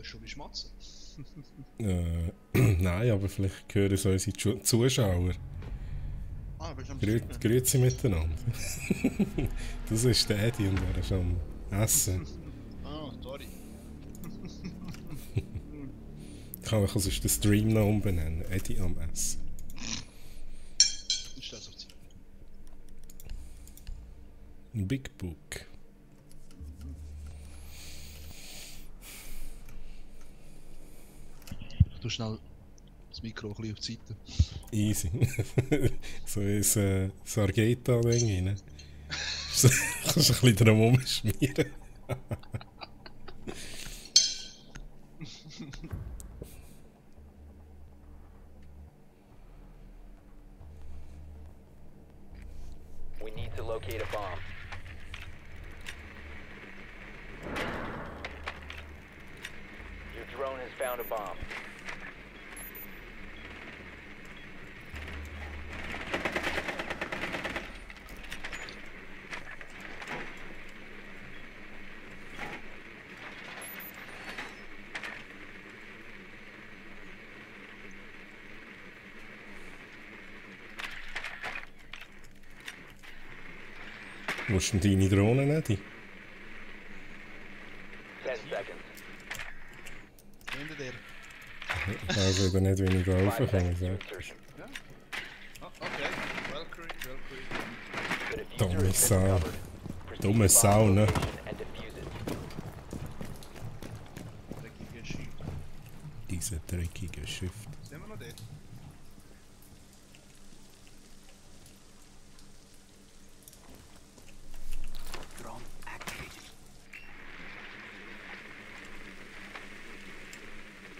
Hörst du mich schmatzen? Nein, aber vielleicht hören es unsere Zuschauer. Ah, bist du am Streamen? Grüezi miteinander. Das ist der Eddie und er ist am Essen. Ah, sorry. Ich kann mich also den Stream noch umbenennen. Eddie am Essen. Ist das so Zeit? Ein Big Book. Ich tue schnell das Mikro ein bisschen auf die Seite. Easy. So ein Sargeta-Ding rein. Kannst du ein bisschen drum rumschmieren. We need to locate a bomb. Your drone has found a bomb. Wo ist denn deine Drohne, Eddie? 10 seconds. Hinter dir. Ich weiß wieder nicht, wie ich da 5 raufkomme. seconds to So. insertion. Ja? Oh, okay. Valkyrie. The diffuser Dumme has Sau. been recovered. Proceed Dumme to bomb Sau, ne? location and defuse it. Dreckiger Schiff. Diese dreckige Shift. Sind wir noch dort? Drone activated.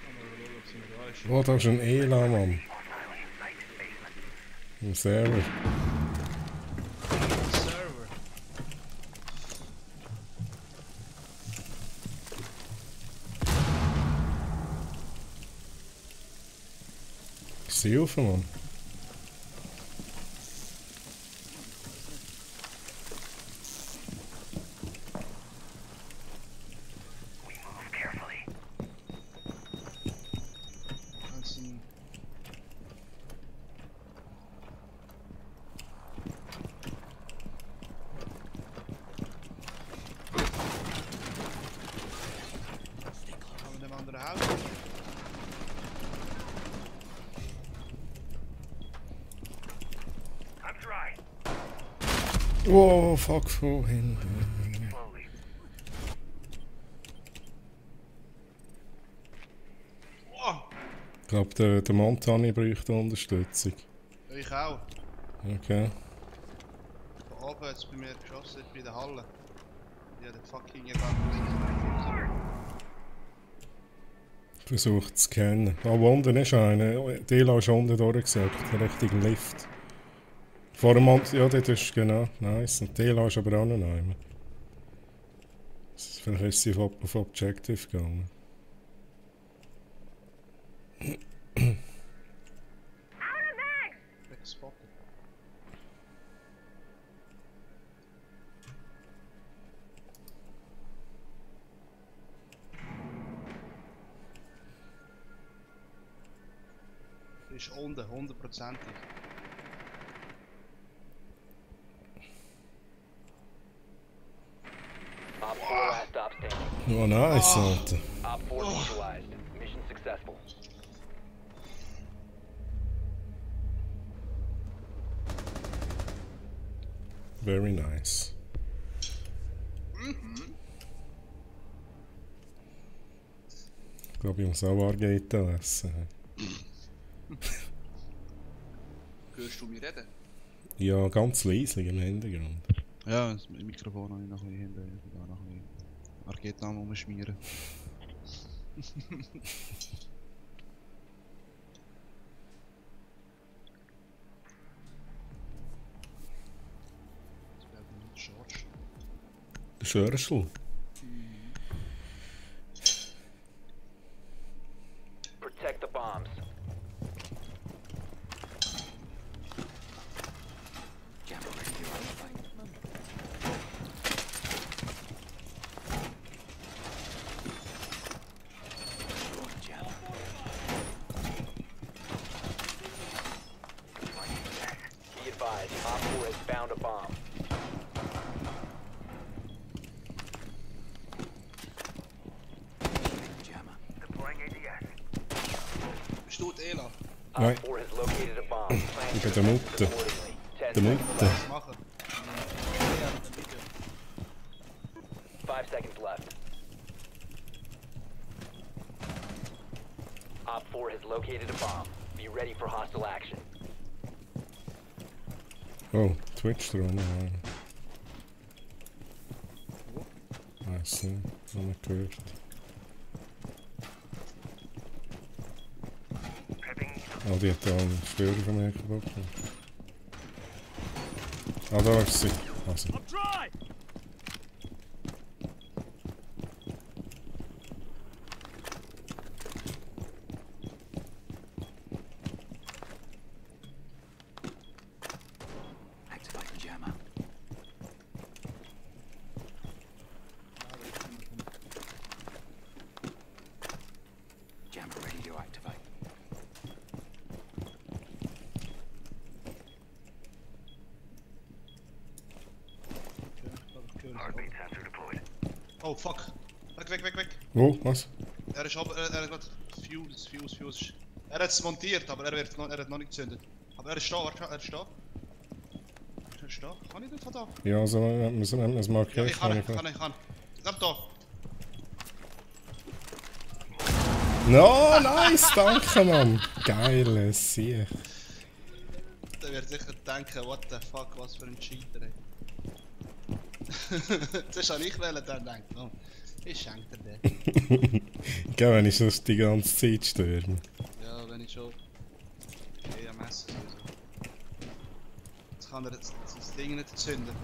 Haben wir schauen, ob sie noch da ist. Oh, da ist ein ELA, Mann. Im Server. Server. Ist sie auf, Mann? We move carefully. Ganzen... Haben wir dem anderen Haus? I'm dry. Oh, fuck, vorhin. Slowly. Oh! Ich glaube, der Montani bräuchte Unterstützung. Ich auch. Okay. Von oben hat es bei mir geschossen, bei der Halle. Ja, der fucking Event. Versucht zu scannen. Ah, unten ist einer. Dela ist unten durchgesagt. Richtung Lift. Vor dem Mont... Ja, das ist genau. Nice. Und Dela ist aber auch noch einmal. Vielleicht ist sie auf Objective gegangen. Weggespottet. Ist unten, 100%. Op 4 last stop standing. Oh, nice, Alter. Op 4 neutralized. Mission successful. Very nice. Ich glaube, ich muss auch Margarita essen. Hörst du mich reden? Ja, ganz leise im Hintergrund. Ja, das Mikrofon habe ich noch ein bisschen hinter. Ich da noch ein bisschen Argetam umschmieren. Das wäre nicht Schorsch. Schörschel. Protect the bombs. found a bomb. Jammer. Deploying ADS. Bist du die Ela? Nein. Op 4 has located a bomb. Plan Ich your bin der defenses Mutter. accordingly. 10 Der seconds Mutter. left. Was machen? 5 seconds left. Op 4 has located a bomb. Be ready for hostile action. Oh, Twitch dran. Nein. Weiß nicht, noch nicht gehört. Ah, die hat da einen Störer von mir kaputt gemacht. Ah, da ist sie. Also. Activating jammer. Jammer ready to activate. Heartbeat sensor deployed. Oh fuck. Weg. Wo? Was? Er ist aber, er hat gerade Fuse. Er hat es montiert, aber er hat noch nicht gezündet. Aber er ist da, warte, er ist da. Er ist da. Kann ich nicht von da? Ja, also, wir müssen es Ja, markieren. ich kann. Bleib da. No, nice, danke, Mann. Geiles Sieg. Der wird sicher denken, what the fuck, was für ein Cheater, ey. Zuerst habe ich wollen, dann denken, oh, ich schenke dir den. Gell, wenn ich das die ganze Zeit störe. Ja, wenn ich schon EMS sowieso. Jetzt kann er das Ding nicht zünden.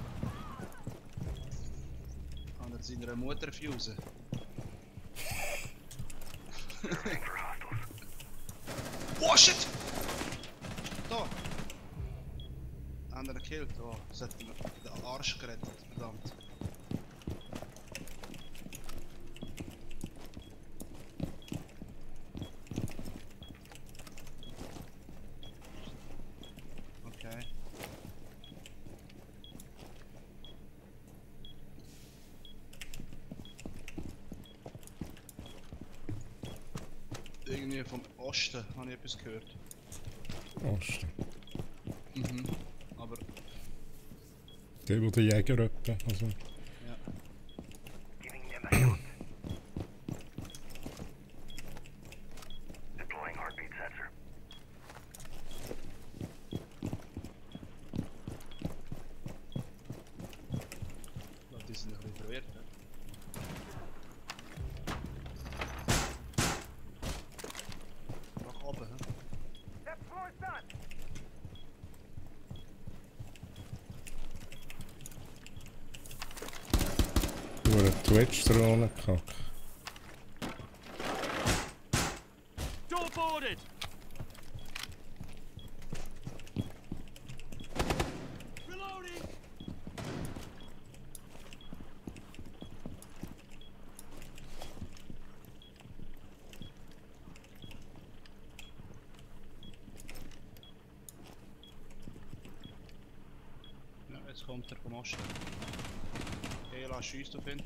Kann er seiner Mutter fusen. Oh shit! Da! Einer gekillt, oh, das hat den Arsch gerettet, verdammt. Okay. Irgendwie vom Osten habe ich etwas gehört. Osten. Mhm. Aber Der, wo der Jäger etwa. Also. ja. Giving them a shot. Deploying heartbeat sensor. Die sind ein bisschen verwirrt. Ne? Nach oben, hä? Durch eine Twitch-Drohne gekackt. Door boarded! Reloading! Ja, jetzt kommt er vom Osten. Ela schießt auf ihn.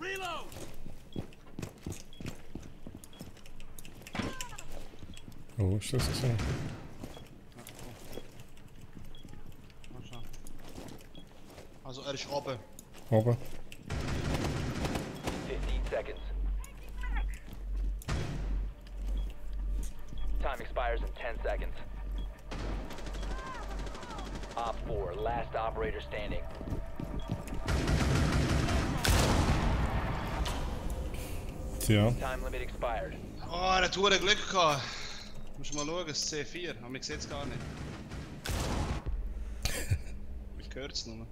Reload! Oh, ist das so? Ja, komm. Mal schauen. Also er ist oben. Oben. 15 seconds. Time expires in 10 seconds. Op 4, last operator standing. Tja. Time limit expired. Oh, er hat hure Glück gehabt. Musst mal schauen, das C4. Aber man sieht es gar nicht. Ich höre es nur.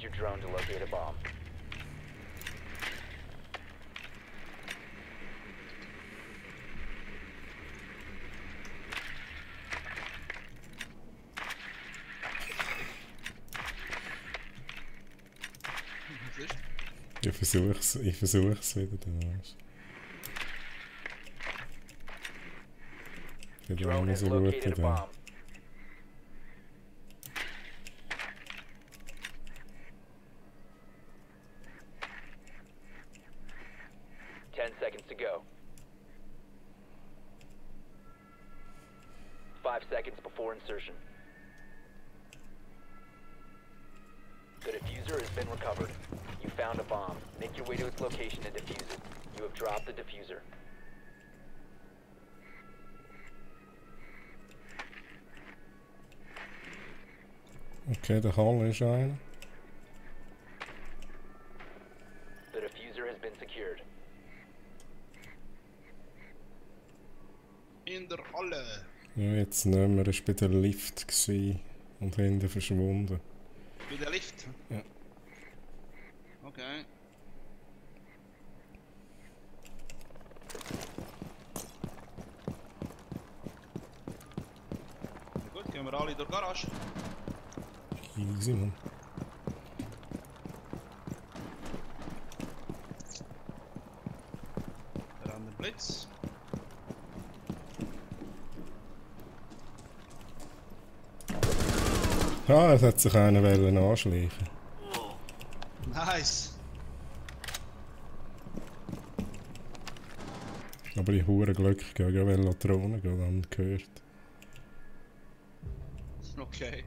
your drone to locate a bomb. Was ist? Ich versuch's wieder, dann weißt du. Wieder Drone einer has so located a schauen, bomb. da. 10 seconds to go. 5 seconds before insertion. The diffuser has been recovered. You found a bomb. Make your way to its location and defuse it. You have dropped the diffuser. Okay, der Hall ist einer. The diffuser has been secured. In der Halle. Ja, jetzt nicht mehr. Er war bei der Lift gewesen und hinten verschwunden. Bei der Lift? Ja. Okay. Na gut, gehen wir alle durch die Garage. Easy, man. Der andere Blitz. Ah, es hat sich einer wollen anschleichen. Nice. Aber ich habe Glück gegen Velotronen dann gehört. Okay.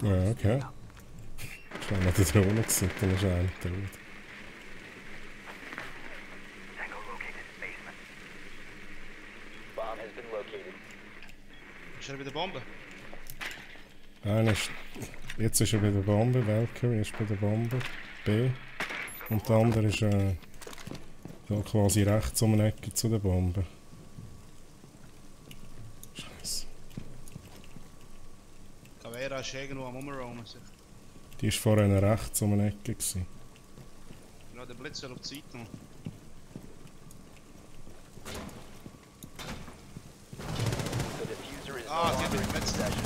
Ja, okay. Ich war noch die Drohne gesehen, dann ist einer tot. Tango located in basement. Bomb has been located. Ist er bei der Bombe? Einer ist... Jetzt ist er bei der Bombe, Valkyrie ist bei der Bombe. B. Und der andere ist da quasi rechts um eine Ecke zu der Bombe. Scheiße. Caveira ist irgendwo am Umroamen. Die ist vorhin rechts um eine Ecke gewesen. Ja, der Blitz soll auf die Seite noch. The diffuser is no Ah, longer die in Blitz. possession.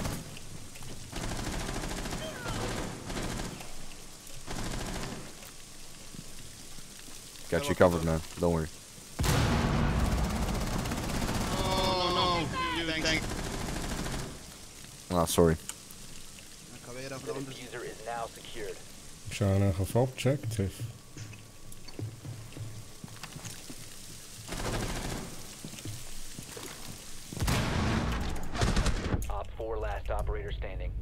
Got you covered, man. Don't worry. Oh no, you think. Ah, sorry. Caveira auf The der anderen. diffuser is now secured. Ist auch nachher auf Objective. Op 4 last operator standing.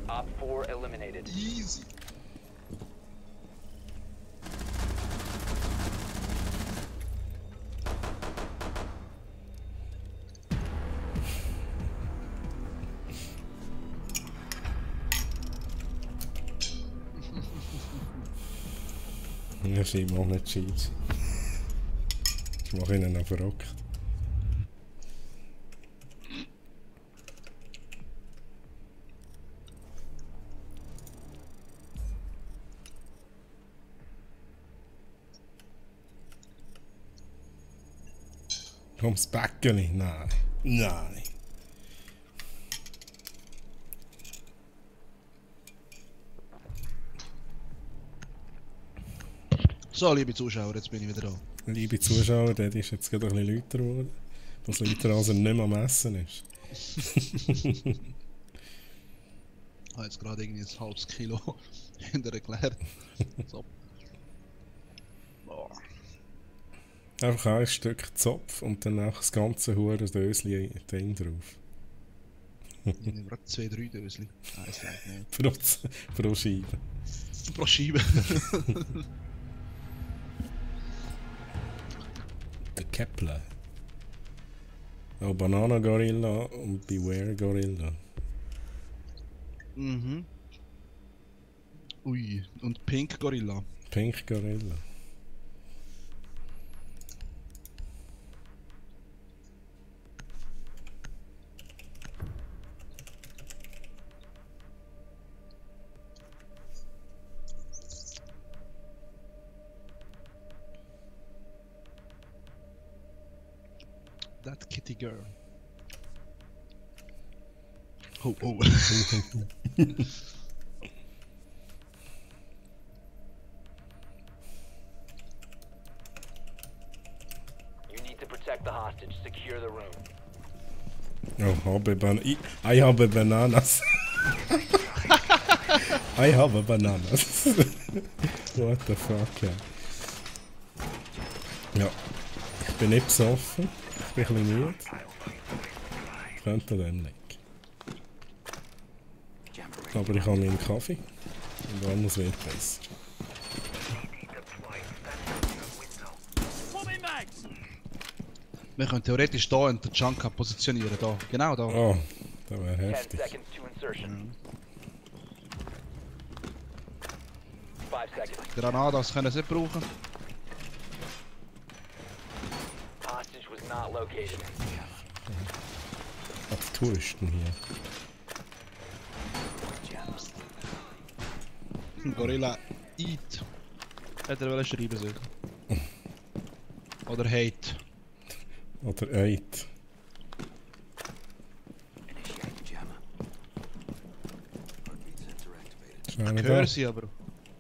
Op 4 eliminated. Easy. Ja, scheint mir auch nicht scheiße. Ich mache ihn noch verrückt. Komm's Bäckeli? Nein. Nein. So, liebe Zuschauer, jetzt bin ich wieder da. Liebe Zuschauer, dort ist jetzt gerade ein bisschen lauter geworden. Was lauter als er nicht mehr am Essen ist. Ich habe jetzt gerade irgendwie ein halbes Kilo hinter erklärt. So. Boah. Einfach ein Stück Zopf und dann auch das ganze Dösli Ding drauf. Ich nehme gerade 2-3 Dösli. Eins reicht nicht. Pro Scheibe. Pro Scheibe. Der Kepler. Oh, Banana Gorilla und Beware Gorilla. Mhm. Ui, und Pink Gorilla. Pink Gorilla. That kitty girl. Oh, oh. You need to protect the hostage. Secure the room. Oh, I habe Bananas. I habe Bananas. What the fuck, ja. Ja, ich bin nicht besoffen. Ich bin ein bisschen müde. Könnte dann liegen. Aber ich habe meinen Kaffee. Und alles wird besser. Pull me mags! Wir können theoretisch hier in der Junker positionieren. Da. Genau da. Oh, das wäre 10 heftig. seconds to insertion. 5 seconds. Granadas können sie nicht brauchen. Hostage was not located. Was tust du denn hier? Gorilla Eat. Hätte er schreiben sollen. Oder Hate. Oder 8. Schau Ich da. höre sie aber.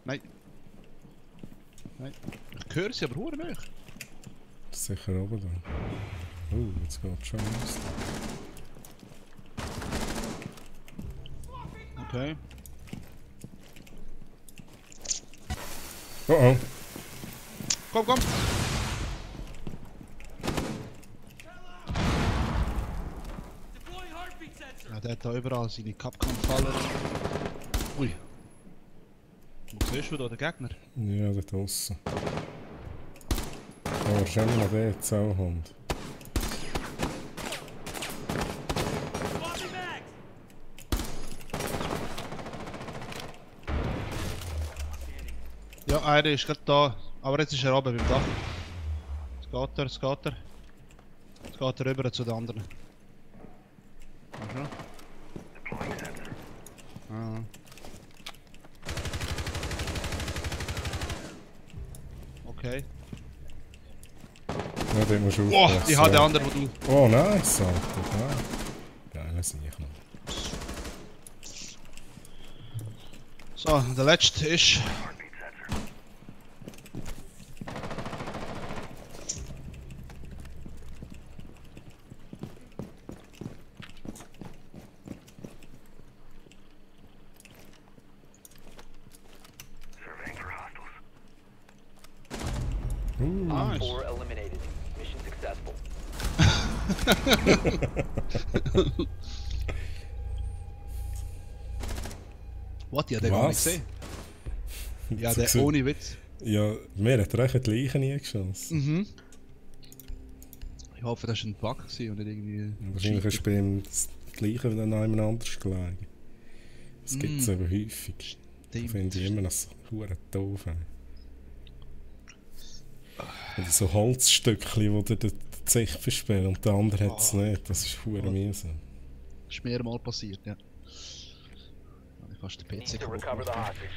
Nein. Nein. Ich höre sie aber hure nicht. Das ist sicher oben da. Jetzt geht schon los. Okay. Oh oh. Komm, komm. Deploying heartbeat sensor! Ja, der hat da überall seine Kapkan-Faller. Ui. Wo siehst du da den Gegner? Ja, da draussen. Oh, wahrscheinlich noch der Zauhund. Swap me mags! Ja, einer ist gerade da. Aber jetzt ist er oben beim Dach. Jetzt geht er, jetzt geht er. Jetzt geht er rüber zu den anderen. Ah. Okay. Ja, den musst du Boah, aufpassen. ich habe den ja. anderen, wo du... Oh, nice, Alter. Geil, sehe ich noch. So, der letzte ist... Surveying for hostiles. Nice. 4 eliminated. Mission successful. Was? Ich habe den gar nicht Was? gesehen. Ja, So der gesehen. ohne Witz. Ja, mir hat recht die Leichen nie geschossen. Mhm. Ich hoffe, das war ein Bug gewesen und nicht irgendwie... Wahrscheinlich ist bei ihm das Gleiche wie an einem anders gelegen. Das gibt es aber häufig. Stimmt. Finde ich immer noch so verdammt doof. Oder so Holzstückchen, die dir die Sicht versperren und der andere hat es nicht. Das ist verdammt mühsam. Das ist mir mal passiert, ja. Ich fast den You need PC to kaputt recover the gemacht. hostage.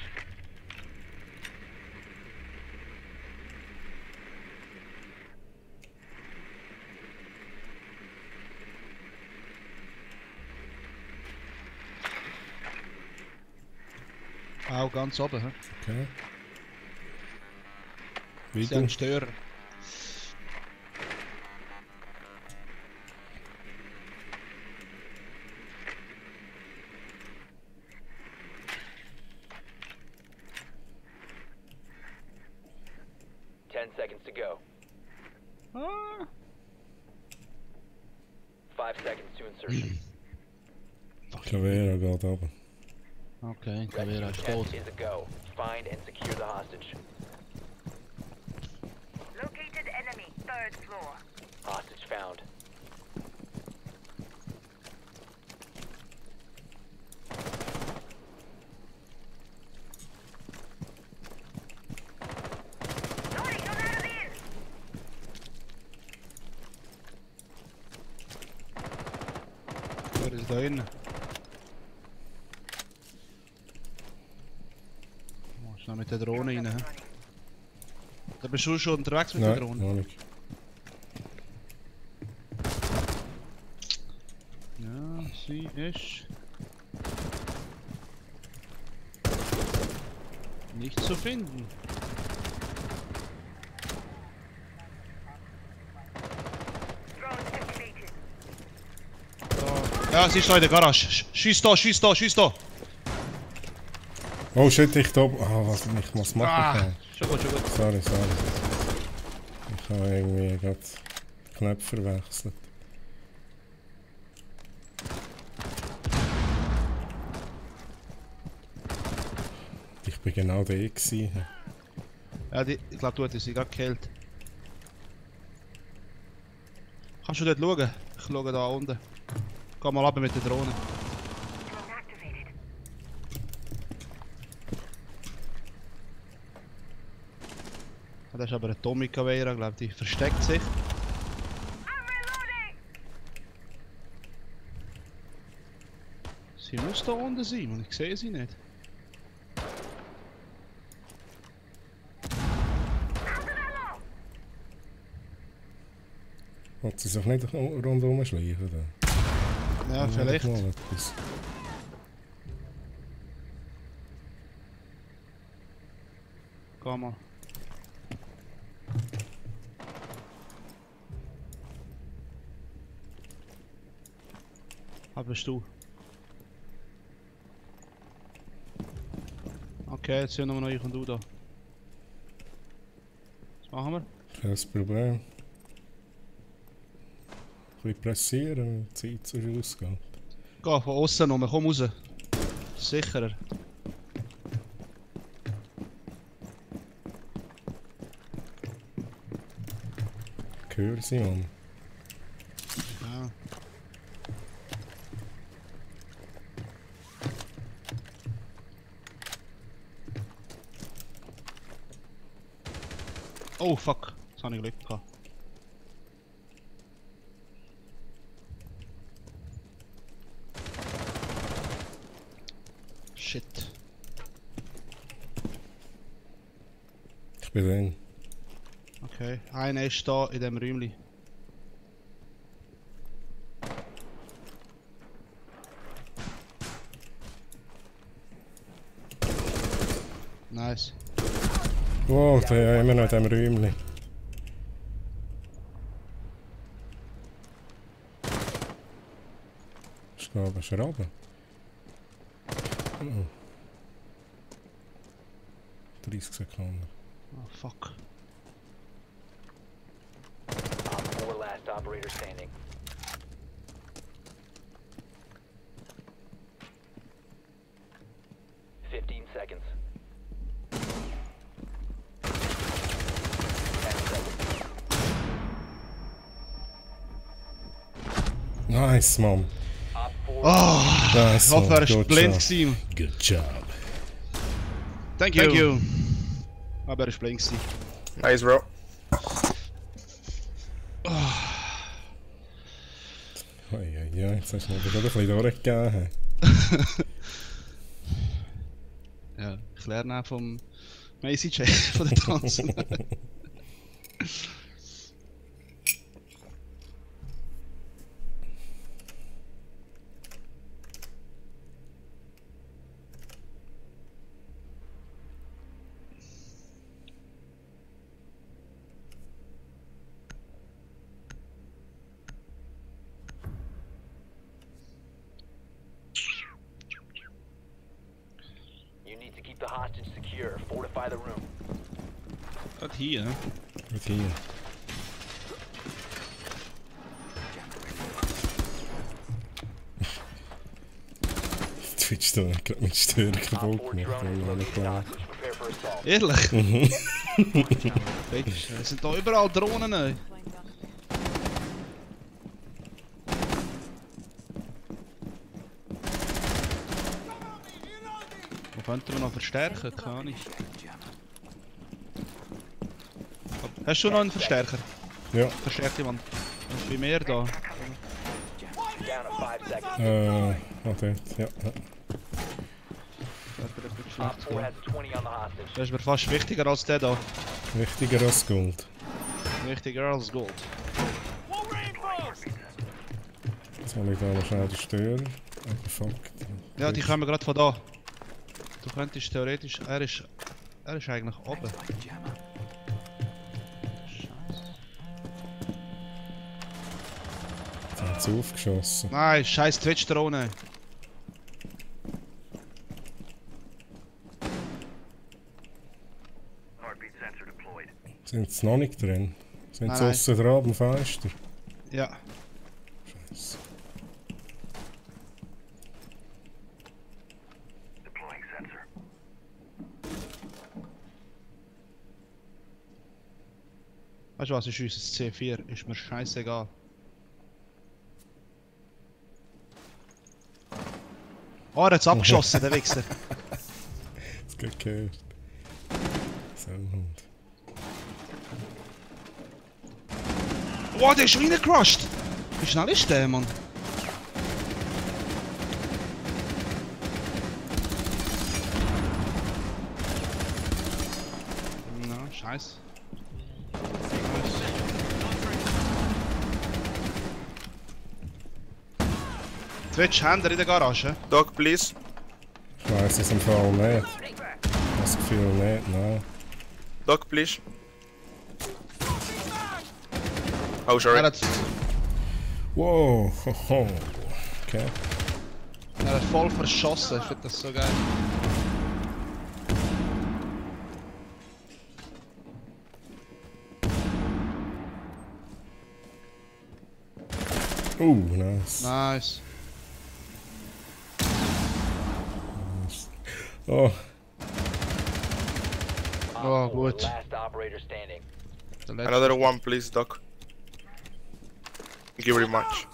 Auch ganz oben, hä? Okay. Wie Sie du? haben einen Störer. Seconds to go. Ah. 5 seconds to insertion. Clavera geht runter. Okay, Rescue Clavera ist attempt tot. is a go. Find and secure the hostage. Located enemy, third floor. Hostage found. Wer ist da innen? Oh, ist noch mit der Drohne rein. Hä? Da bist du schon unterwegs mit der Nein, Drohne? noch nicht. Ja, sie ist... nicht zu finden. Da. Ja, sie ist da in der Garage. Schieß da, schieß da, schieß da! Oh shit, ich da. Ah, was ich muss machen kann. Schon gut, schon gut. Sorry. Ich habe irgendwie gerade Knöpfe verwechselt. Ich bin genau der gewesen. Ja, ich glaube, du hättest sie gerade gekillt. Kannst du dort schauen? Ich schaue da unten. Geh mal runter mit der Drohne. Ja, das ist aber eine Tommy Caveira, glaube ich. Die versteckt sich. Sie muss da unten sein und ich sehe sie nicht. Wollt sie sich nicht rundherum schleichen? Dann? Ja, vielleicht. Mal etwas. Geh mal. Was bist du? Okay, jetzt sind nur noch ich und du da. Was machen wir? Kein Problem. Ein bisschen pressieren, wenn die Zeit so ausgeht. Geh von außen rum, komm raus. Sicherer. Ich höre sie, Mann. Ja. Oh fuck, jetzt habe ich Glück gehabt. Shit. Ich bin drin. Okay, einer ist da in dem Räumchen. Nice. Oh, der immer noch in diesem Räumchen. Ist da oben schrauben? Oh. 30 Sekunden. Oh fuck. Op 4 last operator standing. Fifteen seconds. 10 seconds. Nice, Mann. Op 4 Oh, Nice, ich hoffe, er Mann. ist Good blind job. gewesen. Good job. Thank you. Aber er ist blind gewesen. Nice, bro. Ja, jetzt hast du mir gerade ein bisschen durchgegeben. Ja, ich lerne auch vom Macy J von der Tanzen. You need to keep the hostage secure. Fortify the room. Gerade hier, ne? Mit hier. Twitch da gerade mit Stören Op 4 kaputt gemacht. drone has weil located ich the nicht hostage. Prepare for assault. Ehrlich? Fickst, es sind da überall Drohnen. Ey. Wo könnten wir noch verstärken? Keine Ahnung. Hast du noch einen Verstärker? Ja, Verstärkt jemand? Bei mir da. Down to 5 seconds. Dort, ja. Op 4 has 20 on the hostage. Das ist mir fast wichtiger als der da. Wichtiger als Gold. Wichtiger als Gold. Wall reinforced! Jetzt hole ich da noch schnell den Störer. Aber fuck. Ja, die kommen gerade von da. Du könntest theoretisch... Er ist eigentlich oben. Jetzt haben sie aufgeschossen. Nein, scheiß Twitch-Drohne. Heartbeat sensor deployed. Sind sie noch nicht drin? Sind Nein, sie nein. aussen dran am Fenster? Ja. Scheiße. Deploying sensor. Weißt du was, ist unser C4. Ist mir scheißegal. Oh, er hat's abgeschossen, der Wichser. Das geht gehört. So, Hund. Oh, der ist reingecrushed! Wie schnell ist der, Mann? Na, scheiße. Twitch, Händler in der Garage. Dog, please. Ich weiss es im Fall nicht. Das Gefühl nicht, nein. Dog, please. Oh, sorry. Er hat Wow, hoho. Okay. voll verschossen, ich finde das so geil. Nice. Nice. Oh, Oh, Op 4, gut. last operator standing. Der letzte. Another one, please, Doc. Thank you very much.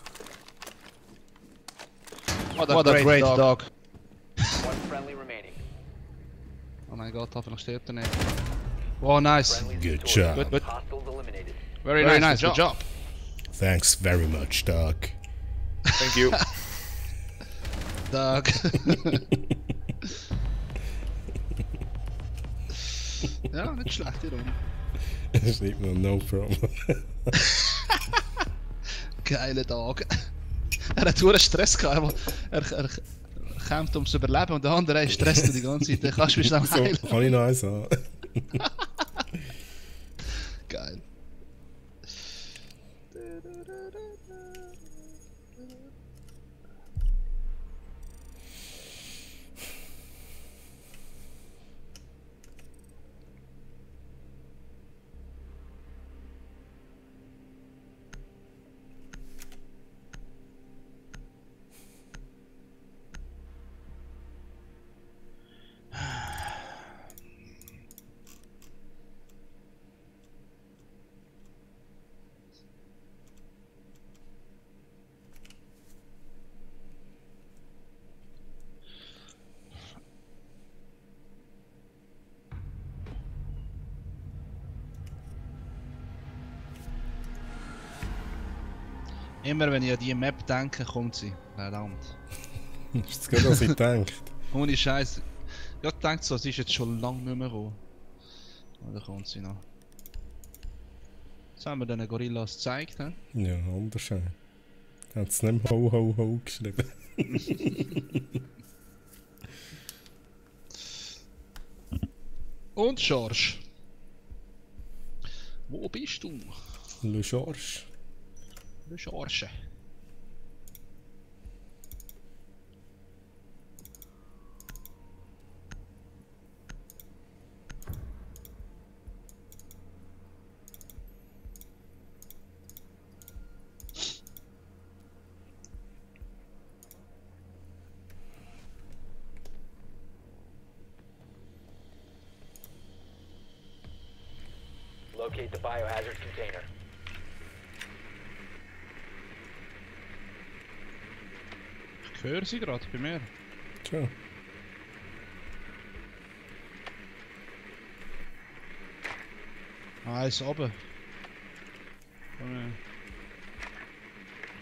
What a great dog. One friendly remaining. Oh mein Gott, hoffentlich stirbt er nicht. Oh, nice. Friendly's Good victorious. job. Good, good. Hostiles eliminated. Very nice, good job. thanks very much, Doc. Thank you. Dog. Ja, nicht schlecht, die Runde. Schreibt noch no problem. Geile Tag. Er hat nur Stress gehabt, er kämpft ums Überleben und der andere stresst die ganze Zeit. Dann kannst du mich schnell So, heilen. kann ich noch eins haben? Geil. Immer wenn ich an die Map denke, kommt sie. Verdammt. Ist das gut, was ich denke? Ohne Scheiß. Ja, denkt so, sie ist jetzt schon lange nicht mehr gekommen. Oder kommt sie noch? Jetzt haben wir den Gorillas gezeigt, ne? Ja, wunderschön. Hat es nicht Ho Ho Ho geschrieben? Und George. Wo bist du? Le George. Der George. Locate the biohazard container. Ich höre sie gerade bei mir. Tja. Ah, ist oben.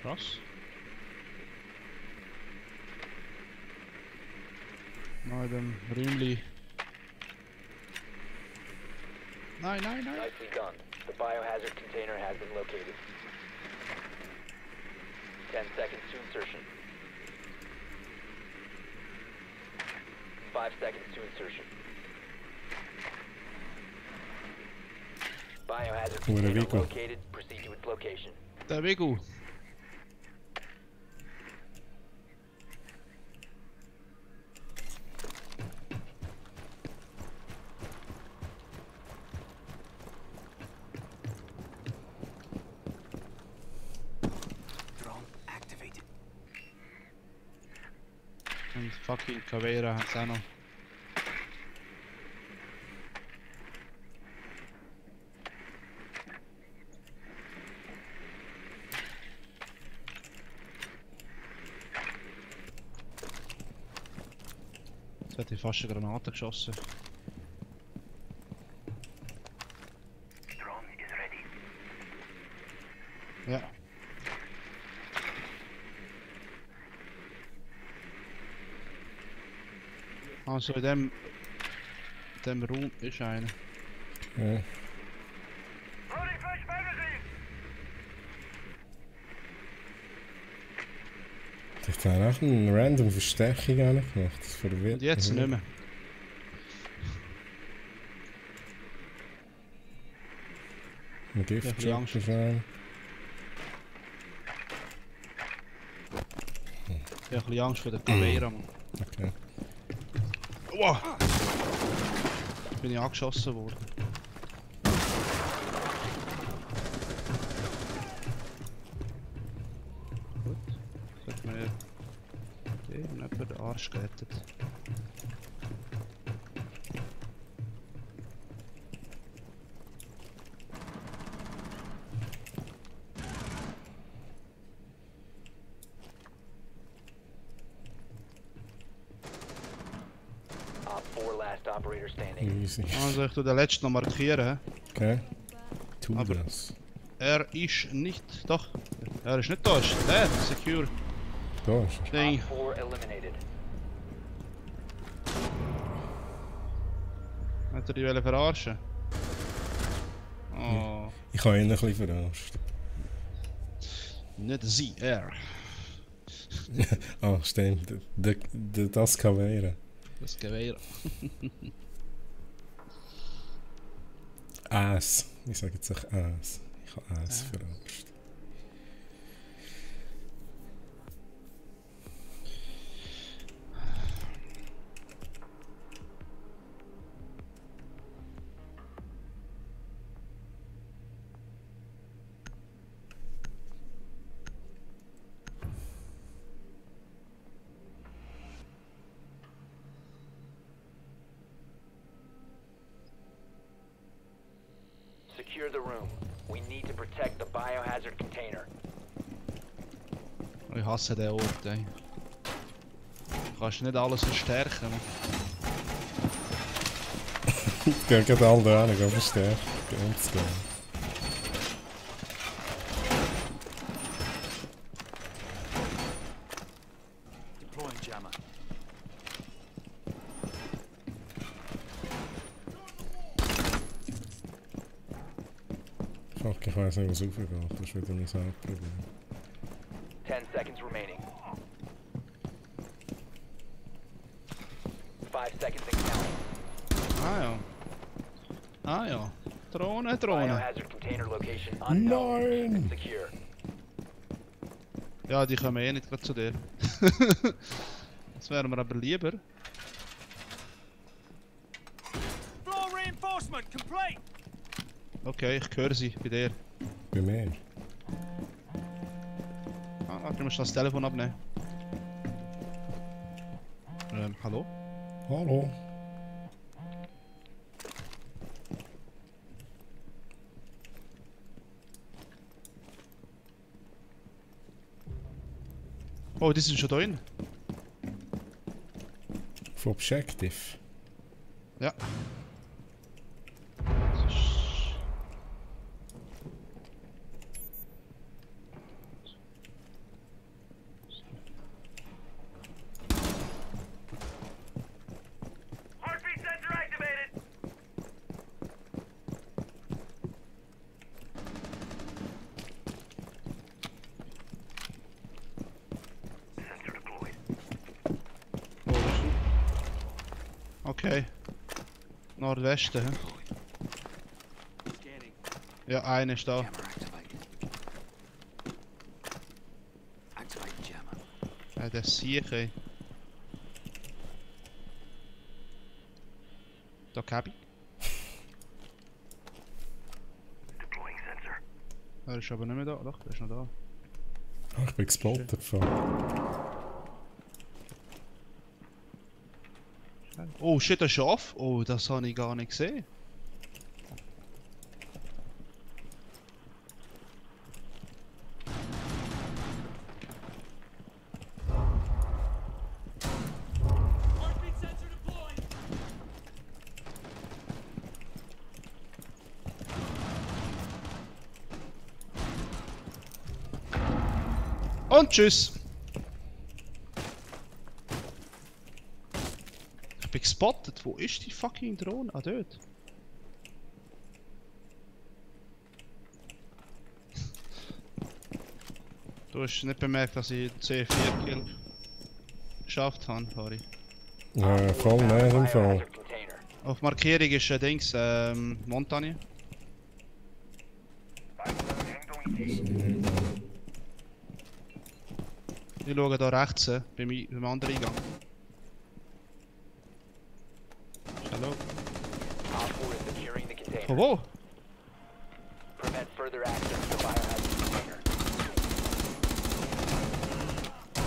Krass. Noch in dem Räumli. Nein, nein, nein. Nicely done. The biohazard container has been located. 10 seconds to insertion. 5 seconds to insertion. Biohazard container Vigo. located. Proceed to its location. Der Vigo. Und fucking Caveira hat's auch noch. Jetzt hätte ich fast eine Granate geschossen. Drone is ready. Ja. Also in dem Raum ist einer. Okay. Loading fresh magazine! Ich habe echt eine random Verstärkung gemacht. Das verwirrt Und jetzt mich. nicht mehr. Ein Ja, Giftshot Angst. ist ein. Ich habe ein bisschen Angst vor der Caveira, Mann. Okay. Wow! Bin ich angeschossen worden. Gut. Jetzt hat mir irgendjemand den Arsch gerettet. Op 4 last operator standing. Easy. Also ich tu den letzten noch markieren. Okay. Tu Aber- das. Er ist nicht. Doch. Er ist nicht da. Ist der secure Da ist er. Ding. Op 4 eliminated. Hat er die wollen verarschen? Oh. Ich habe ihn ein bisschen verarscht. Nicht sie, er. Ah, stimmt. Das Caveira. Das Gewehr. Ass. Ich sage jetzt auch Ass. Ich habe Ass verarscht. Secure the room. We need to protect the biohazard container. Ich hasse den Ort, ey. Du kannst nicht alles verstärken. Ich gehe gerade alle da hin, verstärken. Ganz geil. Deploying jammer. Fuck, ich weiß nicht, was aufgeht. Das ist wieder mein Hauptproblem. 10 seconds remaining. 5 seconds and counting. Ah ja. Ah ja. Drohne, Drohne. Biohazard container location unknown. Nein! Secure. Ja, die kommen eh nicht gerade zu dir. Das wären wir aber lieber. Floor reinforcement complete! Okay, ich höre sie bei dir. Bei mir. Ah, warte, du musst das Telefon abnehmen. Hallo? Hallo. Oh, die sind schon drin. Auf Objective. Ja. Das ist... Okay. Nordwesten, hä? Scanning. Ja, einer ist da. Jammer activated. Activating jammer. Ja, der Sieg, ey. Da Cabby. Deploying sensor. Er ist aber nicht mehr da. Doch, der ist noch da. Ah, ich bin gespottet von. Oh shit, ein Schaf. Oh, das habe ich gar nicht gesehen. Heartbeat sensor deployed. Und tschüss. Ich bin gespottet. Wo ist die fucking Drohne? Ah, dort. Du hast nicht bemerkt, dass ich C4-Kill geschafft habe, Harry. Voll näher im Fall. Biohazard container. Auf Markierung ist Dings, Montagne. Ich schaue da rechts, beim anderen Eingang. Hallo. Op 4 is securing the container. Von wo? Prevent further access to the biohazard container.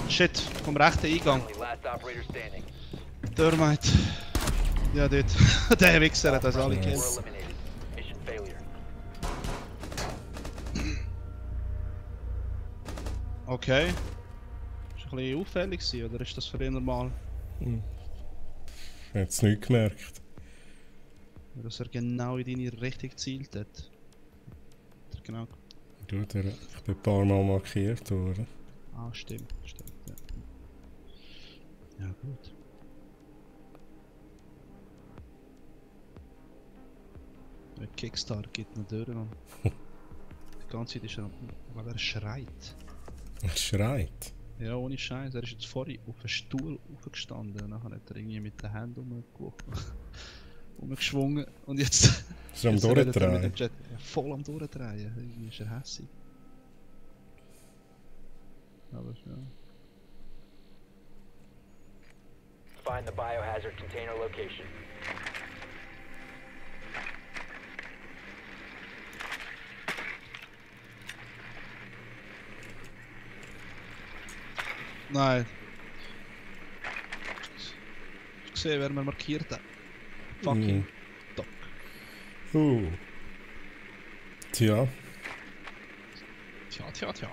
Shit, vom rechten Eingang. Only last operator standing. Thermite. Ja, dort. Der Wichser hat das alle Were gekillt. eliminated. Mission failure. Okay. Ist ein bisschen auffällig gewesen, oder ist das für ihn normal? Ich habe es nicht gemerkt. Dass er genau in deine Richtung gezielt hat. Hat er genau. Du, ich bin ein paar Mal markiert worden. Ah, stimmt, stimmt. Ja, ja gut. Der Kickstarter geht noch durch. Und die ganze Zeit ist er, weil er schreit. Er schreit. Ja, ohne Scheiß. Er ist jetzt vorhin auf einen Stuhl aufgestanden und dann hat er irgendwie mit den Händen rumgeschwungen und jetzt. Ist er am jetzt redet er mit Durchdrehen? dem Jet. Ja, voll am Durchdrehen. Irgendwie ist er hässig. Aber ja. Find the biohazard container location. Nein. Ich sehe, wer mir markiert hat. Fucking Doc. Tja, Tja, tja, tja.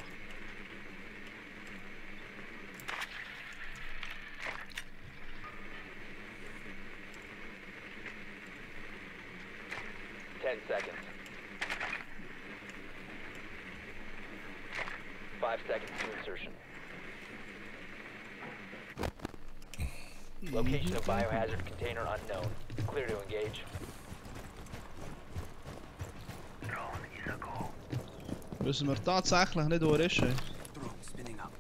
Seconds. 5 seconds to insertion. Location of biohazard container unknown. Clear to engage. Drone is a go. Wissen wir tatsächlich nicht, wo er ist. Ey. Drone spinning up.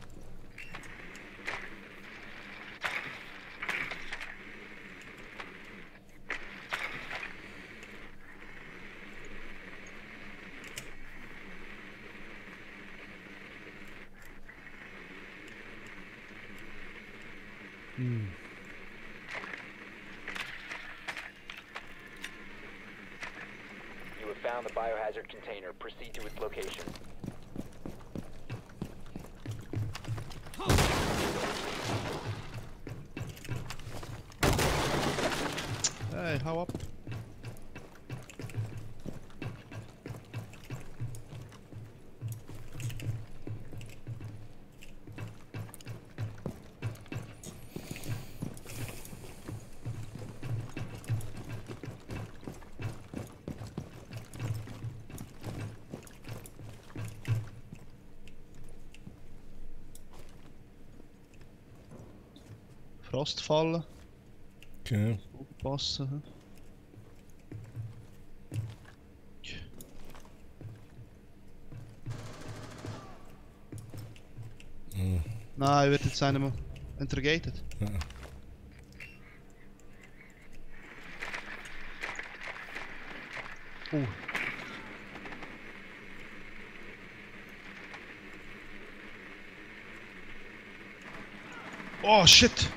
You have found the biohazard container. Proceed to its location. Hey, hau ab. Frostfallen. okay. Aufpassen. Hä? Nein, wird jetzt einem interrogated. Ja. Oh shit!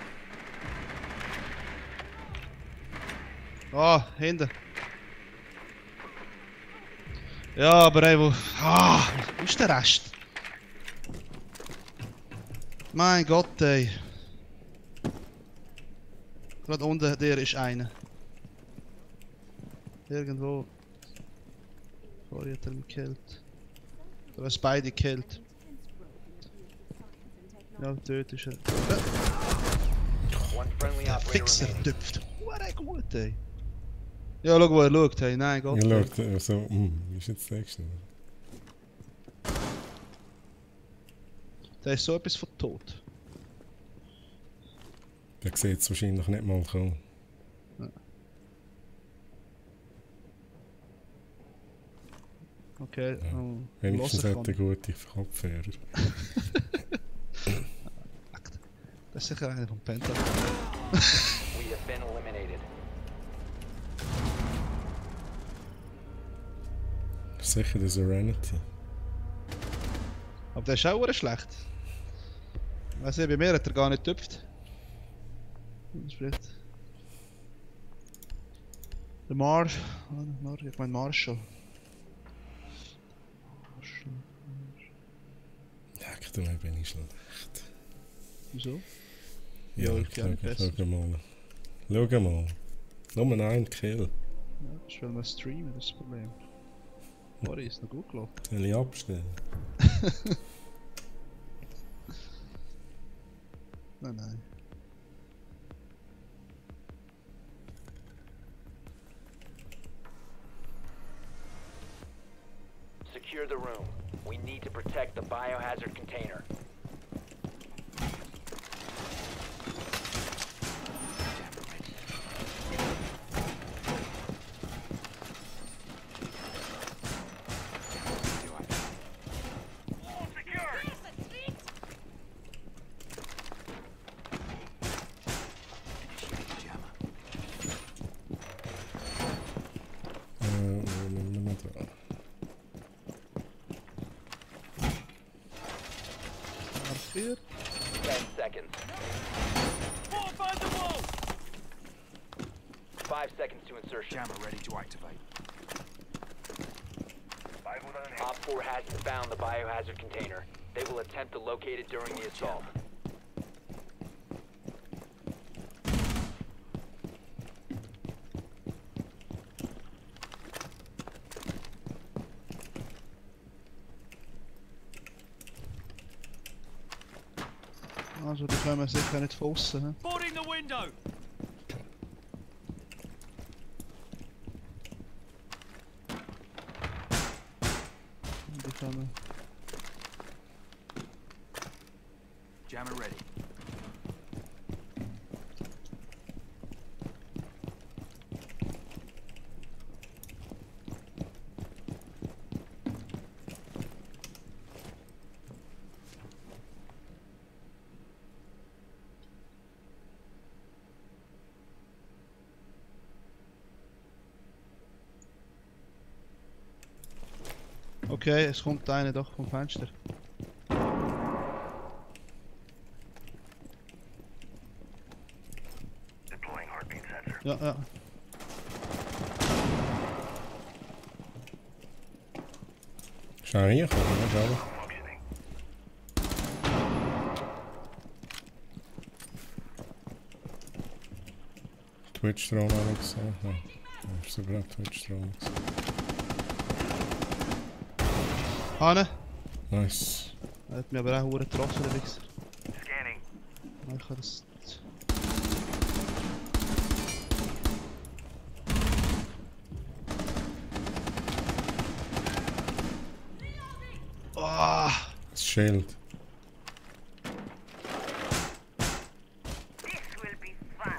Ah, hinten. Ja, aber ey, wo... Ah, wo ist der Rest? Mein Gott, ey. Gerade unten, der ist einer. Irgendwo. Vorher hat er mich gekillt. Da haben beide gekillt. Ja, dort ist er. One friendly Der operator Fixer remaining. tüpft. Hure gut, ey. Ja, schau, wo er schaut, hey. Nein, Gott. Ich schaue so, wie ist jetzt der schnell? Der ist so etwas von tot. Der sieht es wahrscheinlich nicht mal kommen. Okay, oh, Wenigstens hören hat er kann. gute Kopfhörer. Das ist sicher einer vom Pentagon. We have been eliminated. Sicher der Serenity. Aber der ist auch hure schlecht. Weiss nicht, bei mir hat er gar nicht getüpft. Das ist vielleicht... Der Marsch... Ich mein Marshall. Ja, ich tue bin ich schlecht. Wieso? Ja, Ja, ich ich gerne besser. schau mal. Schau mal. Nur ein Kill. Ja, ich will mal streamen, das ist das Problem. Sorry, ist noch gut gelaufen. Soll ich abstellen? Nein, nein. Secure the room. We need to protect the biohazard container. Vier. 10 seconds. 5 seconds to insertion. Jammer ready to activate. Op 4 hasn't found the biohazard container. They will attempt to locate it during the assault. Also, die kommen sicher nicht von außen. He? Boarding the window! Die kommen. Jammer ready. Okay, es kommt einer doch vom Fenster. Deploying heartbeat sensor. Ja, ja. Ist er reingekommen, ne? Schau. Functioning. Twitch-Strom habe ich gesehen. Ja, da ist sogar Twitch-Strom. Hanne! Nice. Er hat mich aber auch hure getroffen, der Wichser. Scanning. Ich kann das... Ah! Das Schild. This will be fun.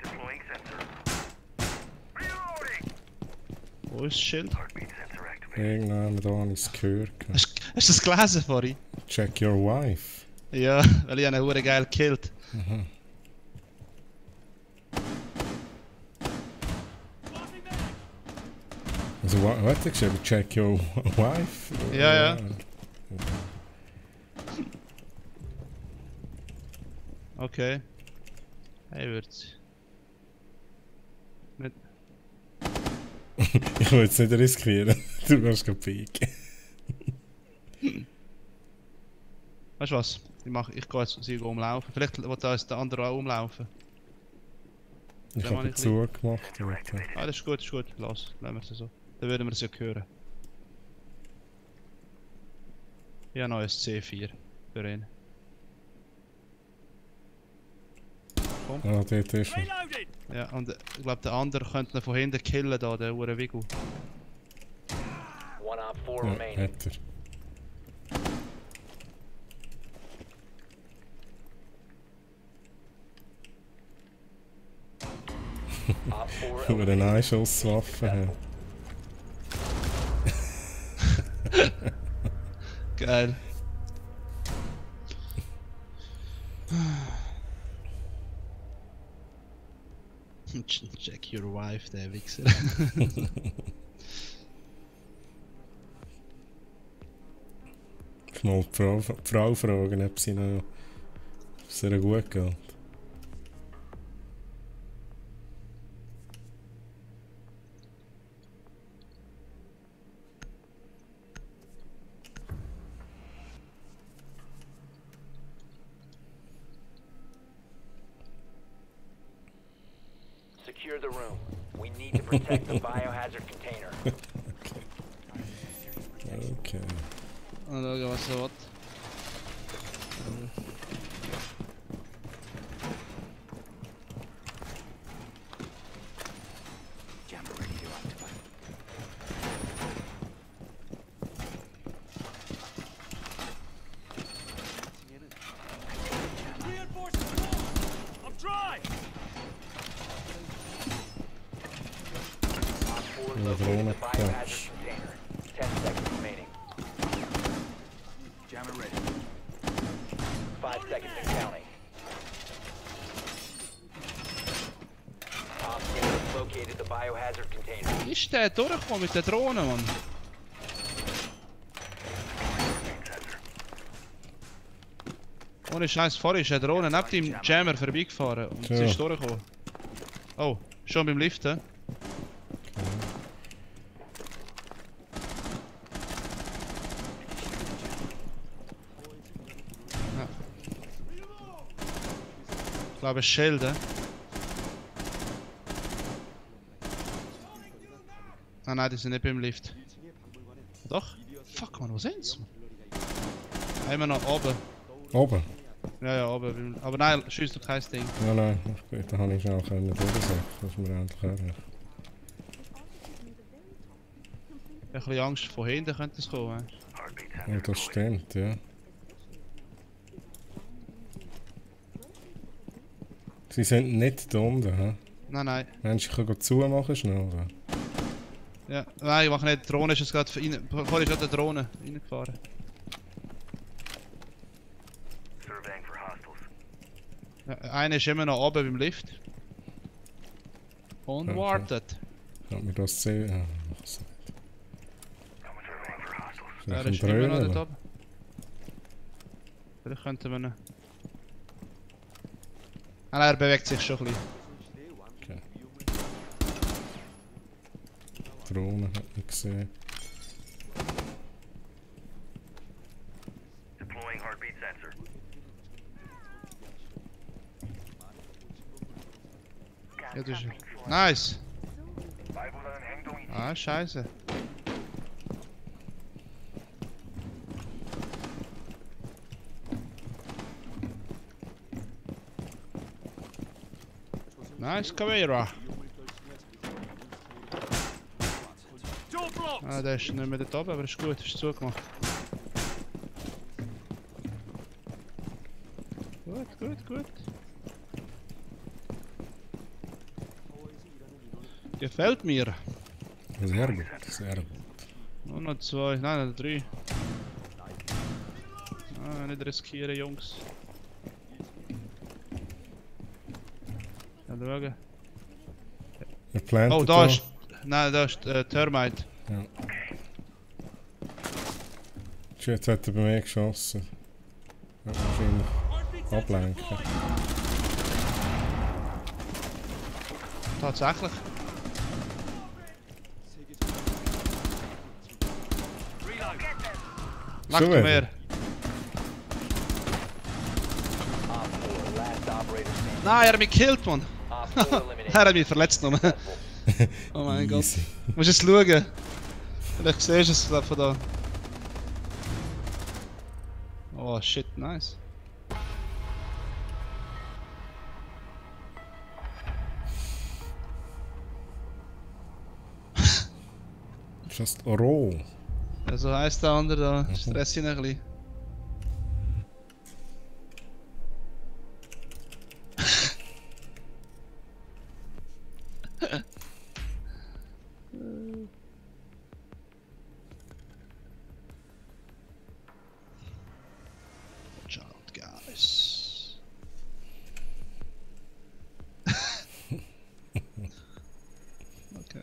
Deploying sensor. Reloading. Wo ist das Schild? Heartbeat sensor activated. Irgendjemand da habe ich es gehört. Hast du das gelesen vorhin? Check your wife. Ja, weil ich einen hure geil gekillt. Also, was hat er geschrieben? Check your wife? Ja, ja. Okay. Hey, wird's. Nicht. Ich will jetzt nicht riskieren. Du wirst gerade pieken. Weißt du was? Ich gehe jetzt sie umlaufen. Vielleicht will da der andere auch umlaufen. Ich Dann mach habe ich zugemacht. Ah, das ist gut, ist gut. Lass, lassen wir es so. Dann würden wir es ja hören. Ja, noch ein C4 für ihn. Ah, dort ist er. Reloading! Ja, und ich glaube, der andere könnte ihn von hinten killen, da, der Ure Wigu. One op 4 Ja, remaining. hat er. Op 4 Über eine Einschusswaffe haben. Geil. Check your wife, der Wichser. Ich mal die Frau fragen, ob sie noch, ob es ihr gut geht. secure the room. We need to protect the biohazard container. Okay. Und schauen, was er will. Jammer ready to activate. Reinforcements! I'm dry! Op 4 Ja, located Drohne the biohazard Quatsch. container. 10 seconds remaining. Jammer ready. 5 seconds and counting. Op 4 has located the biohazard container. Ist der durchgekommen mit der Drohne, Mann? Ohne Scheiß, vorher ist eine Drohne neben dem Jammer vorbeigefahren und sie Ja. ist durchgekommen. Oh, schon beim Lift, hä? Ja. Ich glaube, Schild, hä? Ah nein, die sind nicht beim Lift. Doch? Fuck man, wo sind sie? Immer noch oben. Oben? Ja, ja, oben. Aber nein, schießt doch kein Ding. Ja, nein, da habe ich schnell durchsetzen, dass wir endlich hören. Ein bisschen Angst, von hinten könnte es kommen. Weißt? Heartbeat Ja, sensor das stimmt, ja. Sie sind nicht da unten, hä? Nein, nein. Mensch, ich kann zumachen schnell, oder? Ja, nein, ich mache nicht. Die Drohne ist jetzt gerade rein. Vorher ist gerade eine Drohne reingefahren. surveying for hostiles. Ja, einer ist immer noch oben beim Lift. Und Okay. wartet. Hat mir das sehen? Ja, so. Surveying for hostiles. Ja, Vielleicht der ein ist immer noch Dröhnen. dort oben. Vielleicht könnten wir ihn... Ah nein, er bewegt sich schon ein bisschen. Okay. Drohne hat man gesehen. Deploying heartbeat sensor. Ja, das ist... Nice! Weibulan Hengdong. Ah, scheiße. Nice, Caveira. Door blocked! Ah, der ist nicht mehr dort oben, aber ist gut, ist zugemacht. Gut, gut, gut. Gefällt mir. Sehr gut, sehr gut. Nur noch zwei, nein, noch drei. Ah, nicht riskieren, Jungs. Ja, schauen. Wir planten Oh, da ist... Nein, da ist Termite. Ja. Tja, jetzt hat er bei mir geschossen. Ja, wahrscheinlich ablenken. Tatsächlich. Leck Schon du wieder? mir. Op 4, last operator standing. Nein, er hat mich gekillt, Mann. Op 4 eliminated. Er hat mich verletzt, nur. Oh mein Gott. Easy. Du musst jetzt schauen. Vielleicht siehst du es glaub, von da. Oh shit, nice. Just roh. Also heisst der andere da, stress ihn ein bisschen. Watch out, guys. Okay.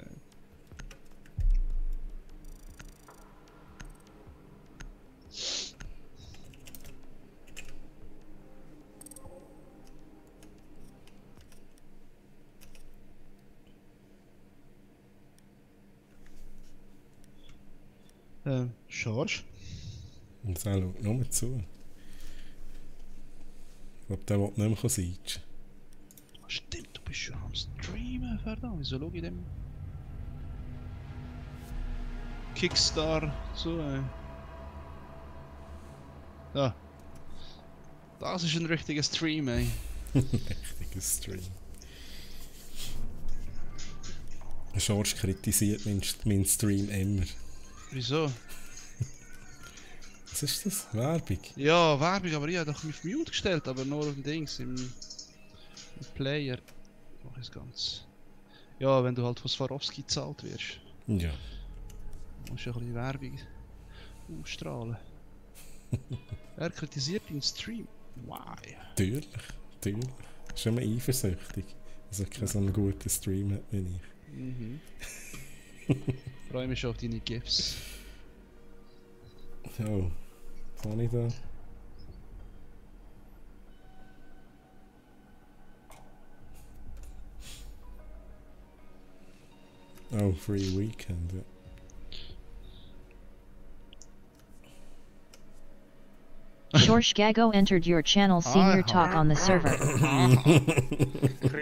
Schorsch? Und er schaut nur zu. Ich glaube, der will nicht mehr sitzen. Stimmt, du bist schon am Streamen, verdammt. Wieso schau ich dem Kickstar zu? Ja. Das ist ein richtiger Stream, ey. Richtiger Stream. George kritisiert meinen Stream immer. Wieso? Was ist das? Werbung? Ja, Werbung, aber ich habe doch auf Mute gestellt, aber nur auf dem Dings, im Player. Mach ich ganz. Ja, wenn du halt von Swarovski gezahlt wirst, Ja. musst du ein bisschen Werbung ausstrahlen. Er kritisiert den Stream. Why? Natürlich. Natürlich. Ist immer eifersüchtig, dass er keinen so einen guten Stream hat wie ich. Mhm. Freue mich schon auf deine GIFs. Oh. Was habe ich da? Oh, Free Weekend, ja. George Gago entered your channel. Senior talk on the server.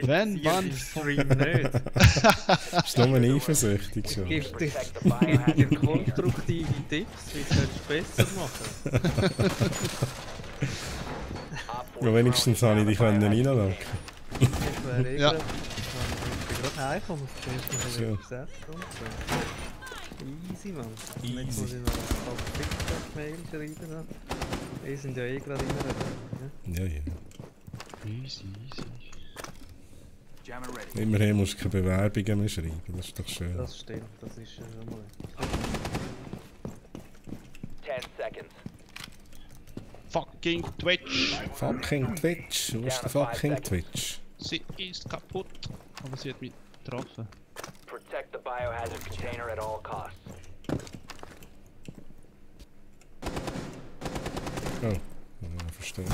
Wenn man Stream nicht. Ist nur eifersüchtig schon. Protect the biohazard container. Konstruktive Tipps, wie du es besser machen. Op 4 Ja, wenigstens habe ich dich reinlocken. Das wäre eh Ja. gerade. Ich bin gerade heimgekommen, zuerst noch Schön. ein Gesetz und so. Easy, Mann. Und jetzt Easy. muss ich noch ein Feedback-Mail schreiben. Wir sind ja eh gerade immer. Ja, ja. Easy, easy. Jammer ready. Immerhin musst du keine Bewerbungen mehr schreiben, das ist doch schön. Das stimmt, das ist schon mal. 10 seconds. Fucking Twitch. Fucking Twitch, wo ist der fucking Twitch? Sie ist kaputt. Aber sie hat mich getroffen. Protect the biohazard container at all costs. Oh, ja, verstehe.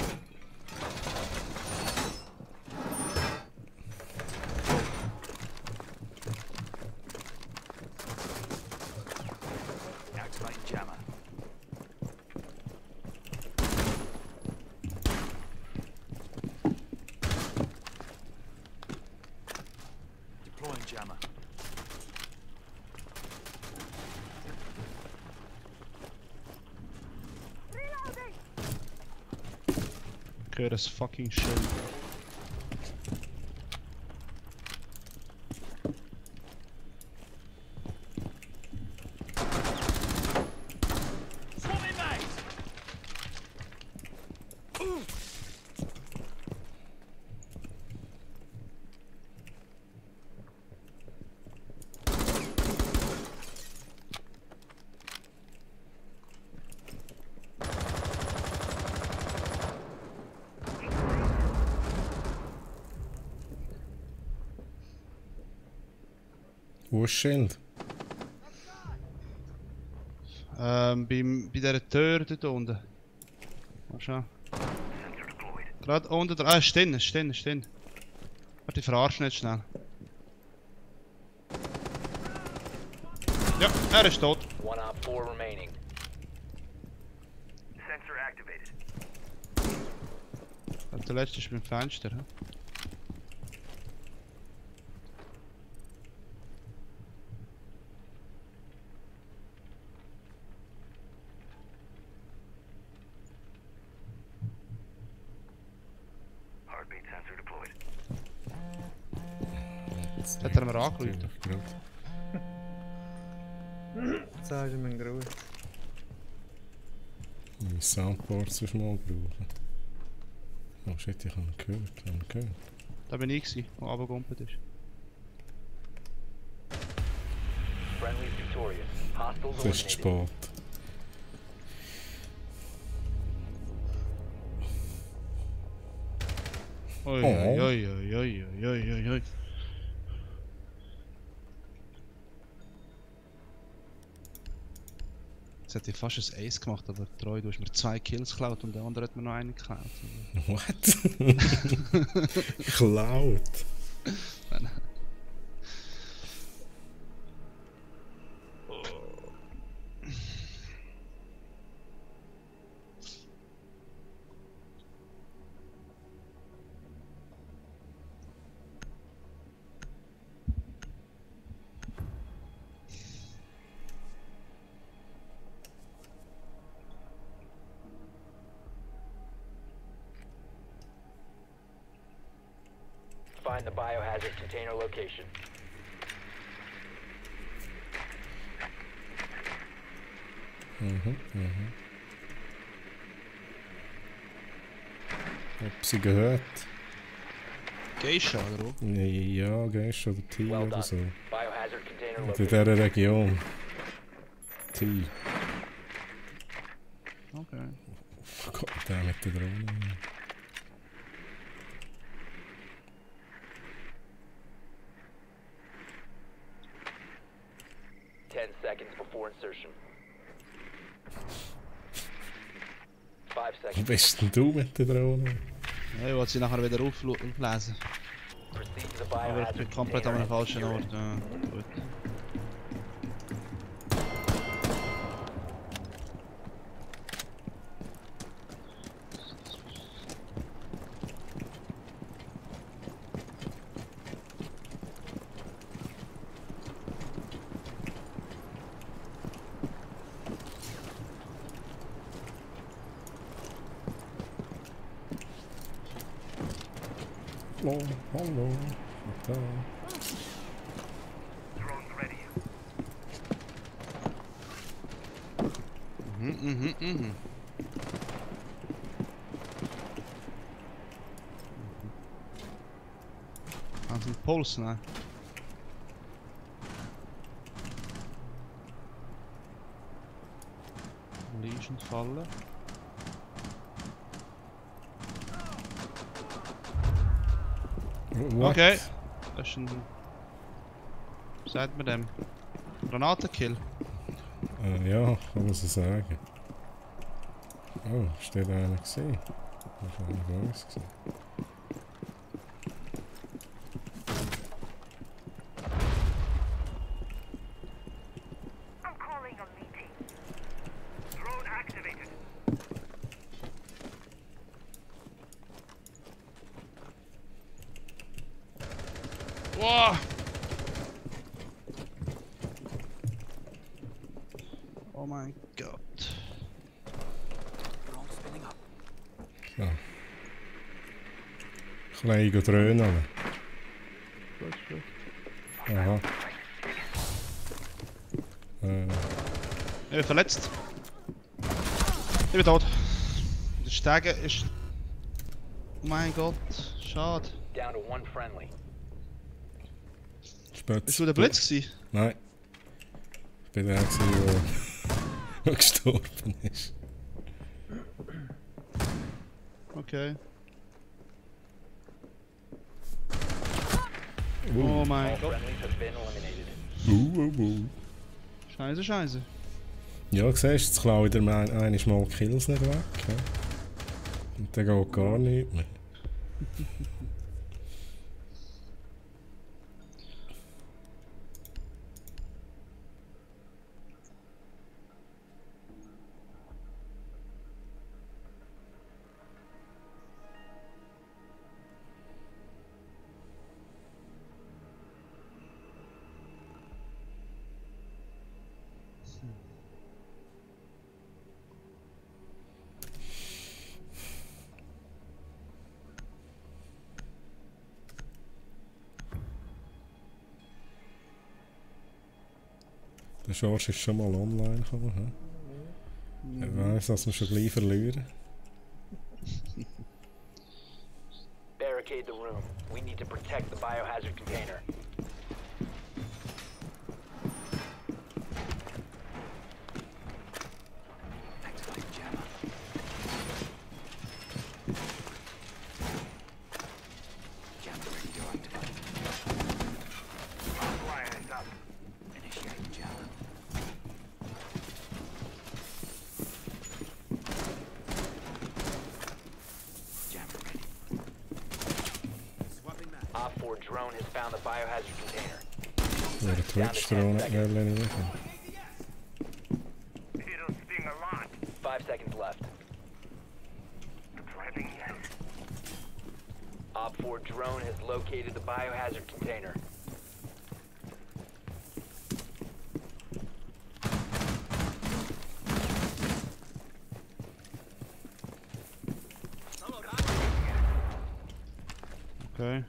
Activate jammer. Deploying jammer. Ich höre das fucking Shell. Swarming mate! Wo ist Schild? Bei dieser Tür dort unten. Mal schauen. Gerade unten dran. Ah, ist drin, ist drin, ist drin. Warte, ich verarsche nicht schnell. Ja, er ist tot. One op 4 remaining. Sensor activated. Der letzte ist beim Fenster. He? Heartbeat sensor deployed. Jetzt hat er mir angerufen. Jetzt sagst du mir einen Gruß. Meine Soundboards sonst mal brauchen. Oh shit, ich habe ihn gehört, Da bin ich gewesen, der runtergegumpelt ist. Friendly is victorious. Hostiles Das ist zu eliminated. spät. Oi, Oh. oi, oi, oi, oi, oi, oi, oi. Jetzt hätte ich fast ein Ace gemacht, aber treu, du hast mir 2 Kills geklaut und der andere hat mir noch einen geklaut. What? Klaut? Find the biohazard container location. Hab sie gehört? Geisha, oder wo? Ja, gehst oder T Well oder done. so. Biohazard container In located. dieser Region. T. Okay. Oh Gott, der mit der Drohne. 10 seconds before insertion. 5 Wo seconds. bist denn du mit der Drohne? Ja, ich wollte sie nachher wieder auflesen. Proceed to the Aber ich biohazard bin komplett an container einem and falschen secure Ort. it. Ja, gut. Oh, hallo. Da. Drones ready. Mhm. Aan zijn pols, ne? Legion vallen. What? Oké, dat is een... Seid mit dem. Granatenkill. Ja, kann man so sagen. Oh, steht da einer gesehen? Wahrscheinlich gar nichts gesehen. I'm calling a meeting. Drone activated. Wow. Oh mein Gott. So. Klein dröhnen. Gut, gut. Aha. Ich bin verletzt. Ich bin tot. Der Stege ist... Oh mein Gott, schade. Down to 1 friendly. Spitz. Bist du der Blitz gewesen? Nein. Ich bin der, der gestorben ist. Okay. Uh. Oh mein All Gott. friendlies have been eliminated. Scheiße, scheiße. Ja, siehst du, jetzt klaue ich dir einmal Kills nicht weg. Ja. Und dann geht gar nichts mehr. Der George ist schon mal online gekommen. Er weiss, dass wir schon gleich verlieren. Barricade the room. We need to protect the biohazard container. Op 4 drone has found the biohazard container. Ja, der Twitch-Drohne wollen nicht. It'll sting a lot. 5 seconds left. Driving yet. Op 4 drone has located the biohazard container. Okay.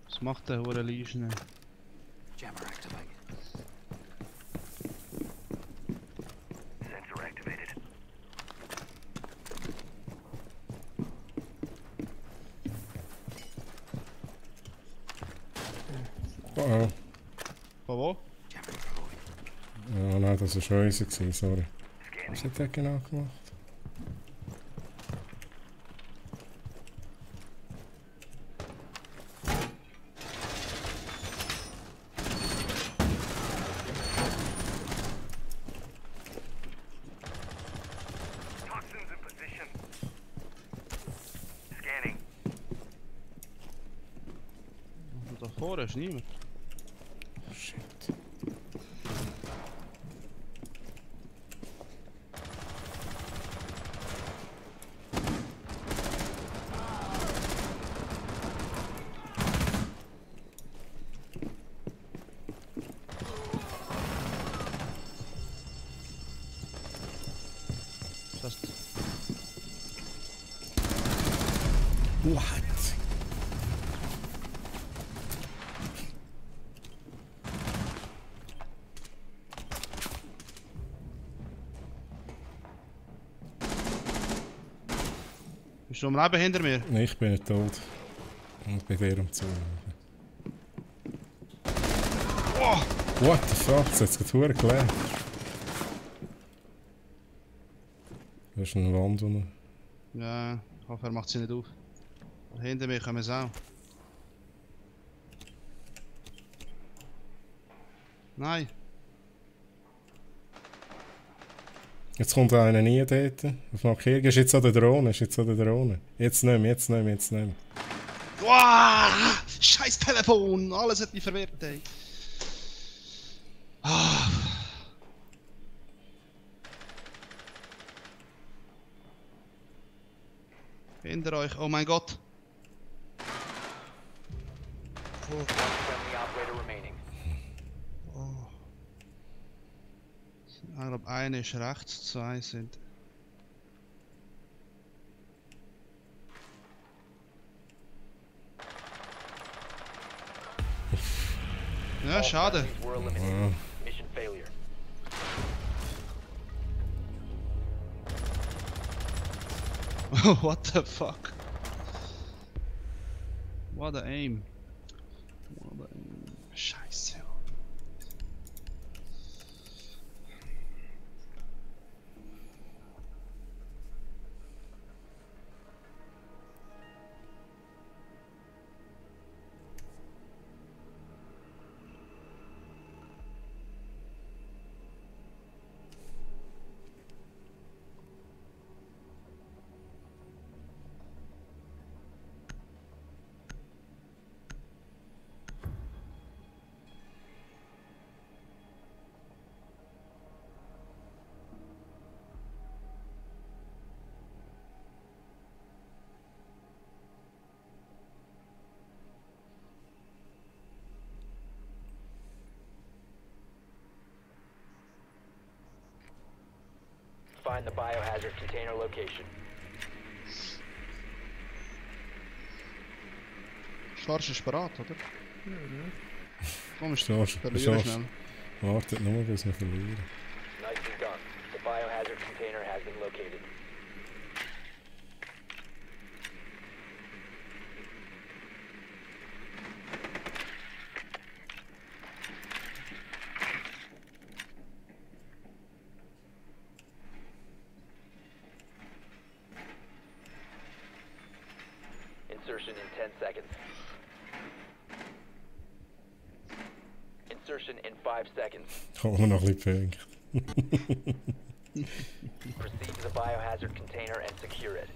Was macht der hure Legion? Jammer activated. Sensor activated. Oh oh. Von wo? Jammer deployed. Ja, nein, das war scheiße, sorry. Was hat der genau gemacht? Toxins in position. Scanning. Und da vorne ist niemand. Shit. Das heißt, What? bist du am Leben hinter mir? Nein, ich bin nicht tot. Und bei dir am Zuhören. What the fuck? Das hat es gerade verdammt gelernt. Da ist eine Wand rum. Ja, ich hoffe er macht sie nicht auf. Hinter mir kommen sie auch. Nein. Jetzt kommt einer nie dort. Auf Markierung ist jetzt an der Drohne. Ist jetzt an der Drohne. Jetzt nicht mehr, jetzt nicht mehr, jetzt nicht mehr. Wow, scheiß Telefon! Alles hat mich verwirrt, ey. Ah. Hinter euch, oh mein Gott. One friendly operator remaining. Oh. Ich glaube, einer ist rechts, zwei sind. Ja, All schade. friendlies were eliminated. Mission failure. What the fuck? What a aim. What a aim. Scheiße. find the biohazard container location. Schwarz ist bereit, oder? Komm, ist Schwarz, verlieren Schwarz. schnell. Wartet nur, bis wir verlieren. Nicely done. The biohazard container has been located. Insertion in 10 seconds. Insertion in 5 seconds. Kommen wir noch ein bisschen Proceed to the biohazard container and secure it.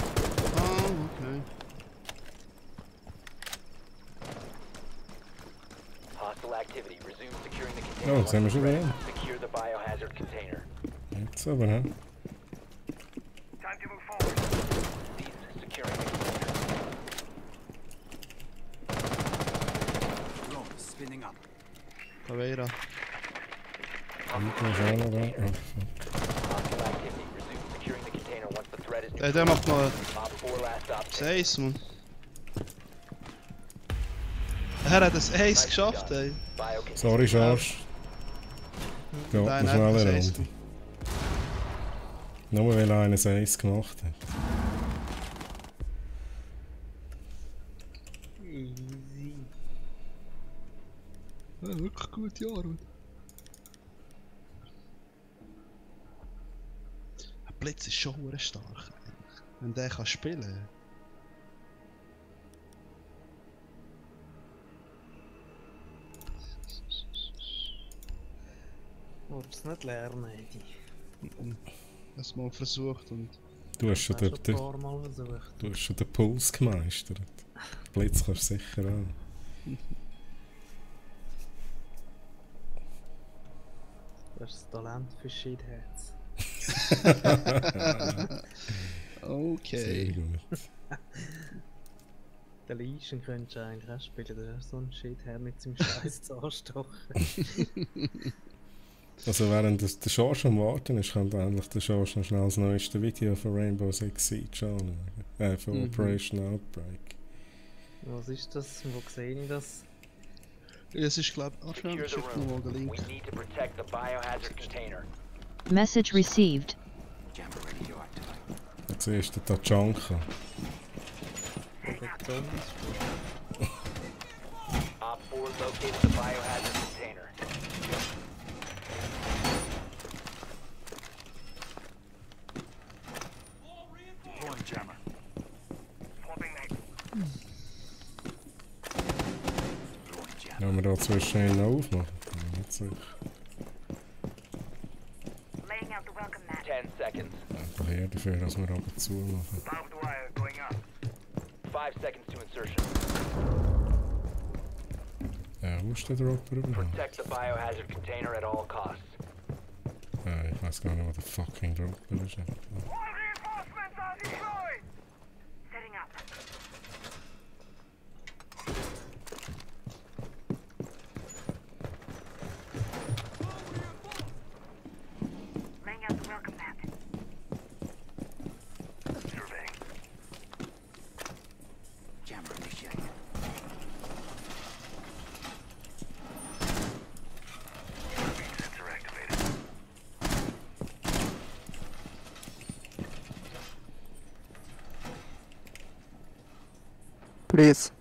Okay. Hostile activity. Resume securing the Oh, container. jetzt haben wir schon wieder. Secure the biohazard container. Jetzt aber, ne? Time to move forward. Cease securing the container. Caveira. Hinten ist auch noch da. Oh, fuck. Hostile activity. Resume securing the container once the threat is Der macht noch Op 4 last stop. das Ace, Mann. Er hat das Ace geschafft, ey. Sorry, Schorsch. Geht Nein, noch er hat das schneller Ace Runde. Nur weil er eines Ace gemacht hat. Easy. Ja, wirklich gute Arbeit. Ein Blitz ist schon verdammt stark. Wenn der kann spielen. Willst du nicht lernen, Edi? Das mal versucht und. Du hast schon Hast du den, ein paar Mal versucht. du hast schon den Puls gemeistert. Blitz kannst du sicher auch. Du hast das Talent für Shitheads. Sehr Okay. gut. Den Leischen könntest du eigentlich auch spielen, der ist so ein Shithead mit seinem Scheiß zu anstochen. Also während der Schorsch am Warten ist, kann endlich der Schorsch noch schnell das neueste Video von Rainbow Six Siege anschauen. Von Operation Outbreak. Was ist das? Wo sehe ich das? Es ist, glaube ich, Secure ich the schicke noch mal den room. Link. We need to protect the biohazard container. Message received. Jetzt ist der Tachanka. Oder Zombies? Op 4 located the biohazard container. Swapping mag. Wenn wir da zwischen ihnen aufmachen. Nicht sicher. Laying out the welcome mat. 10 seconds. Einfach eher dafür, dass wir aber zumachen. Barbed wire going up. 5 seconds to insertion. Ja, wo ist der Dropper überhaupt? Protect the biohazard container at all costs. Ich weiß gar nicht, wo der fucking Dropper ist. All reinforcements are deployed. Setting up. Laying out the welcome mat. Surveying. Jammer initiated. Sensor activated. Please.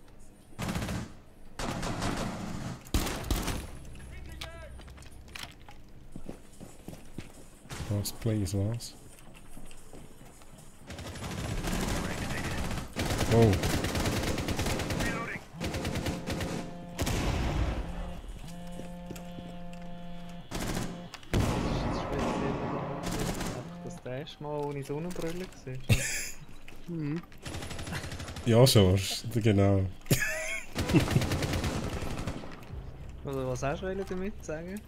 Yes, please, was? Oh, Das erste Mal ohne Sonnenbrille gesehen. ja, schon, genau. Oder was hast du damit sagen?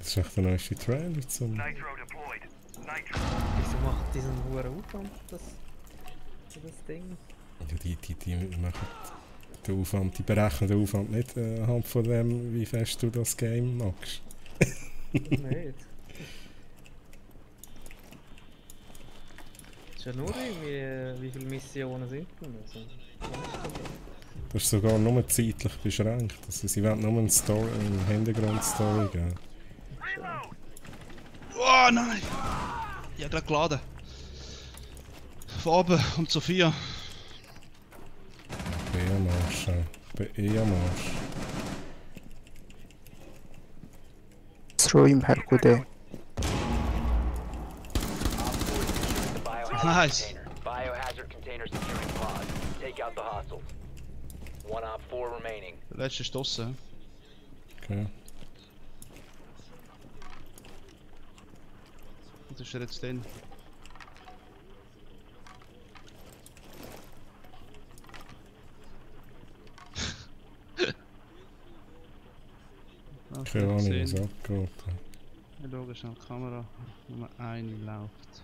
Das ist echt der neueste Trailer zum... Nitro deployed. Nitro. Wieso macht diesen hohen Aufwand das Ding? Ja, die machen den Aufwand, die berechnen den Aufwand nicht anhand von dem, wie fest du das Game magst. Nicht. Es ist ja nur irgendwie, wie viele Missionen sind denn das? Das ist sogar nur zeitlich beschränkt. Also sie wollen nur eine Hintergrundstory geben. Oh nein! Ich hab grad geladen. Von oben und Sophia. B-Marsch. B-Marsch. Throw him Herkude. The biohazard Nice. container. Biohazard container securing pod. Take out the hostiles. One op 4 remaining. Der letzte ist draussen. Okay. Was ist er jetzt drin? Keine Ahnung, was abgeht. Ich schaue schnell die Kamera, Nummer 1 läuft.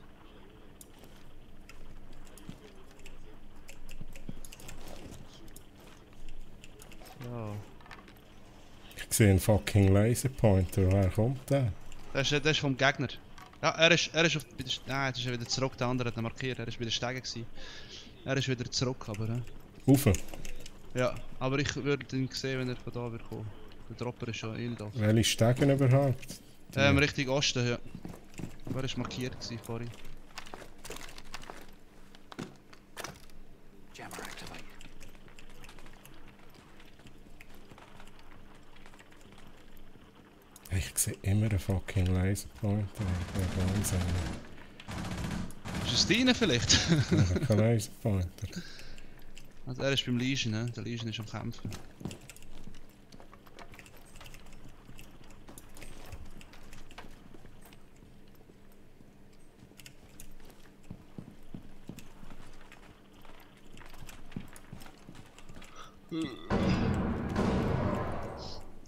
So. Ich sehe einen fucking Laserpointer. Woher kommt der? Das ist vom Gegner. Ja, er ist auf... Nein, jetzt ist er wieder zurück, der andere hat ihn markiert. Er ist bei den Stegen gewesen. Er ist wieder zurück, aber... Ufe. Ja, aber ich würde ihn sehen, wenn er von da wird kommen. Der Dropper ist schon in da. Welche Stegen überhaupt? Richtung Osten, ja. Aber er war markiert gewesen vorhin. Ich sehe immer einen fucking Laserpointer. Der Wahnsinn. Ist es deine vielleicht? Kein Laserpointer. Also er ist beim Legion, ne? Der Legion ist am Kämpfen.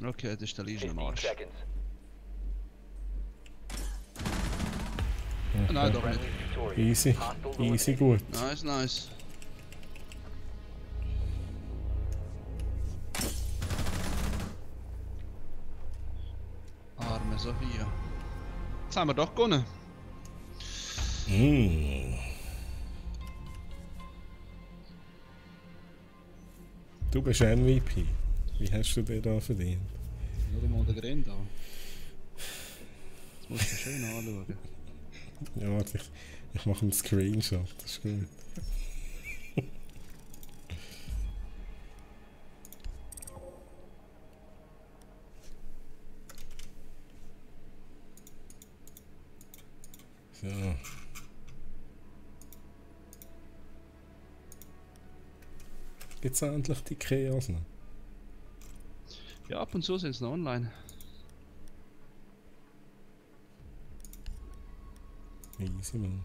Okay, das ist der Legion am 15 Arsch. seconds. Nein, doch nicht. Friendly victorious. Easy. Hostiles Easy eliminated. gut. Nice, nice. Arme Sophia. Jetzt haben wir doch gewonnen. Du bist MVP. Wie hast du dir da verdient? Nur mal den Grind an. Das musst du schön anschauen. Ja, warte, ich mache einen Screenshot. Das ist gut. So. Gibt es endlich die Chaos noch? Ja, ab und zu sind sie noch online. Easy, man.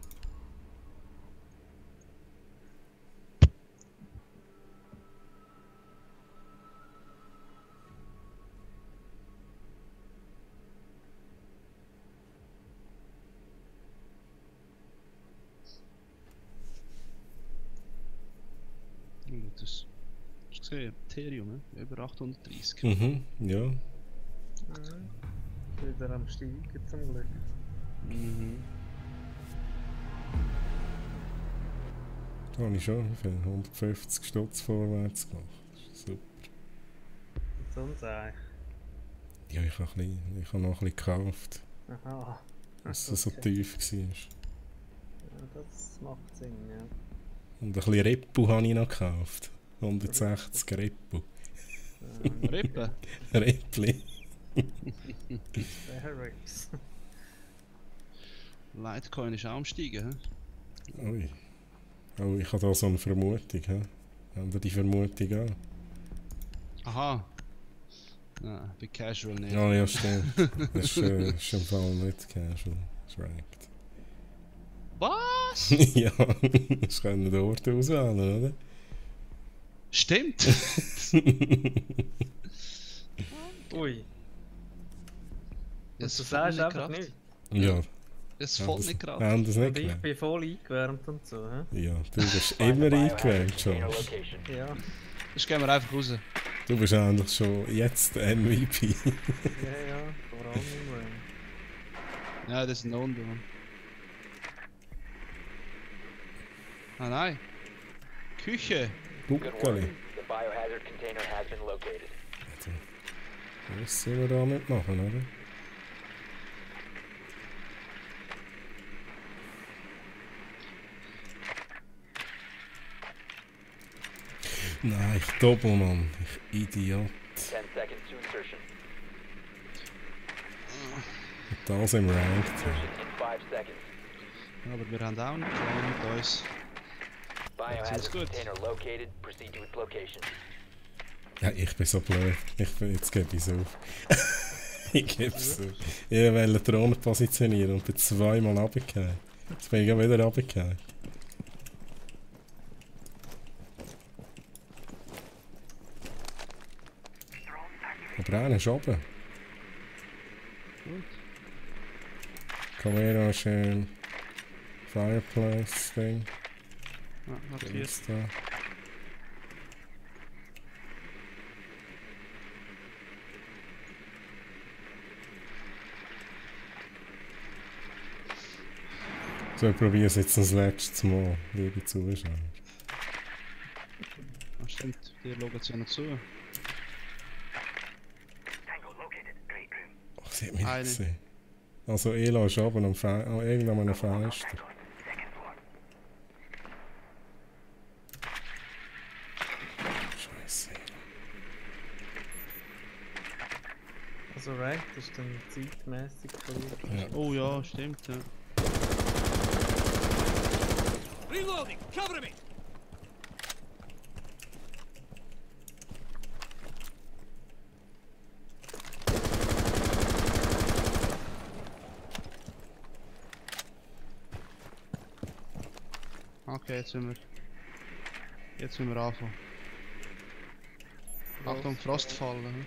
Das ist gesehen, Ethereum, ne? Über 830. Mhm, ja. Wieder am Steigen zum Glück. Mhm. Da habe ich schon für 150 Stutz vorwärts gemacht. Das ist super. Sonst auch. Ja, ich habe noch ein bisschen gekauft, Aha. dass es so Okay. tief war. Ja, das macht Sinn, ja. Und ein bisschen Repo habe ich noch gekauft. 160 Repo. Rippe? Repli. Barracks. Litecoin ist auch am Steigen. Ui. Oh, ich habe da so eine Vermutung. He? Haben wir die Vermutung auch? Aha. Nein, bei Casual nicht. Ja, ja, stimmt. Das ist im Fall nicht casual. Das ist right. Was? Ja, das können die Orte auswählen, oder? Stimmt! Ui. Das Du ist sagst einfach nicht. Ja. Das ist voll nicht gerade. Haben das nicht Und ich gewählt? bin voll eingewärmt und so, hä? Ja, du bist immer eingewählt, Container Josh. location. Ja. Das gehen wir einfach raus. Du bist eigentlich schon jetzt der MVP. Ja, vor allem im Raum. Ja, das ist ein Non-Down. Ah nein. Küche. Good work. Guckeli. The biohazard container has been located. Was sollen wir damit machen, oder? Nein, ich Doppelmann. Ich Idiot. 10 seconds to insertion. Und das im Ranked. Insertion in 5 seconds. Aber wir haben auch einen Clan mit uns. Biohazard gut. container located. Proceed to its location. Ja, ich bin so blöd. Jetzt gebe ich es auf. Ich gebe es auf. Ich wollte die Drohne positionieren und bin zweimal runtergefallen. Jetzt bin ich auch wieder runtergefallen. Aber einer ist oben. Gut. Camera schön. Fireplace Ding. Ja, markiert. Dings da. So, ich probiere es jetzt das letzte Mal, liebe Zuschauer. Ah, stimmt, die schauen sie ja noch zu. Tango located. Great room. Ach, sie hat mich Eine. nicht gesehen. Also, Ela ist oben am irgendeinem Fenster. Second floor. Scheiße. Also right, das ist dann zeitmässig verliert. Ja. Oh ja, stimmt, ja. Reloading. Cover me. Okay, jetzt müssen wir anfangen. Achtung, Frostfallen. Hm?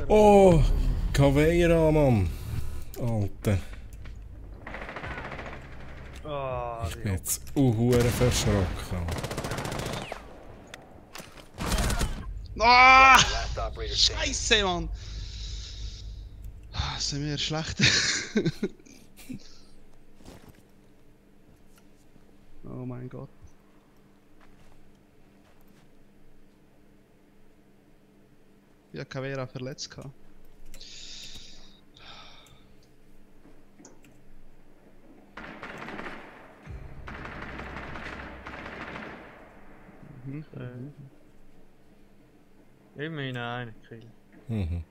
Oh, Caveira, Mann. Alter. Ah, Ich bin jetzt hure verschrocken. Ah! Last operator standing. Scheiße, Mann! Sind wir schlecht? Oh mein Gott. Ich habe Caveira verletzt. Gehabt. Mhm. Immerhin einen Kill. Mhm.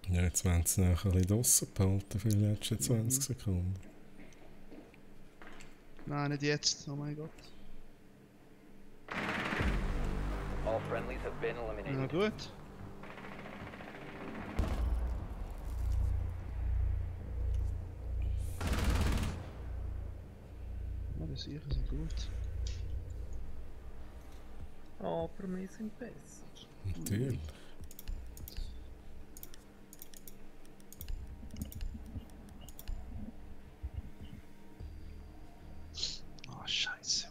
Ja, jetzt werden sie noch ein bisschen draussen behalten für die letzten 20 Sekunden. Nein, nicht jetzt. Oh mein Gott. All friendlies have been Na eliminated. gut. Ja, das ist sicher so gut. Aber wir sind besser. Natürlich. Oh, Scheiße.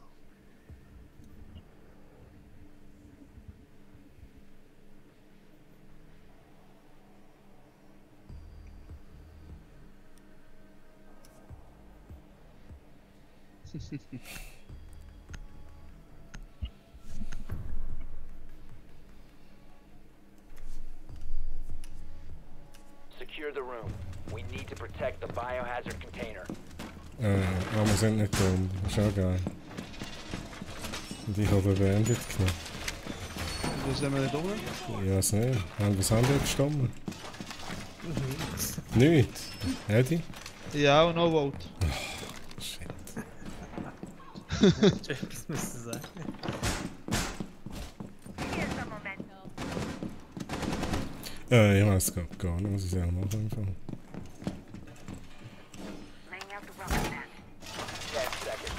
Secure the room. We need to protect the biohazard container. Aber wir sind nicht dumm. Das ist auch geil. Und ich habe Bandit genommen. Wo sind wir nicht oben? Ich weiß nicht. Haben wir das andere gestorben? Nicht. Eddie? Ja, und no vote. Shit. Etwas müssen sagen. Here's some momentum. Ich weiß gar nicht, was ich selber machen kann. Laying out the welcome mat. 10 seconds.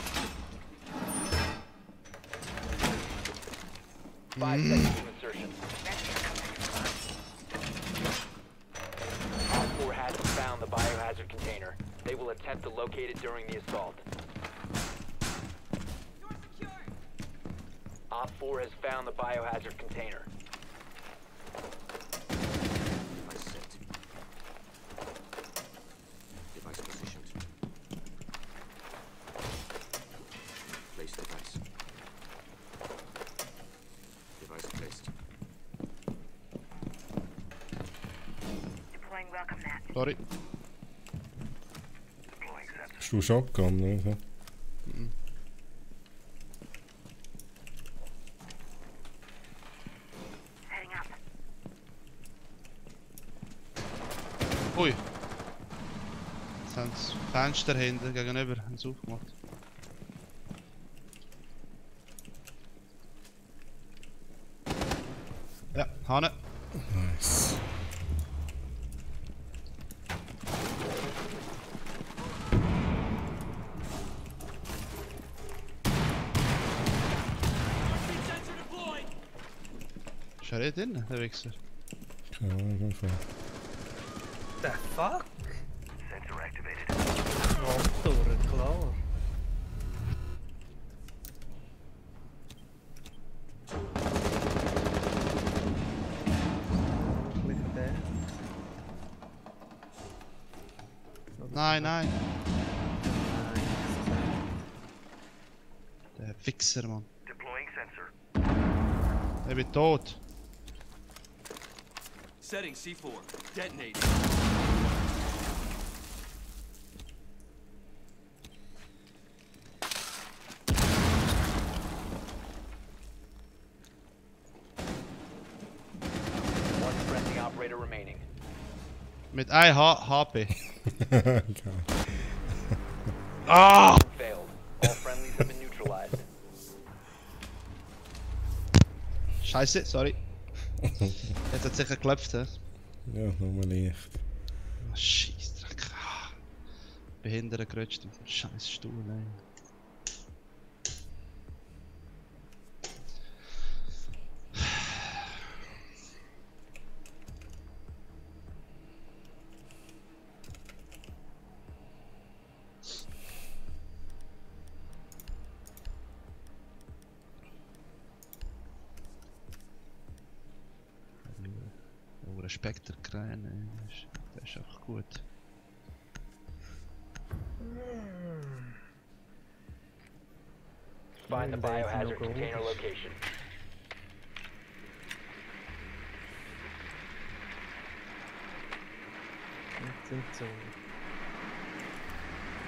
5 seconds to insertion. Op 4 hasn't found the biohazard container. They will attempt to locate it during the assault. Op 4 has found the biohazard container. Device positioned. Place device. Device placed. Deploying welcome mat. Sorry. Deploying sensor. Hast du Shotgun, oder? Heading up. Ui. Jetzt haben das Fenster hinten gegenüber haben sie aufgemacht. Ja, Hanne. Nice. Ist er nicht drin, der Wichser? Keine Ahnung, einfach. The fuck? Sensor activated. Motor, klar. Mit der. Nein, nein. Nein, Der Wichser, Mann. Deploying sensor. Ich bin tot. Setting C4. Detonate. One friendly operator remaining. Mit 1 HP. Geil. Ah! Failed. All friendlies have been neutralized. Scheiße, sorry. Jetzt hat sicher geklopft, hä? Ja, nur leicht. Oh, Scheissdreck. Ah. Behindert gerutscht auf den scheiß Stuhl, ey. Oh, Respekt der Krähen, ey. Der ist einfach gut. Find the Maybe they can biohazard look container over. location. Jetzt sind so.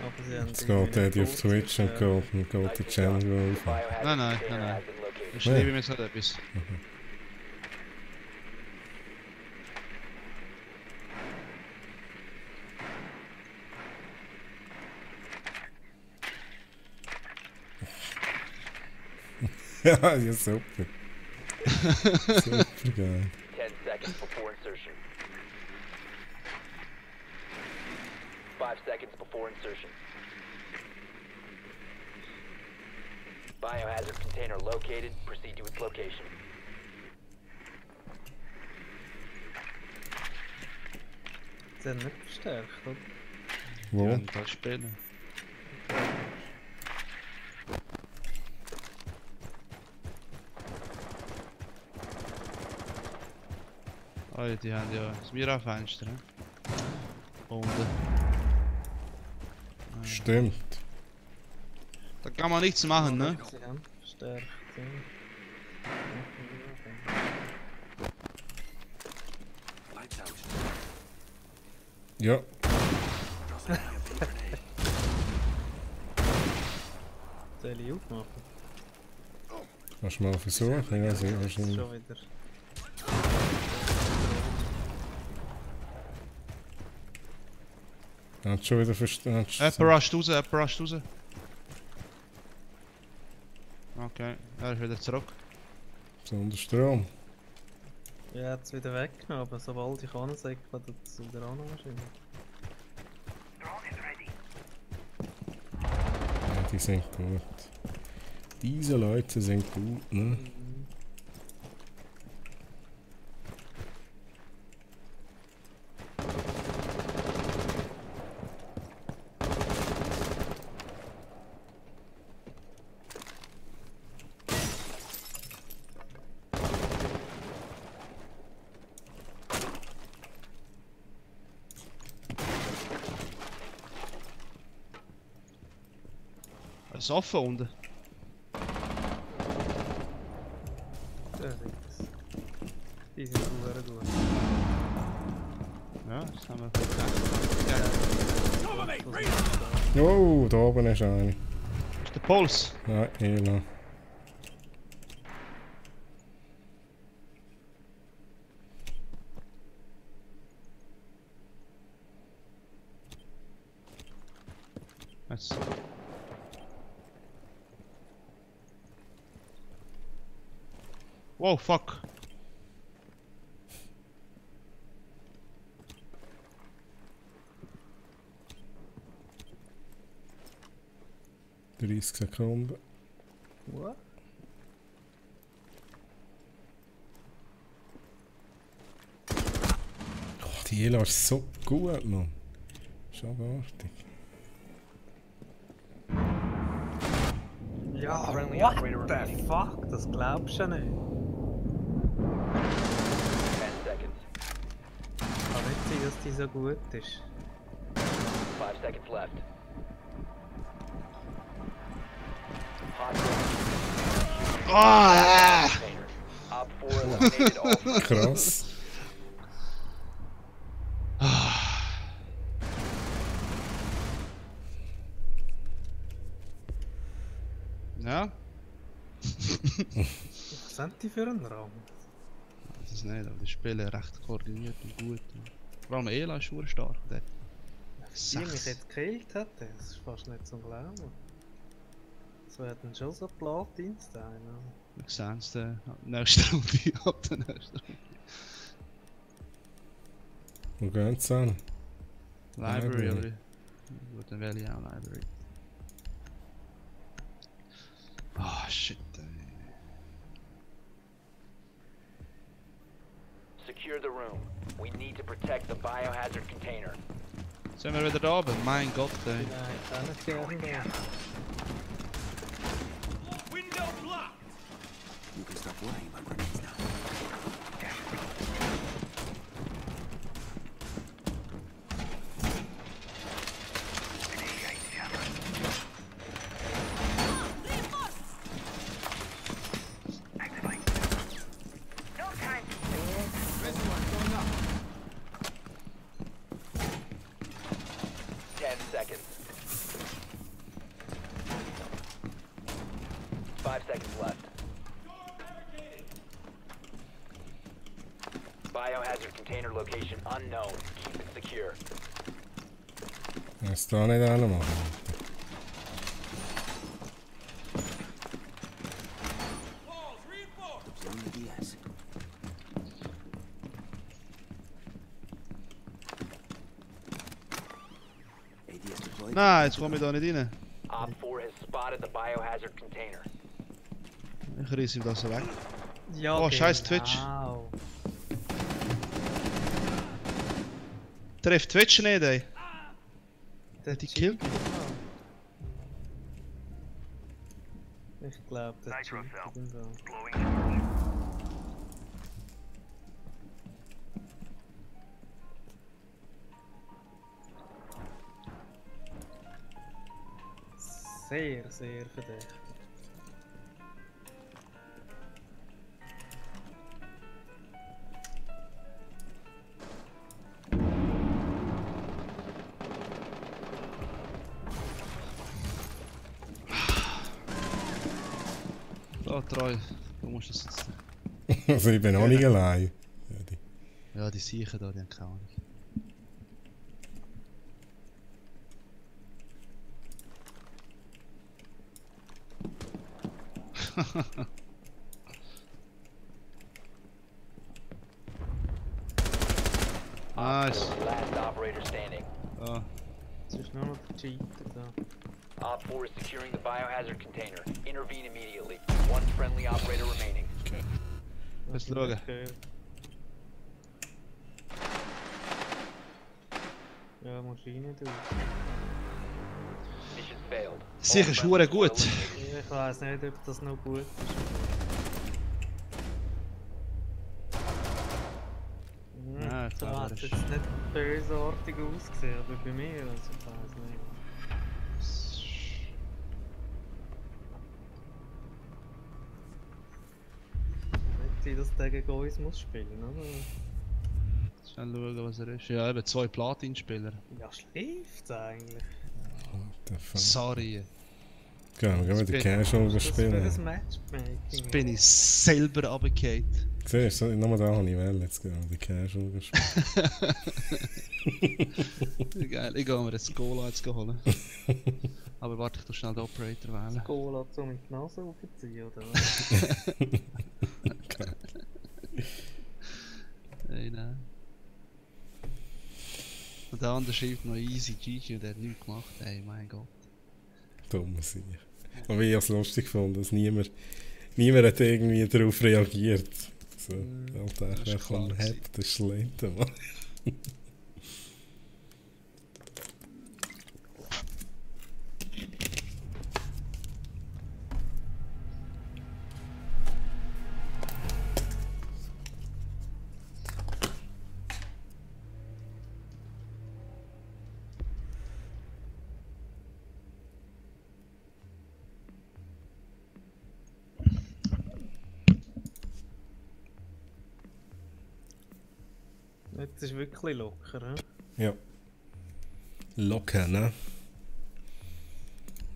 Aber sie haben Jetzt geht Eddie auf Twitch und geht der Channel auf. Biohazard Nein, nein, container nein, has been located. Ich schreibe mir so etwas. Ja, ja, super. Super geil. 10 seconds before insertion. 5 seconds before insertion. Biohazard container located. Proceed to its location. Sie haben nicht verstärkt, oder? Die Wo? werden da spielen. Oh, die haben ja das Mira-Fenster, ne? Unten. Stimmt. Da kann man nichts machen, ne? Sie haben verstärkt, ja. Lights out. Ja. Dropping a big grenade. Daily aufmachen. Kannst du mal versuchen? Ja, sehr wahrscheinlich. Schon wieder. Hat schon wieder verstanden. Jemand rusht raus, jemand rusht raus. Okay, er ist wieder zurück. Besonders Strom. Ja, jetzt wieder weggenommen, aber sobald ich ansäcke, wird es wieder an wahrscheinlich. Drone is ready. Ja, die sind gut. Diese Leute sind gut, ne? Es ist offen unten. Ja, das. Die sind sehr gut. Ja, das haben wir. Oh, da oben ist eine. Ist der Puls? Nein, Ela. Jetzt. Wow, fuck. Sekunden. What? Oh, die Ela ist so gut, Mann. Schon wartig. Ja, Friendly what operator the remaining. fuck? Das glaubst du nicht. 10 seconds. Kann nicht sein, dass die so gut ist. 5 seconds left. Hot Ah! container. Op 4 eliminated all friendlies. Krass. Ja? Was sind die für einen Raum? Das ist nicht, aber die spielen recht koordiniert und gut. Vor allem Ela ist sehr stark. Der hat Die mich sechs. jetzt gekillt hat, das ist fast nicht zum Glauben. So hat dann schon so Platin-Style. Ne? Wir sehen es der nächste Runde ab der nächsten Runde. Wo gehen sie hin? Library, Library. oder? Gut, dann wähle ich auch Library. Ah, shit, ey. Secure the room. We need to protect the biohazard container. Sind wir wieder da oben? Mein Gott, ey. Nein, ich auch nicht gerne da. Window blocked! You can stop worrying about grenades now. No time. 10 seconds. 5 seconds left. Biohazard container location unknown. Keep it secure. Jetzt da nicht anmachen. Observing the DS. ADS deployed. Nein, jetzt komme ich da nicht rein. Op 4 has spotted the biohazard container. Ich reiss ihm das weg. Ja, Oh, scheiß Twitch. genau. Trifft Twitch nicht, ey. Der Die killt cheatet mal. Ich glaube, der Nitro cheatet cell. im Fall. Glowing torch. Sehr, sehr verdächtig. So, Treu, du musst das jetzt. Also ich bin auch nicht allein. Ja, die Siechen da, die haben keine Ahnung. Nice. Last operator standing. Ah. Jetzt ist nur noch der Cheater da. Op 4 is securing the biohazard container. Intervene immediately. One friendly operator remaining. Lass schauen. Ja, Maschine durch. Mission failed. Sicher ist hure gut. Ich weiß nicht, ob das noch gut ist. Ja, Das klar, hat das jetzt ist- nicht bösartig ausgesehen, aber bei mir, also ich weiß nicht. Nicht sein, dass der gegen uns muss spielen, oder? Schnell schauen, was er ist. Ja, eben 2 Platin-Spieler. Ja, schläft's eigentlich. The fuck? Sorry. Gehen wir wieder Casual Was ist das für spielen. ein Matchmaking? Jetzt bin ich selber runtergefallen. Siehst du, nochmal da habe ich wählen. Jetzt gehen wir wieder Casual spielen. Geil, ich gehe mir jetzt Goal jetzt holen. Aber warte, ich tu schnell den Operator wählen. Cola zum in die Nase aufziehen, oder was? Nein. Und der andere schreibt noch easy GG und der hat nichts gemacht. Ey, mein Gott. Dumm sein. Aber ich habe es lustig gefunden, dass niemand hat irgendwie darauf reagiert. So, Alter, das wer ist klar kommt, gewesen. hat, das schlägt mal. Jetzt ist wirklich locker, he? Ja. Locker, ne?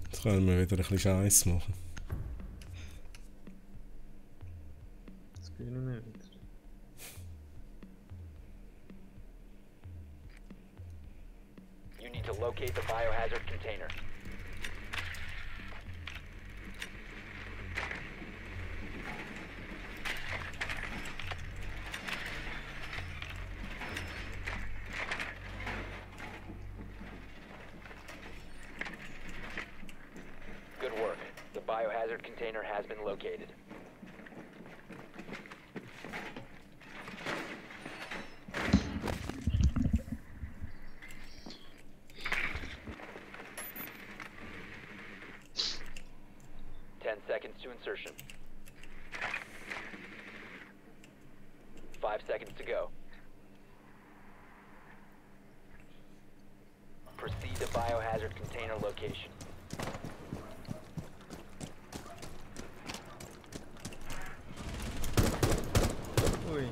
Jetzt können wir wieder ein bisschen Scheiß machen. Das gewinnen wir wieder. You need to locate the biohazard container. Good work. The biohazard container has been located. Seconds to insertion. 5 seconds to go. Proceed to biohazard container location. Ui.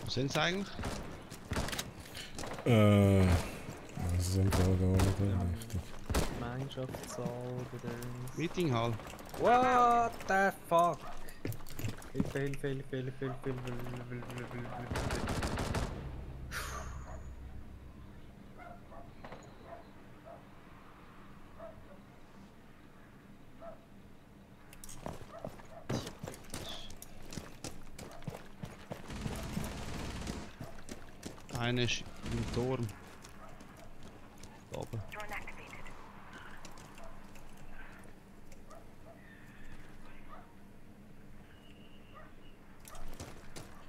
Wo sind sie eigentlich? Das sind wir da nicht richtig. Gemeinschaftssaal oder irgendwas. Meeting Hall. What the fuck? Viel. Einer ist im Turm. Da oben. Drone activated.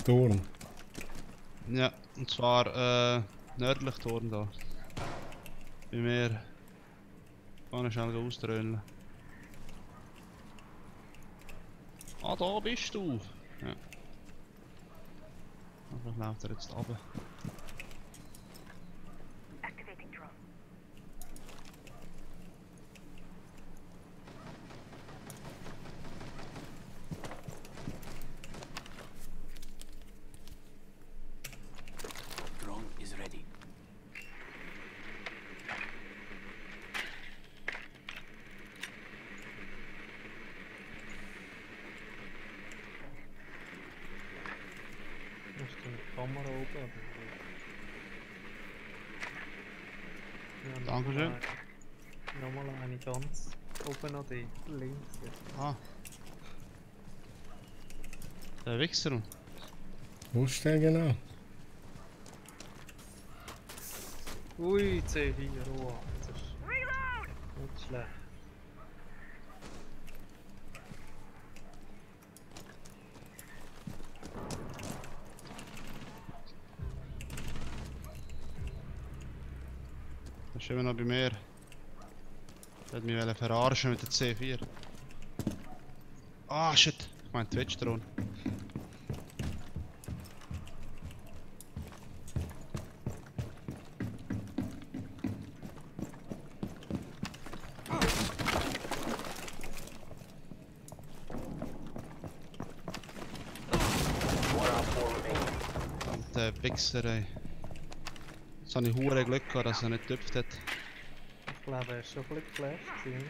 Turm. Ja, und zwar nördlich Turm da. Bei mir. Kann ich schnell ausdröhnen. Ah, da bist du! Ja. Einfach läuft er jetzt runter. Activating drone. Drone is ready. Dankeschön. Nochmal eine ganz oben an die links. Ah. Der Wichser. Wo ist der genau? Ui, C4, oh, das ist nicht schlecht. Das ist immer noch bei mir. Ich wollte mich verarschen mit der C4. Ah, shit. Ich meine Twitch-Drohne. Der Wichser, ey. Jetzt habe ich hure Glück gehabt, dass er nicht getüpft hat. Ich glaube, er ist schon ein bisschen geflasht gewesen.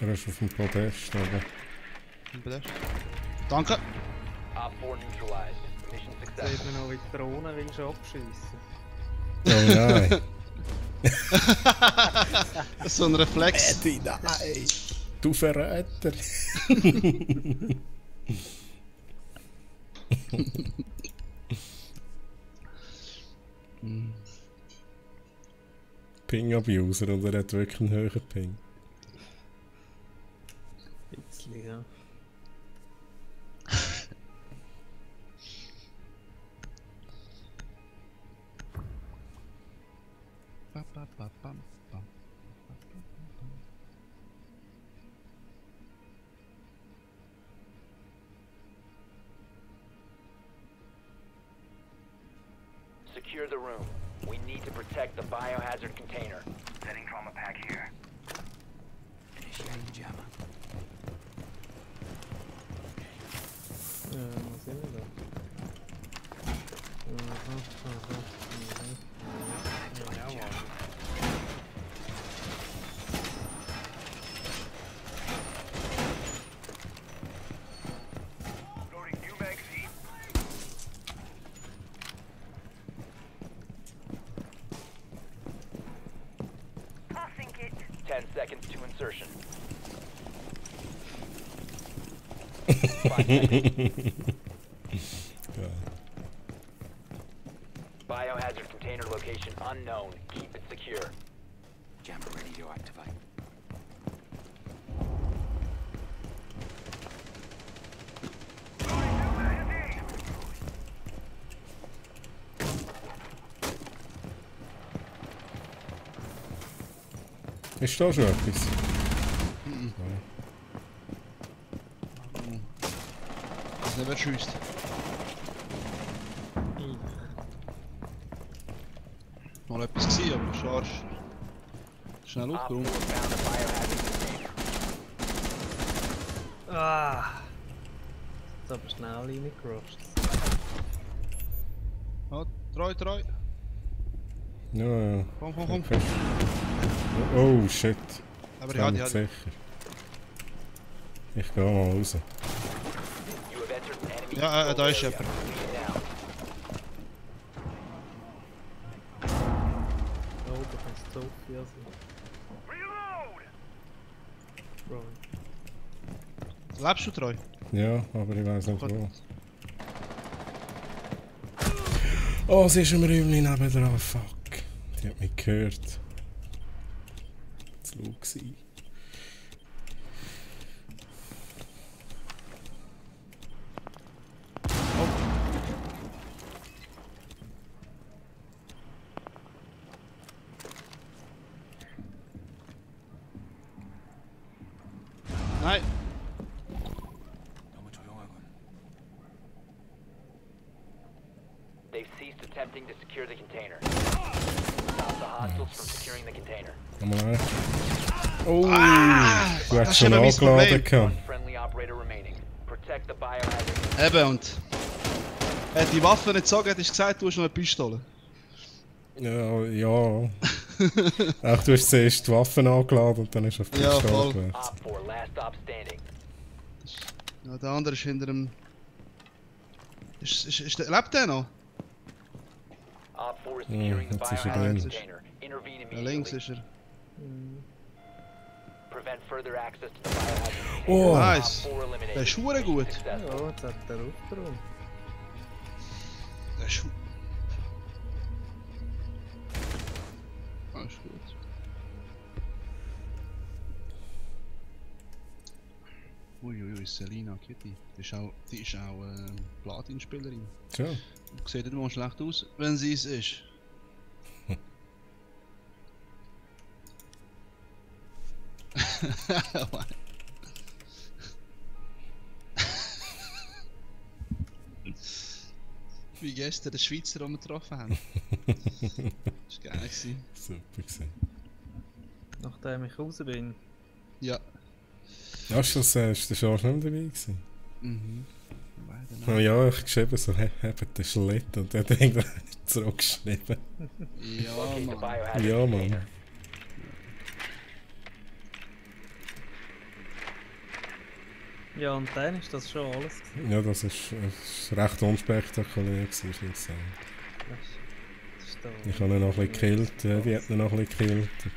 Er ist auf dem Podest, aber... Danke! Op 4 neutralized. Mission Jetzt successful. sieht man noch, wie die Drohne willst du abschiessen. Oh nein! So ein Reflex. Eddie, nein! Du Verräter! Ping-Abuser und er hat wirklich einen höheren Ping. Bisschen, ja. Secure the room. We need to protect the biohazard container. Setting trauma pack here. Initiating jammer. Wo sind wir da? Ja, Mann. Loading new magazine. Tossing it. 10 seconds to insertion. Biohazard container location unknown. Keep it secure. Jammer ready to activate. Ist da schon etwas? Das ist nicht, wer schießt. Mal etwas gesehen, aber scharf. Schnell Op 4 aufgeräumt. found a biohazard container. Ah! Jetzt aber schnell reingerusht. Ja, treu. Ja, ja. Komm. Okay. Oh shit. Aber Ich bin ja, nicht sicher. Ich gehe mal raus. You have entered an enemy Ja, da ist control jemand. area. Leave now. Oh, da kannst du so viel sein. Reload! Bro. Lebst du treu? Ja, aber ich weiß nicht wo. Oh, sie ist im Räumchen nebendran, fuck. Die hat mich gehört. Zu laut gewesen. Nein! 너무 조용하군. They've ceased attempting to secure the container. Stop the hostiles from securing the container. Nochmal rein. Oh! Du das hast ist schon eben mein angeladen Problem. gehabt. One friendly operator remaining. Protect the biohazard. Eben und... Hätte die Waffe nicht gesagt, hättest du gesagt, du hast noch eine Pistole. Ja, ja. Ach, du hast zuerst die Waffen angeladen und dann ist auf die Ja, Pistole voll. gewählt. Op 4, last stop standing. Ja, der andere ist hinter dem... Lebt der noch? Op 4 is securing the jetzt ist er biohazard drin. container. Intervene Ja, links immediately. ist er. Prevent further access to the biohazard container. Oh. Nice. Op 4 eliminated. Der ist verdammt gut. Successful. Ja, jetzt hat er aufgeräumt. Der ist... Ah, ist gut. Uiuiui, Selina Kitty. Die ist auch Platin-Spielerin. Tja. Sieht nicht mal schlecht aus, wenn sie es ist. Wie gestern der Schweizer, den wir getroffen haben. Das war geil. Super gewesen. Nachdem ich raus bin. Ja. Hast du das, ist der Charles nicht mehr dabei gewesen? Mhm. Oh ja, ich geschrieben so, eben der Schlitt und der hat irgendwann zurückgeschrieben. Ja, Locate the Mann. biohazard Ja, Mann. container. Ja, und dann ist das schon alles gewesen. Ja, das ist recht unspektakulär gewesen, schlussendlich. Das ist da. Ich habe ihn noch ein bisschen gekillt, die hat ihn noch ein bisschen gekillt. Und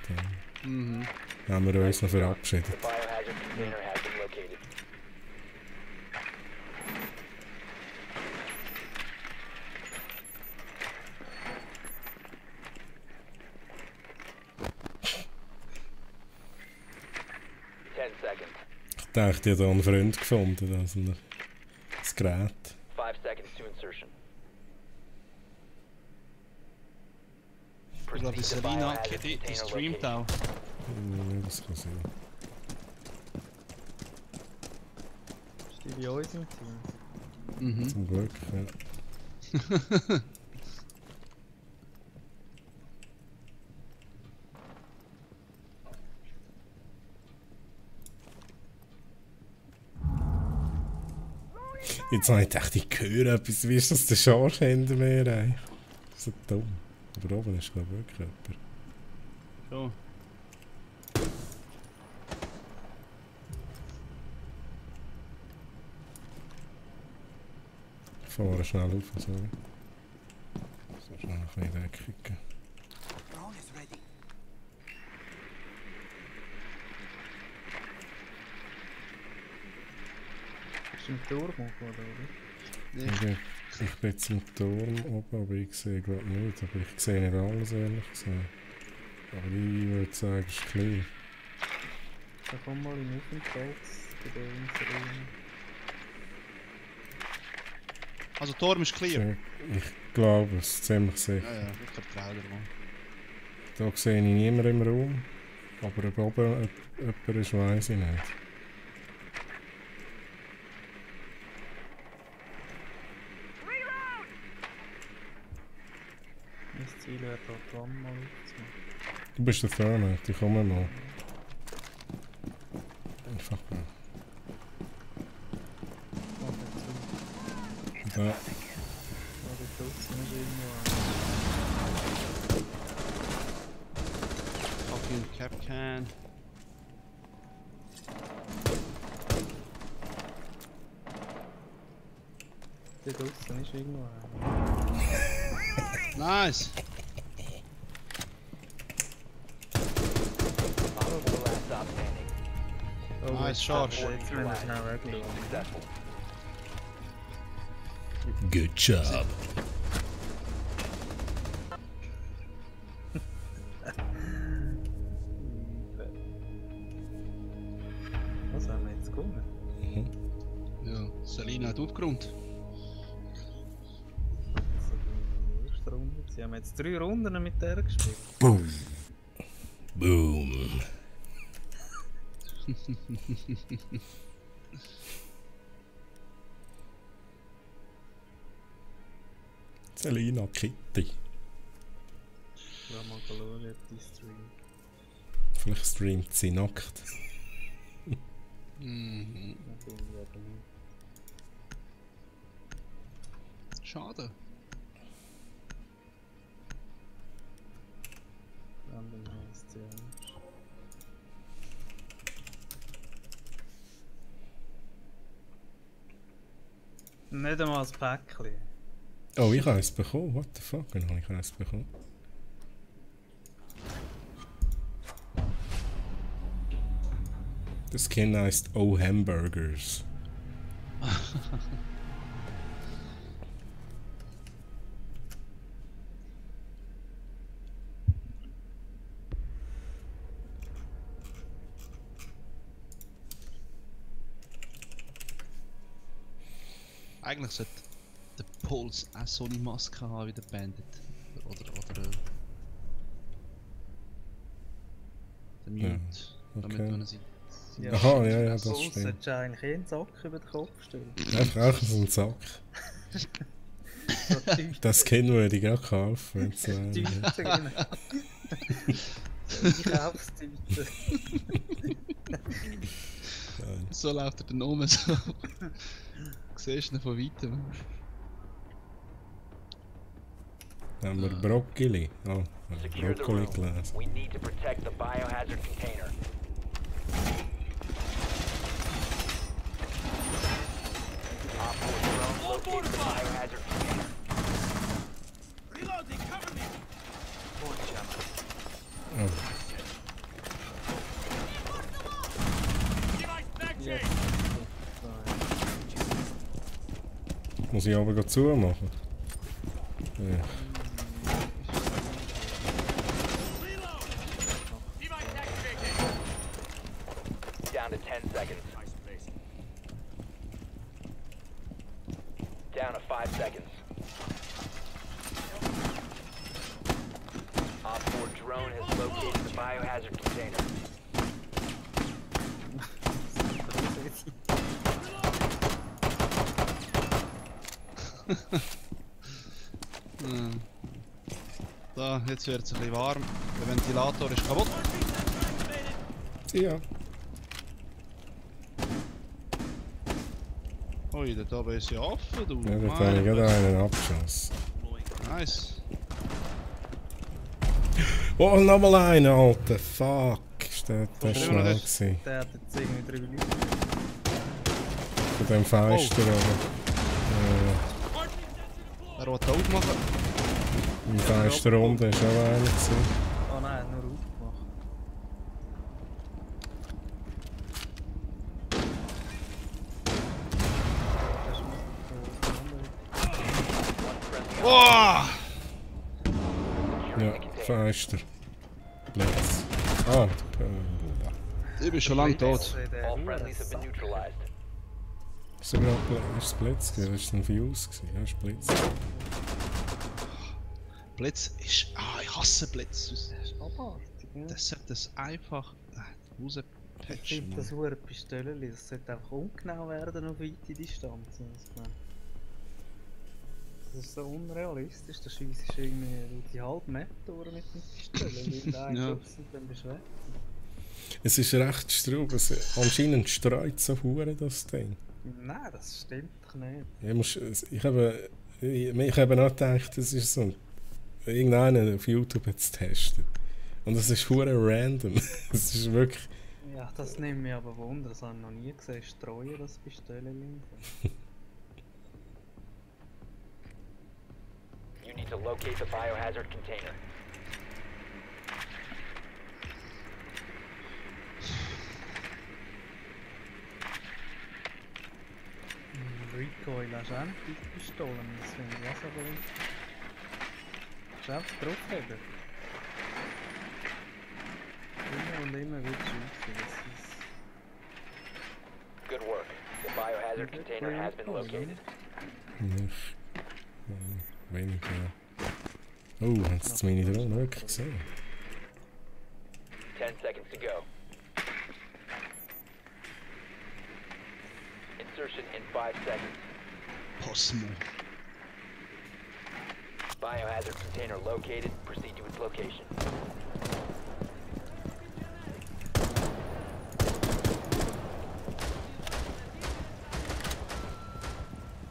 Mhm. dann haben wir uns noch verabschiedet. The biohazard container has been located. Ich dachte, ich habe da einen Freund gefunden, also das Gerät. 5 seconds to insertion. Ich glaube, die Selina Kitty, die streamt auch. Ja, das kann sein. Ist die bei uns im Team? Mhm. Zum Glück, ja. Jetzt habe ich gedacht, ich höre etwas. Wie ist das der Schorsch hinter mir eigentlich? So dumm. Aber oben ist glaube ich wirklich jemand. So. Ich fahre schnell auf, sorry. So schnell ein bisschen Deckung geben. Drone is ready. Ist im Turm oben, oder? Ich bin jetzt im Turm oben, aber ich sehe gerade nicht. Aber ich sehe nicht alles, ehrlich gesagt. Aber ich würde sagen, es ist klein. Da komm mal in Aufenthalts bei unseren. Also, Turm ist clear. Ich glaube es, ziemlich sicher. Ja, ja, ich vertraue dir mal. Da sehe ich niemanden im Raum. Aber ob oben jemand ist, weiss ich nicht. Mein Ziel wäre da dran mal aufzumachen. Du bist der Thermite, ich komme mal. Einfach mal. Da. Ja, die draussen ist irgendwo Fucking Capcan. Die draussen ist irgendwo Nice! Oh, Nice shot. Jetzt müssen wir schnell wegschauen. Successful. Good job. Was haben wir jetzt gewonnen? Ja, Selina hat aufgeräumt. Erste Runde. Sie haben jetzt 3 Runden mit der gespielt. Boom. Boom. Selina Kitty. Ich will mal schauen, ob die streamt. Vielleicht streamt sie nackt. Mhm. Natürlich aber nicht. Schade. Random heisst ja. Nicht einmal das Päckchen. Oh, ich habe eins bekommen. What the fuck? Dann habe ich eins bekommen. Das Skin heisst Oh Hamburgers. Eigentlich sollte der Puls auch so eine Maske haben wie der Bandit. Oder der Mute. Damit okay. man sie. Ja, Aha, ja, das Puls stimmt. solltest du eigentlich einen Sack über den Kopf stellen. Einfach so einen Sack. Das Skin würde ich auch kaufen. Wenn's, Tüte, genau. Einkaufstüte. So läuft er dann um. So. Siehst du ihn von weitem. Haben wir Brokkoli. Oh, Secure the Brokkoli room. gelesen. We need to protect the biohazard container. Op 4 drone located the biohazard container. Reloading, cover me! Oh. Device back Yes. Muss ich aber zumachen? Ja. Reload! Device activated! Down to 10 seconds. Nice place. Down to 5 seconds. Op 4 drone has located the biohazard container. So, jetzt wird es ein bisschen warm. Der Ventilator ist kaputt. Ja. Ui, da oben ist ja offen, du. Ja, da habe ich gerade einen abgeschossen. Nice. Oh, nochmal einen, Alter. Fuck. Ist der schnell das? gewesen. Der hat jetzt irgendwie 3 Minuten. Von dem Fenster, aber. Der will aufmachen. Im Fenster unten ist auch einer gewesen. Oh nein, nur aufgemacht. Boah! Ja, Fenster. Blitz. Ah, Ich bin schon lange tot. All friendlies have been neutralized. ist sogar ist Blitz gewesen? Ist ein Fuse gewesen? Ja, ist Blitz. Blitz ist. Ah, ich hasse Blitz. Das ist abartig, ja. Das sollte das einfach Ich rauspatchen. finde das Mann. hure Pistolen, das sollte einfach ungenau werden auf weite Distanz. Also, ich meine, das ist so unrealistisch, da schiessest du irgendwie durch die halbe Map durch mit den Pistolen, weil ein Ja. Schuss und dann bist du weg. Es ist recht straub. Anscheinend streut so Huren das Ding. Nein, das stimmt doch nicht. Ich habe noch gedacht, das ist so. Irgendeiner auf YouTube hat es getestet. Und das ist hure random. Es ist wirklich. Ja, das nimmt mich aber wunder, das habe ich noch nie gesehen, streuen das Pistolen. You need to locate the biohazard container. Recoil hast du auch nicht die Pistolen, das finde ich auch so gut. Kannst du einfach draufheben. Immer und immer wieder schießen, das ist... Good work. The biohazard container has been located. Nicht. Weniger. Oh, hast du meine Drohne wirklich gesehen? 10 seconds to go. Insertion in 5 seconds. Posmo. Biohazard container located. Proceed to its location.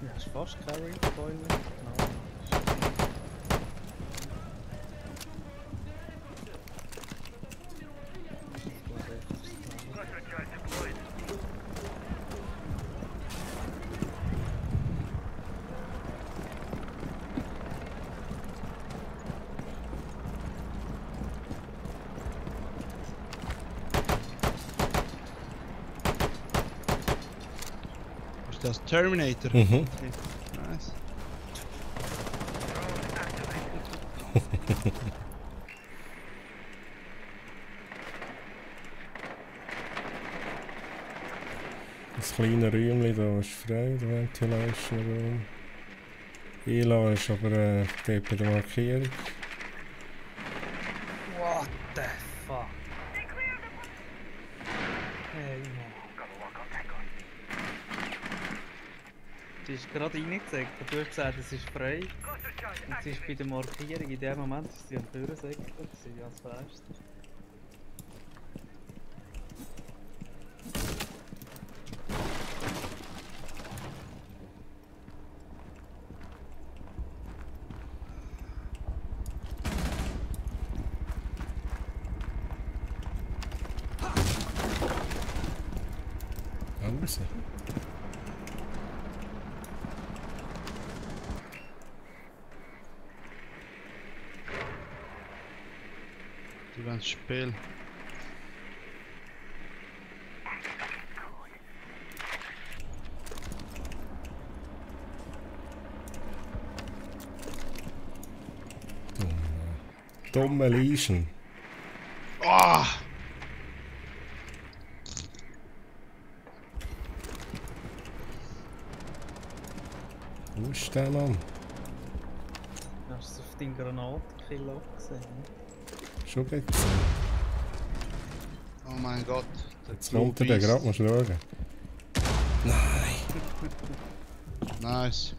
Ja, ist fast kein Recoil mehr. Genau. Cluster charge deployed. Das Terminator. Mhm. Okay. Nice. Das kleine Räumchen da ist frei, der Ventilation Room. Ela ist aber dort bei der Markierung. What the fuck? Hey, Mann. Sie ist gerade reingesägt, du hast gesagt, es ist frei. Und sie ist bei der Markierung, in dem Moment ist sie am Führersektor, sie ist als Fenster. Also. Die wollen das Spiel. Dumme Lieschen. Oh! Wo ist der Mann? Hast du es auf deinen Granatenkill gesehen? Schon gesehen. Oh mein Gott. Jetzt kommt er gerade, musst du schauen. Nice.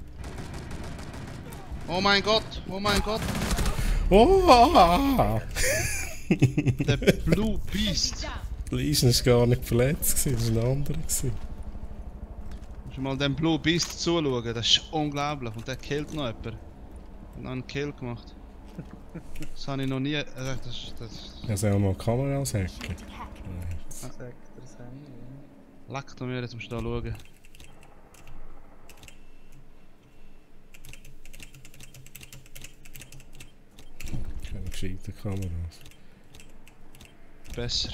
Oh mein Gott, oh mein Gott. Oh! Der Blue Beast. Lieschen war gar nicht verletzt, das war ein anderer. Musst du mal dem Blue Beast zuschauen, das ist unglaublich. Und der killt noch jemanden. Hat noch einen Kill gemacht. Das habe ich noch nie. Er soll mal die Kamera aushacken. Sagt er das Handy, ja. Leck doch mir, jetzt musst du da schauen. Keine gescheite Kameras. Besser.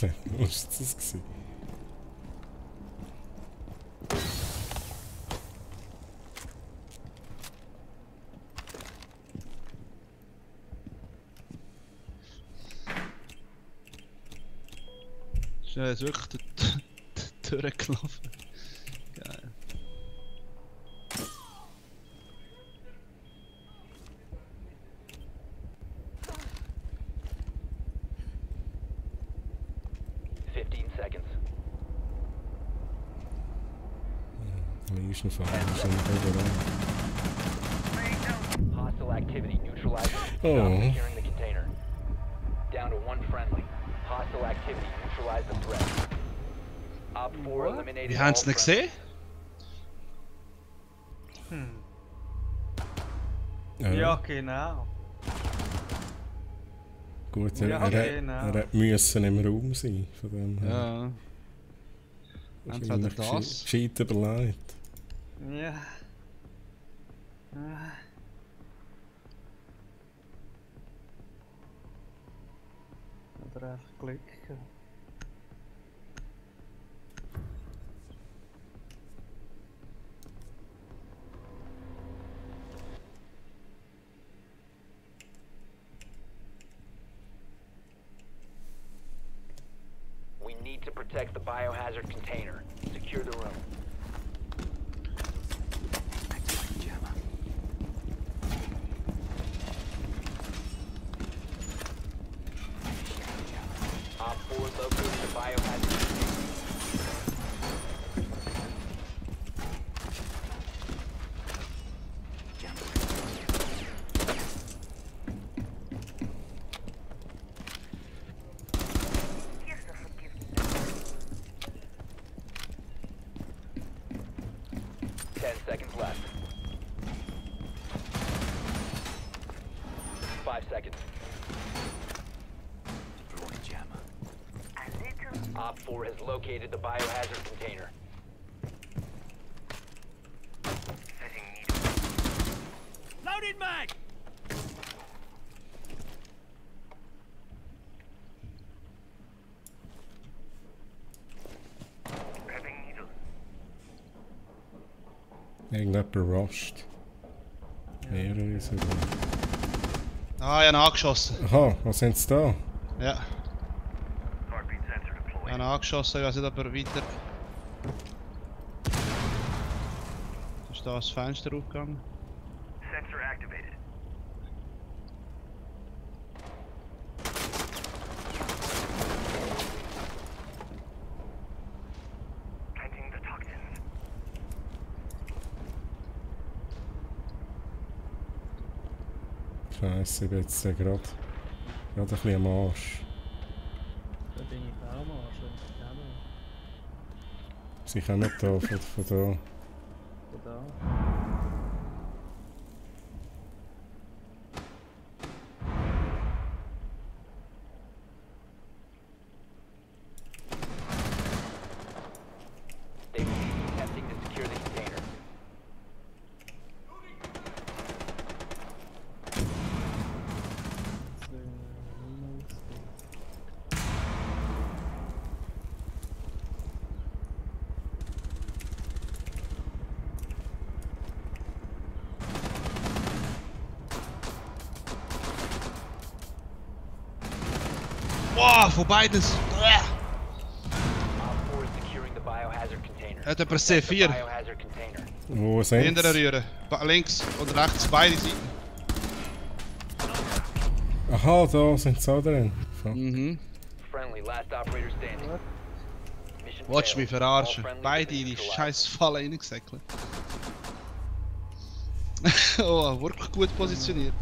Was war das gewesen? Ist ja jetzt wirklich durchgelaufen. Geil. Lieschen fahren schon überall. Hostile activity neutralized. Oh. Stop securing the container. Down to one friendly. Hostile activity neutralize the threat. Op 4 eliminated. Wie haben sie ihn gesehen? Ja, genau. Gut, Ja, er genau. hat müssen im Raum sein. Von dem her. Ja. Entweder Wahrscheinlich das. gescheit überlegt. Ja. Ah. Oder einfach Glück gehabt. We need to protect the biohazard container. Secure the room. Op 4 located the biohazard container. Here's the forgiveness. 10 seconds left. 5 seconds. A little. Op 4 has located the biohazard container. Setting needle. Loaded mag! Irgendjemand rusht. Mehrere sogar. Ah, ich habe ihn angeschossen. Aha, was sind sie da? Ja, Heartbeat sensor ich deployed. habe ihn angeschossen, ich weiß nicht, ob er weiter... Ist da das Fenster aufgegangen? Sensor activated. Planting the toxins. Scheiße, ich bin jetzt gerade ein bisschen am Arsch. Da bin ich auch am Arsch, wenn ich kenne. Sie kommen da von da. Von da. They will be attempting to secure the container. Wow, von beides! Op 4 is securing the biohazard container. Hat jemand Protect the C4? biohazard container. Wo sind Hinterher sie? rühren. Links und rechts, beide Seiten. Aha, da sind sie auch drin. Fuck. Mhm. Friendly, last operator standing. Mission Watch failed. mich verarschen. All friendlies Beide have in been die neutralized. scheiß Falle reingesäckelt. Oh, wirklich gut positioniert.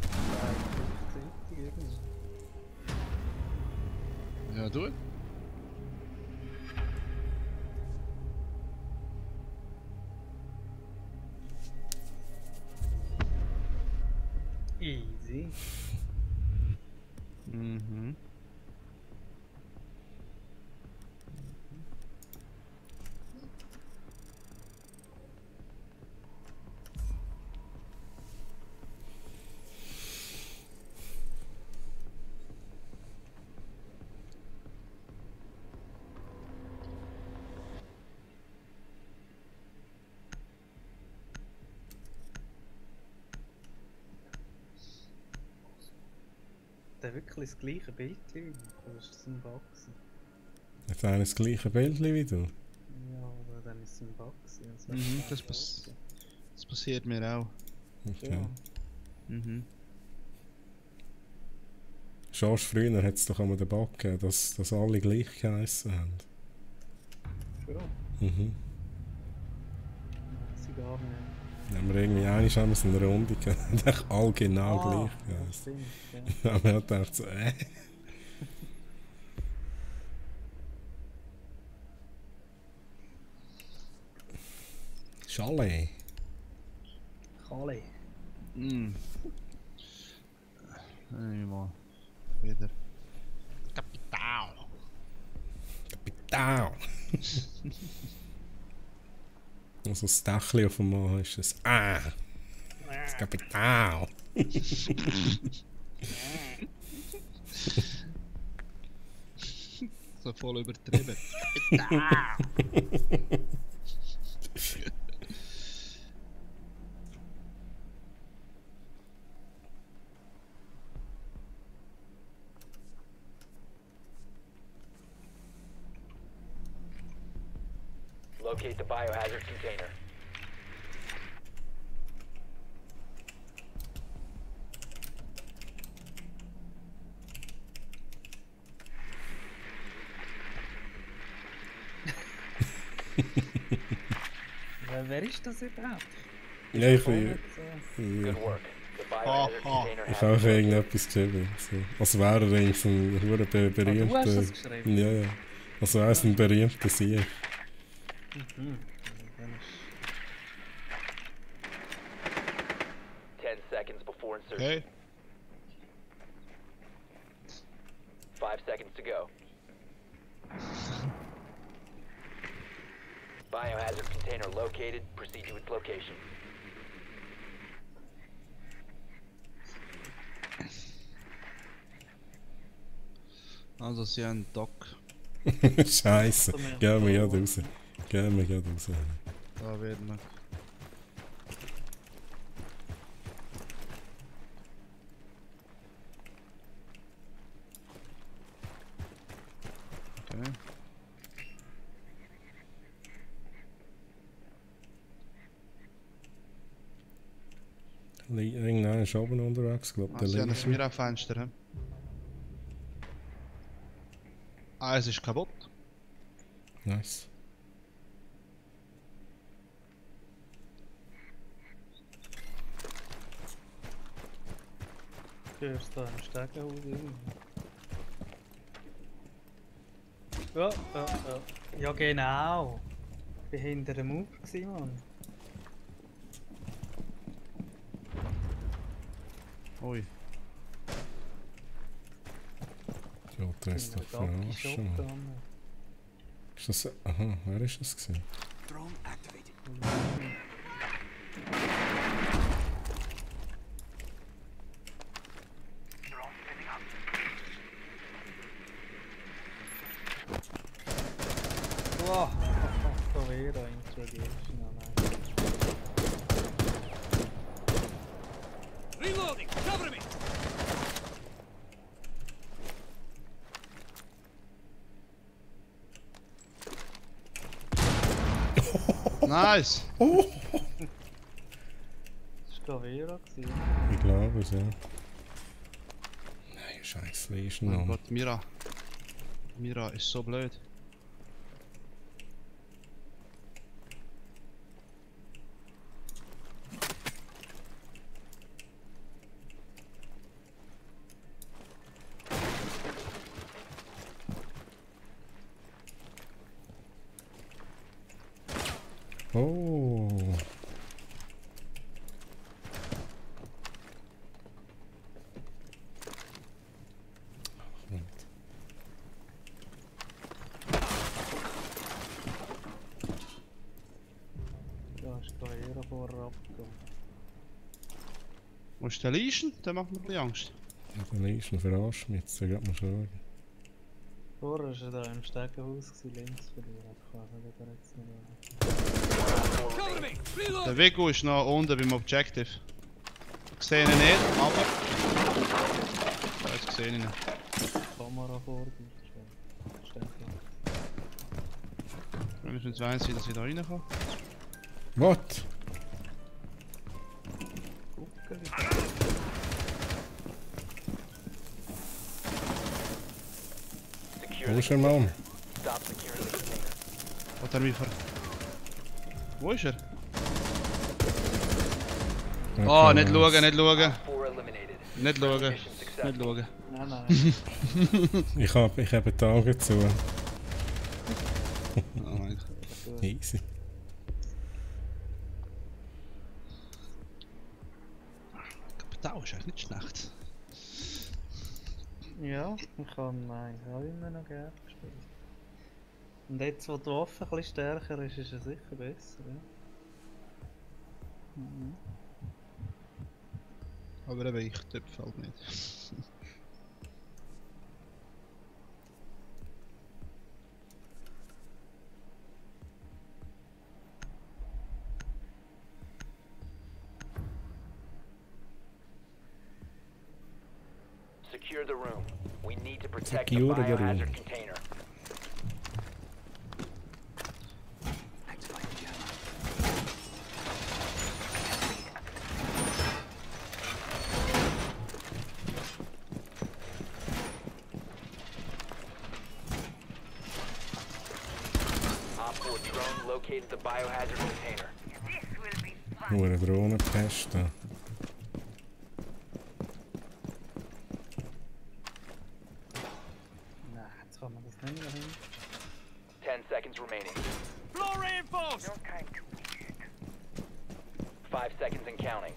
Ja, du? Easy. Mhm. Der wirklich das gleiche Bild wie oder ist das ein Boxen? Hat einer das gleiche Bild wie du? Ja, aber dann ist es ein Boxen. Mhm, das passiert mir auch. Okay. Ja. Mhm. Schon früher hat es doch einmal den Bug gegeben, dass alle gleich geheissen haben. Schon? Mhm. Weiß ich gar nicht. Dann haben wir irgendwie einmal haben wir so eine Runde gehabt, echt alle genau gleich Ja, geheissen. stimmt. Ja. Da haben wir auch gedacht so, Schale. Kalle. Mhm. Mal wieder. Kapital. Kapital. Also das Dächli auf dem Mann ist es. Das Kapital. So voll übertrieben. Locate the biohazard container. Wer ist das überhaupt? Ja, ich Gar bin. nicht so. Ja. Good work. The biohazard container Ich has habe been located. irgendetwas geschrieben. So. Als wäre er eigentlich so ein berühmter. du hast das geschrieben? Ja, ja. Als wäre es ein berühmter Sieg. Mhm. Dann ist 10 seconds before insertion. Okay. 5 seconds to go. Biohazard container located. Proceed to its location. Also sie haben einen Doc. Scheiße. Gehen wir gerade raus. Gehen wir gerade raus. Da wird man. Irgendeiner ist oben unterwegs, glaube ich. Sie haben das Mira-Fenster. He? Ah, es ist kaputt. Nice. Du hörst da im Stegenhaus rein. Ja, ja, ja. Ja, genau. Ich war hinter dem Ufer, Mann. Ui. Die Auto ist doch verarschen. Ist das... Aha, wer ist das gewesen? Drone activated. Drone spinning up. Wow, Caveira interrogation. Reloading! Cover me! Nice! Das war Caveira. Ich glaube es, ja. Nein, scheiße, wie ist denn Mein noch? Gott, Mira. Mira ist so blöd. Oh. Da ist Caveira vorher abgegangen. Wo ist der Leischen? Der macht mir ein bisschen Angst. Ja, der Leischen verarscht mich jetzt, da geht mir Sorgen. Vorher war er da im Stegenhaus, links von dir. Ich weiß nicht, ob er jetzt noch... Cover me! Reload! Der Vigo ist noch unten beim Objective. Ich sehe ihn nicht, aber... Ja, jetzt sehe ich ihn. Kamera vor dir. Wenigstens weiss ich, dass ich da rein kann. What? Gucken, Wo ist er, Mann? Stop securing the container. Hat er mich ver... Wo ist er? Oh, nicht schauen, nicht schauen. 4 eliminated. Nicht schauen. Mission Nicht successful. schauen. Nein, nein. Ich habe die Augen zu. Oh mein Gott. Easy. Kapital ist eigentlich nicht schlecht. Ja, ich habe eigentlich auch immer noch gerne gespielt. Und jetzt, wo die Waffe ein bisschen stärker ist, ist er sicher besser. Ja? Mhm. Aber eben, ich töpfe halt nicht. Secure the room. We need to protect Secure the the room. biohazard container. Activate jammer. Op 4 drone located the biohazard container. This will be fun. Nur eine Drohnenpest da. Nein, jetzt kann man das nicht mehr hin. 10 seconds remaining. Floor reinforced! No time to waste. 5 seconds and counting.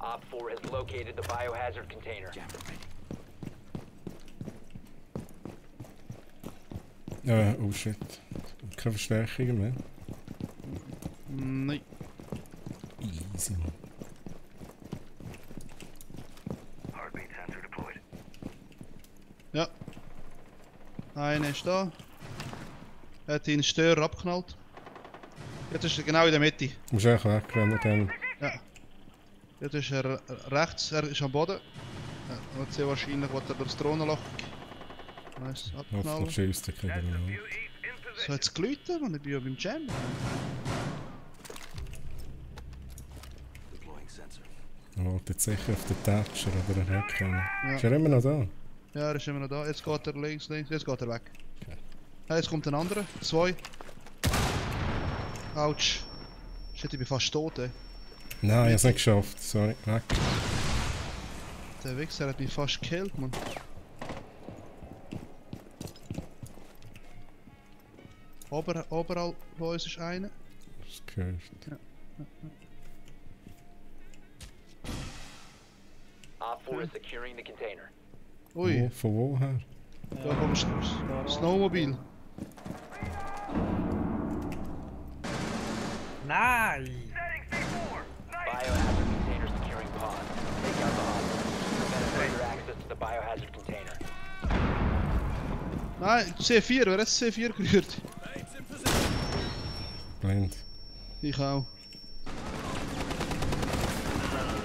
Op 4 has located the biohazard container. Jammer ready. Oh shit. Keine Verstärkungen mehr. Nein. Easy. Heartbeat sensor deployed. Ja. Einer ist da. Er hat den Störer abgeknallt. Jetzt ist er genau in der Mitte. Du musst echt wegrennen dann. Ja. Jetzt ist er rechts, er ist am Boden. Ja, und sehr wahrscheinlich wird er durchs Drohnenloch. Nice, Hoffentlich abknallen. schießt er keine That's a Granate. beauty in So position. hat es geläutet und ich bin ja beim Jam. Er wollte jetzt sicher auf den Thatcher oder den Heck rein. Ja. Ist er immer noch da? Ja, er ist immer noch da. Jetzt geht er links, jetzt geht er weg. Ja, jetzt kommt ein anderer. 2. Autsch. Shit, ich bin fast tot, ey. Nein, ich hab's nicht geschafft. Sorry, weg. Der Wichser hat mich fast gekillt, Mann. Oberhalb von uns ist einer. Das gehört. Ja. Op 4 is securing the container. Ui, Von woher? da kommst du. Snowmobil. Nein! Biohazard container securing pod. Take out the hostage. Prevent further access to the biohazard container. Nein, C4, wer hat C4 gerührt? Blind. Ich auch.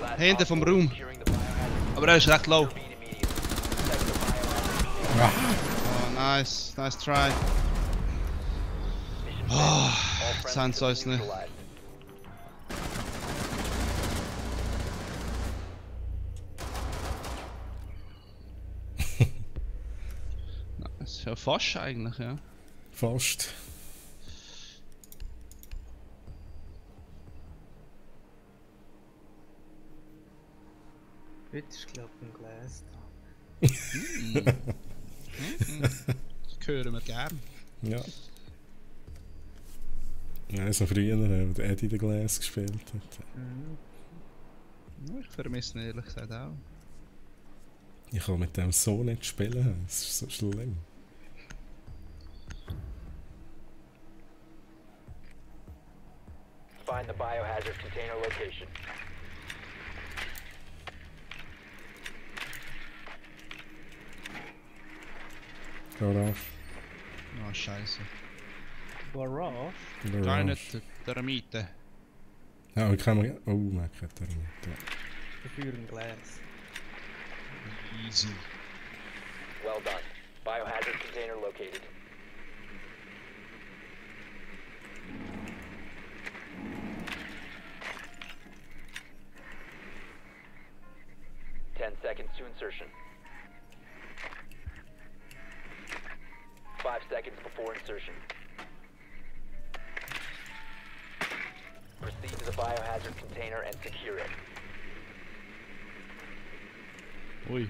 Last Hände op vom 4 Raum. securing the biohazard Aber er ist recht low. container immediately. Protect the biohazard container. Oh, nice. Nice try. Mission Oh, failed. All jetzt friendlies haben sie have uns been nicht. neutralized. Das ist ja fast eigentlich, ja. Fast. Heute ist glaube ich ein Glas da. Das hören wir gern. Ja. Ja, so früher, wo der Eddie den Glas gespielt hat. Ja, ich vermisse ihn ehrlich gesagt auch. Ich kann mit dem so nicht spielen, das ist so schlimm. Find the biohazard container location. Garage. Oh, scheiße. Garage? Gar Garage. nicht der Miete. Ja, wie kann man... Oh, man kann er nicht. Ja. Dafür ein Glas. Easy. Well done. Biohazard container located. Ten seconds to insertion. 5 seconds before insertion. Proceed to the biohazard container and secure it. Ui.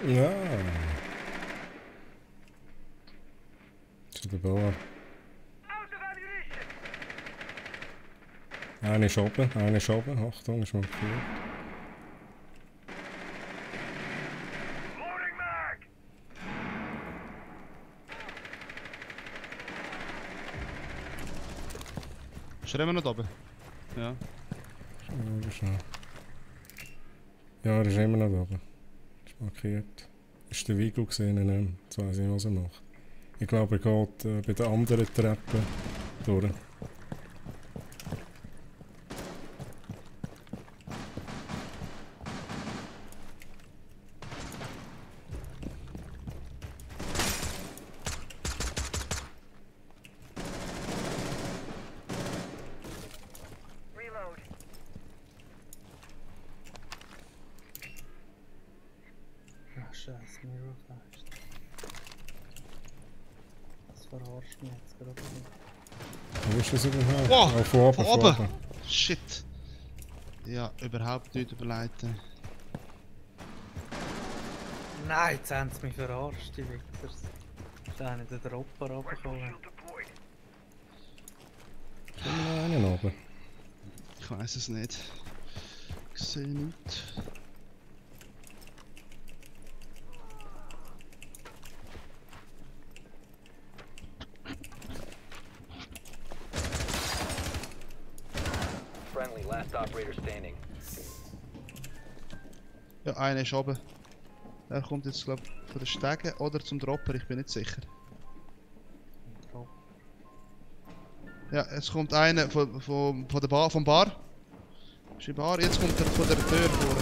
Ja. Zu der Bauer. Eine ist oben, eine ist oben. Achtung, ist markiert. Loading mag! Ist er immer noch da oben? Ja. Ja, er ist immer noch da oben. Ist markiert. Ist der Vigo gesehen? Nein, jetzt weiss ich nicht, was er macht. Ich glaube, er geht bei der anderen Treppe durch. Reload. Ach scheiße, Mirror fast. Das verarscht mich jetzt gerade nicht. Wo ist das überhaupt? Wow, Oh, von oben, von von oben. oben. Shit. Ja, überhaupt nicht überleiten. Nein, jetzt haben sie mich verarscht, die Wichsers. Ist einer der Dropper runtergekommen. Sind wir noch einen oben? Ich weiß es nicht. Ich sehe nichts. Friendly, last operator standing. Ja, einer ist oben. Er kommt jetzt, glaube ich, von den Stegen oder zum Dropper, ich bin nicht sicher. Drop. Ja, jetzt kommt einer von der Bar, vom Bar. Ist die Bar, jetzt kommt er von der Tür vor.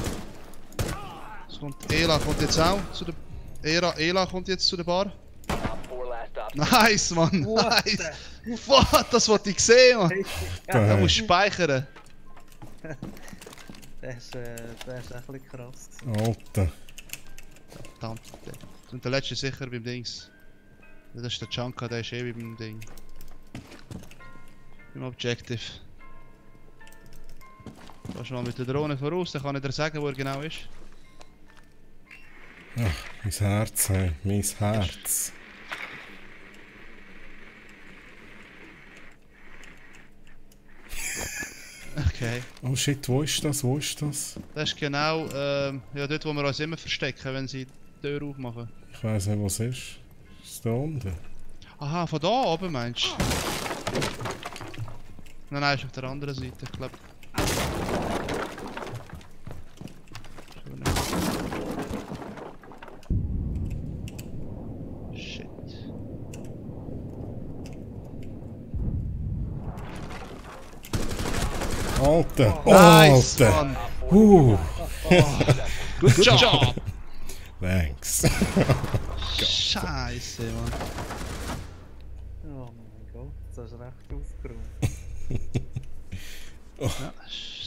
Jetzt kommt Ela, kommt jetzt auch zu der... Ela kommt jetzt zu der Bar. Nice, Mann! Nice! What? Das wollte ich sehen, Mann! Da musst du speichern. Das ist echt ein bisschen krass. Alter. Verdammt. Und der letzte sicher beim Dings. Das ist der Chunka, der ist eh beim Ding. Im Objective. Gehst du mal mit der Drohne voraus, dann kann ich dir sagen, wo er genau ist. Ach, mein Herz, hey. Mein Herz. Okay. Oh shit, wo ist das? Wo ist das? Das ist genau ja, dort, wo wir uns immer verstecken, wenn sie die Tür aufmachen. Ich weiss nicht, was ist. Ist es da unten? Aha, von da oben meinst du? Nein, ist auf der anderen Seite, ich glaube. Shit. Alter! Nice, Alter! Mann. Good job! Thanks. Scheiße, Mann. Oh mein Gott, das ist recht aufgeräumt. Ja,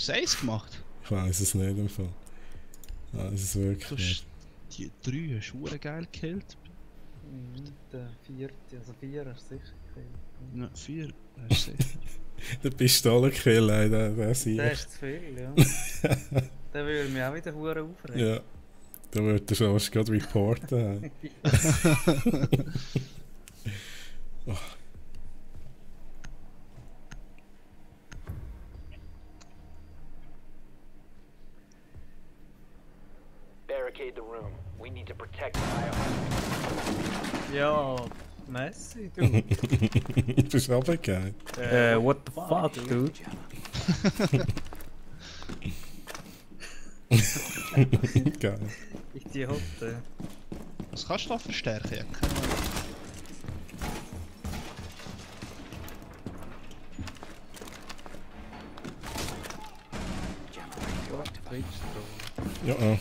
6 gemacht. Ich weiss es nicht im Fall. Ich weiss es wirklich nicht. Die 3 hast du verdammt geil gekillt. Der 4, also 4 hast du sicher gekillt. Ja, 4 hast du sicher. Der Pistolenkill, der sieht. Das ist zu viel, ja. Der würde mich auch wieder hure aufregen. Ja. Da würde er schon fast gerade reporten. Oh. Barricade the room. We need to protect the biohazard. Ja, Messi, du. Du bist runtergefallen. What the fuck, dude? Geil. Idioten. Was kannst du da verstärken? Ja, Ja,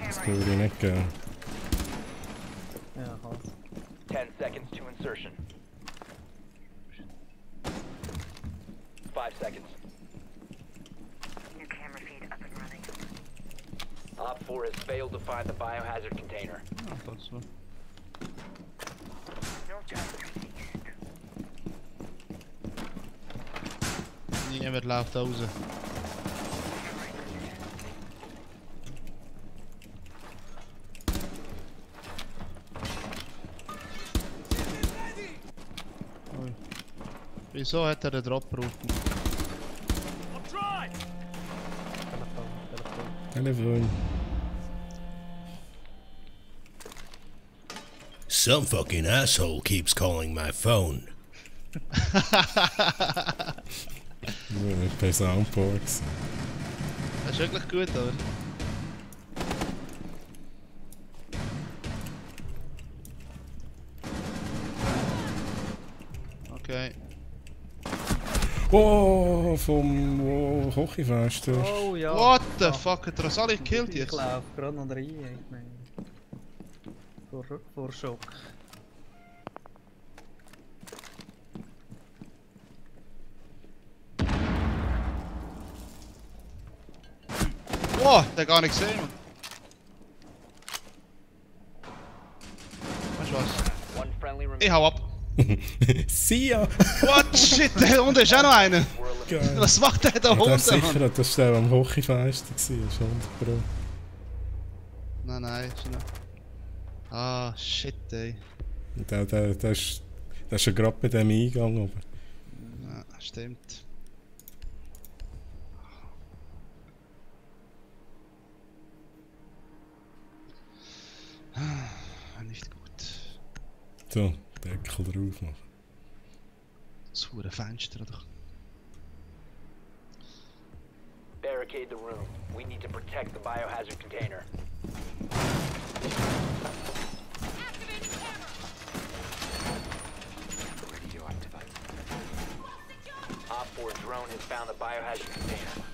das würde ich nicht geben. Ja, halt. 10 seconds to insertion. 5 seconds. New camera feed up and running. Op 4 has failed to find the biohazard container. das so. No job tracing yet. Niemand läuft da raus. Ui. Wieso hat er den Dropper aufgemacht? I'll try! Telefon. Some fucking asshole keeps calling my phone. Bei Soundboards. Das ist wirklich gut, oder? Okay. Oh, vom Kochifest. Oh ja. What the fuck, hat er uns alle gekillt Ich jetzt? laufe gerade noch rein, ich meine. Vor Schock. Wow, der gar nicht gesehen, Mann. Weißt du was? One friendly Ich remaining. hau ab. See ya! What? Shit, da unten ist auch noch einer. Geil. Was macht der da Ja, der ist unten, sicher, Mann? dass der am Kochifest war. 100 Pro. Nein, ist noch. Ah, shit, ey. Und der ist ja gerade bei dem Eingang oben. Ja, stimmt. Nicht gut. So, Deckel drauf machen. Das hure Fenster, oder? Barricade the room. We need to protect the biohazard container. drone has found the biohazard container.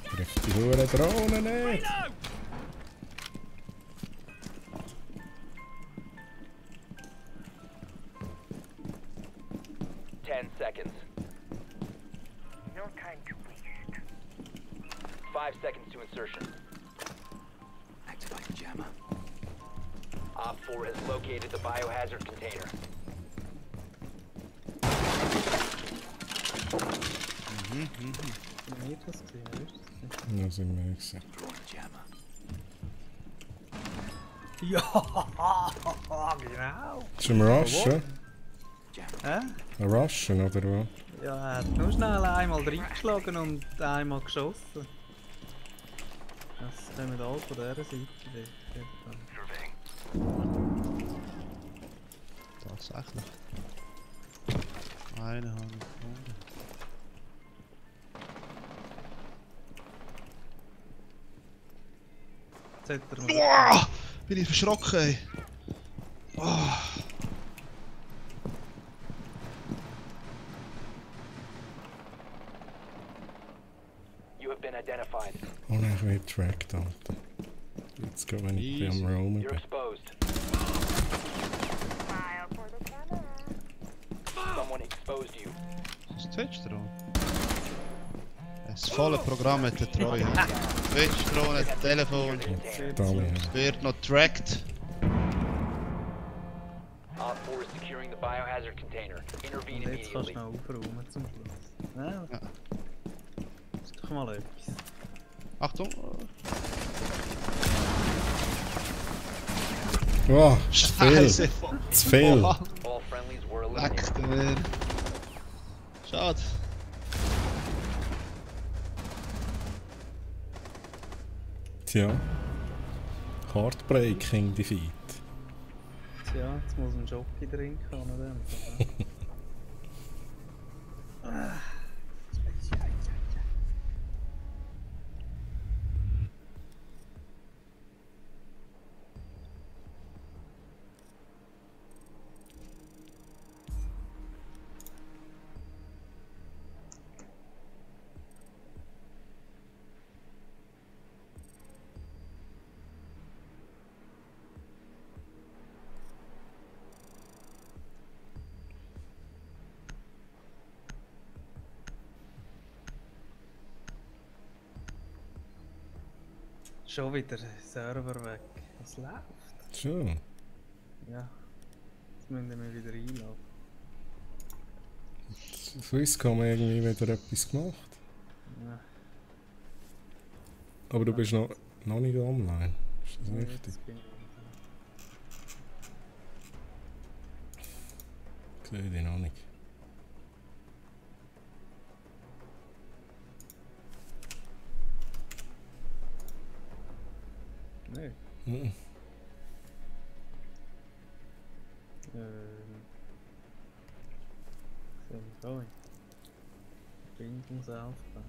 Trifft die hure Drohne nicht! 10 seconds. No time to waste. 5 seconds to insertion. Activate jammer. Op 4 has located the biohazard container. Nee, das gesehen, weißt Ja, sind wir gesehen. Throwing a jammer. du? Ja, genau. Ist ein Rushen? Hä? Ein Rushen oder was? Ja, er hat nur schnell einmal reingeschlagen und einmal geschossen. Das kommen alle von dieser Seite. Tatsächlich. Eine habe ich gefunden. Jetzt hat er noch... Boah! Bin ich verschrocken, ey. Oh. You have been identified. Oh nein, ich werde tracked, Alter. Jetzt gehen wir nicht am Roamen. You're exposed. Smile for the camera. Someone exposed you. Was Twitch-Drohne? Das volle Programm mit der Treue. Twitch-Drohne, Telefon. Alle, Wird noch tracked. Op 4 is securing the biohazard container. Intervene Und jetzt kannst du immediately. noch aufräumen zum Schluss. Ja, Ja. das ist doch mal etwas. Achtung. Oh, zu viel! Scheiße. Zu viel! Boah. All friendlies were Leck eliminated. dir. Schade. Tja. Heartbreaking Defeat. Tja, jetzt muss ein Jockey trinken an dem. Schon wieder Server weg. Was läuft? Schon. Ja. Jetzt müssen wir wieder einloggen. Swisscom irgendwie wieder etwas gemacht. Ja. Aber du bist noch nicht online. Ist das Ja, richtig? jetzt bin ich Sehe ich noch nicht. Nein. Mhm. So, Bindungsaufbau.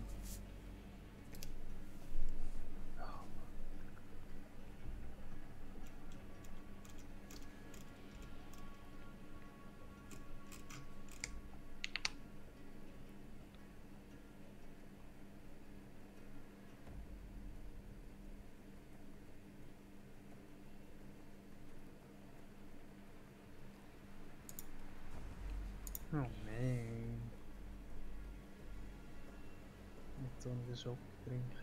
Oh nein. Jetzt so einen Schock trinken.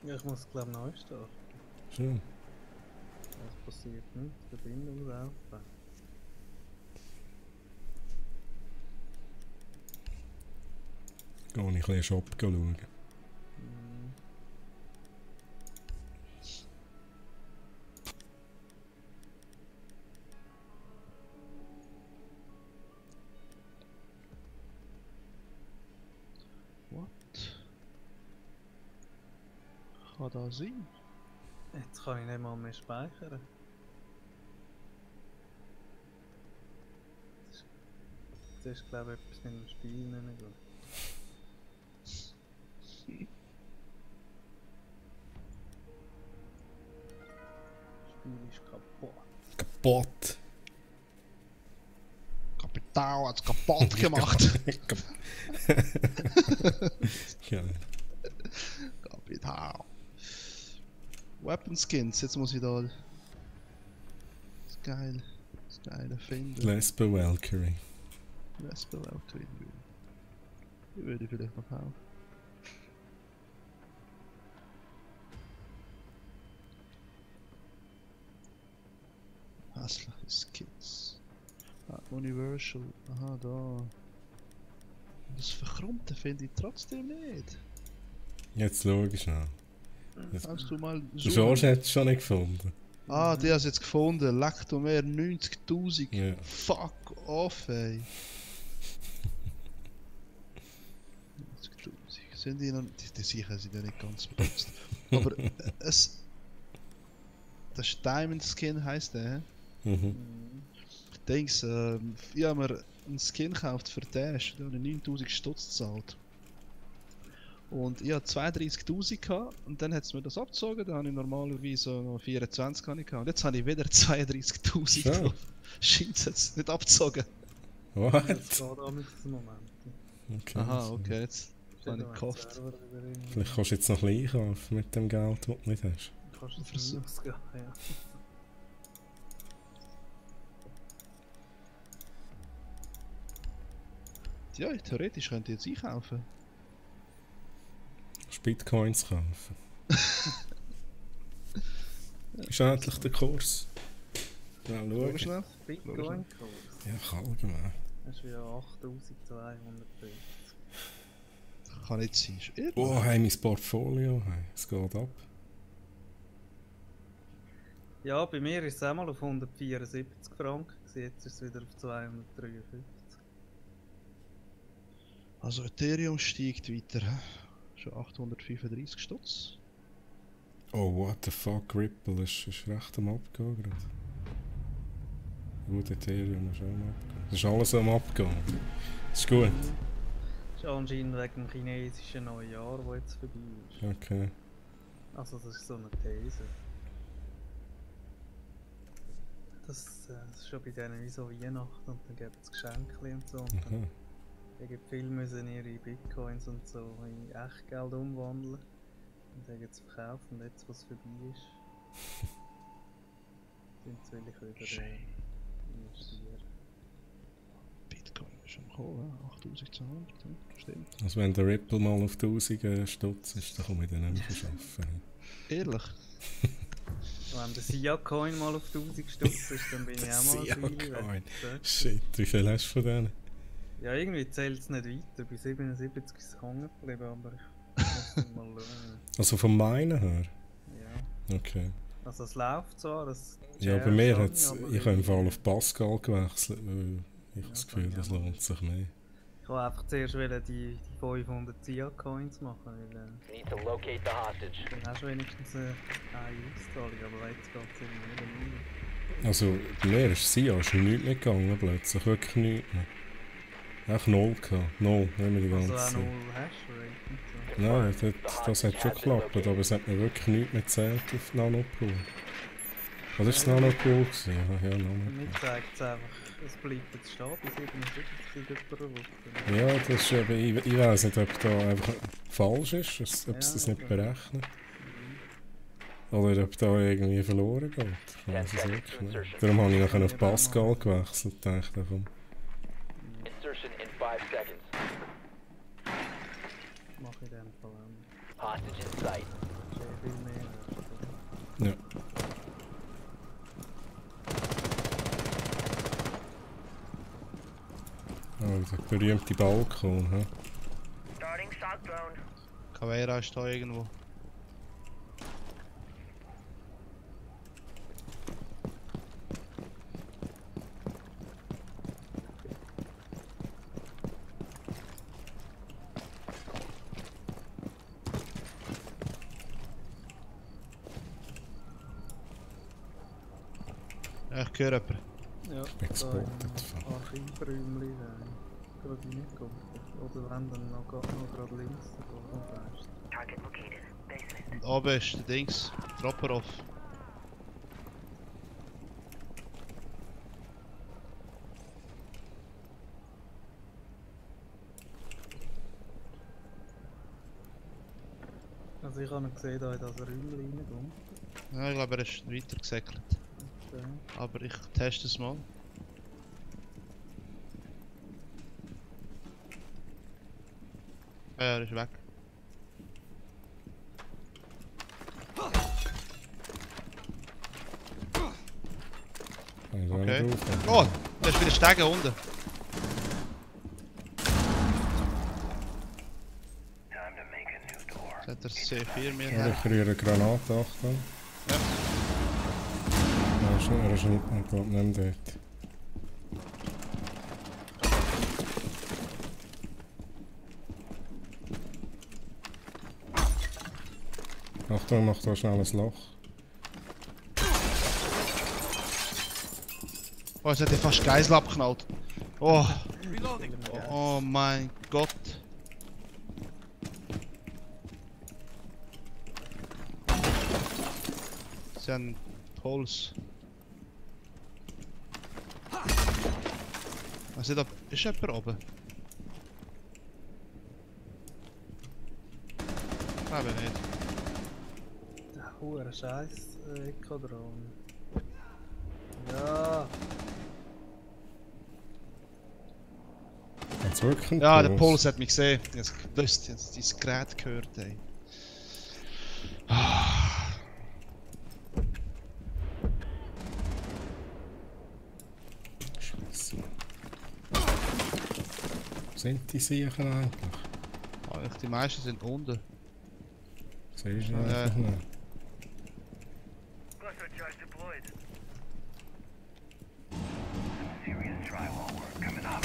Ja, ich muss glaube neu starten. Schön. Was passiert nicht? Verbindungsaufbau. Gehe ich ein bisschen Shop schauen. Kann das sein? Jetzt kann ich nicht mal mehr speichern. Das ist glaube ich etwas mit dem Spiel nicht gut. Das Spiel ist kaputt. Kaputt. Kapital hat's kaputt gemacht. Ja. Kapital. Weapon Skins, jetzt muss ich da. Das ist geil. Das Geile finden. Lesbe Valkyrie. Lesbe Valkyrie. Die würde ich vielleicht noch kaufen. Hässliche Skins. Ah, Universal. Aha, da. Das Verkrummte finde ich trotzdem nicht. Jetzt schau ich schnell. Kannst du mal Der George hat es schon nicht gefunden. Ah, die hast jetzt gefunden. Leck du mehr 90.000. Ja. Fuck off, ey. 90.000. Sind die noch. Die sicher sind ja nicht ganz benutzt. Aber es. Das ist Diamond Skin heisst der, hä? Mhm. Dings, ich habe mir einen Skin gekauft für Dash, da habe ich 9000 Stutz gezahlt. Und ich hatte 32.000 gehabt und dann hat es mir das abgezogen, da habe ich normalerweise noch 24 gehabt. Und jetzt habe ich wieder 32.000 Ja. drauf. Scheint es jetzt nicht abgezogen. What? Das geht auch mit diesem Moment. Okay, Aha, also, okay, jetzt habe ich gekauft. Vielleicht kannst du jetzt noch ein bisschen einkaufen mit dem Geld, das du nicht hast. Du kannst es nicht ausgehen, ja. Ja, theoretisch könnte ich jetzt einkaufen. Bitcoins kaufen. Ist endlich der Kurs? Ja, Schau schau. schnell. Bitcoin-Kurs. Ja, kann allgemein. Das ist wieder 8250. Kann nicht sein. Ist irre. Oh, hey, mein Portfolio. Hey, es geht ab. Ja, bei mir ist es einmal auf 174 Franken, jetzt ist es wieder auf 253. Also Ethereum steigt weiter. Hä? Schon 835 Stutz. Oh, what the fuck, Ripple ist recht am Abgehen gerade. Gut, Ethereum ist auch am Abgehen. Das ist alles am Abgehen. Das ist gut. Das ist anscheinend wegen dem chinesischen Neujahr, das jetzt vorbei ist. Okay. Also das ist so eine These. Das ist schon bei denen wie so Weihnachten und dann gibt es Geschenke und so. Und dann viele müssen ihre Bitcoins und so in Echtgeld umwandeln. Und dann jetzt verkauft und jetzt, was vorbei ist, sind sie wieder investieren. Bitcoin ist schon gekommen, 8200, stimmt. Also wenn der Ripple mal auf 1000 Stutz ist, dann komme ich dann nicht mehr arbeiten. Ehrlich? Wenn der Sia-Coin mal auf 1000 Stutz ist, dann bin ich auch mal Sia-Coin. Shit, wie viel hast du von denen? Ja, irgendwie zählt es nicht weiter. Bei 77 ist es hängen geblieben, aber ich muss mal schauen. Also vom meinen her? Ja. Okay. Also es läuft zwar, das Ja, bei mir hat es... Ich habe im Fall auf Pascal gewechselt, weil ich habe das Gefühl, das lohnt sich mehr. Ich wollte einfach zuerst die 500 Sia-Coins machen, weil Need to locate the hostage. dann hast du wenigstens eine Auszahlung, aber jetzt geht es immer wieder rein. Also bei mir ist Sia nichts mehr gegangen plötzlich, wirklich nichts mehr. Echt 0 gehabt, 0, nicht mehr die ganze Also auch Zeit. 0 Hashrate und so. Nein, das hat schon geklappt, aber es hat mir wirklich nichts mehr gezählt auf Nanopool. Was war das Nanopool? Ja, Nanopool. Mir zeigt es einfach, es bleibt jetzt stehen bei 77 seit etwa einer Woche. Ja, das ist eben, ich weiss nicht, ob da einfach falsch ist, ob es das nicht berechnet. Oder ob da irgendwie verloren geht. Ich weiss es wirklich nicht. Darum habe ich nachher auf Pascal gewechselt und dachte, komm. Insertion in 5 seconds. Mach ich den Fall an. Hostage in sight. Sehr viel mehr. Ja. Oh, der berühmte Balkon, hä? Starting shock drone. Caveira ist da irgendwo. höre jemanden. Ja, Exported. da im Archivräumchen gerade reingekommen. Oder wenn dann noch gerade links, da weißt. Target located. Basement. Und oben ist der Dings, Dropper-Off. Also ich habe ihn gesehen, da in das Räumchen reinkommt. Ja, ich glaube, er ist weiter gesäckelt. Okay. Aber ich teste es mal. Ja, er ist weg. Okay. Oh, da ist wieder Stege unten. Jetzt hat er C4 mehr Ja, her. ich rühre eine Granate, Achtung. Ja. Er ist nicht, ich glaube nicht mehr dort. Achtung, mach da schnell ein Loch. Oh, jetzt hat er fast Geisel abgeknallt. Oh. Oh mein Gott. Sie haben Puls. Was ist da? Ist jemand oben? Glaube nicht. Der hure Scheiß Ekodron. Ja. Hat's wirklich einen Ja, der Puls? Puls hat mich gesehen. Jetzt gewusst, jetzt dieses Gerät gehört, ey. Scheiße. Wo sind die Siechen eigentlich? Die meisten sind unten. Siehst du Ja. einfach nicht. Cluster charge deployed. Serious drywall work coming up.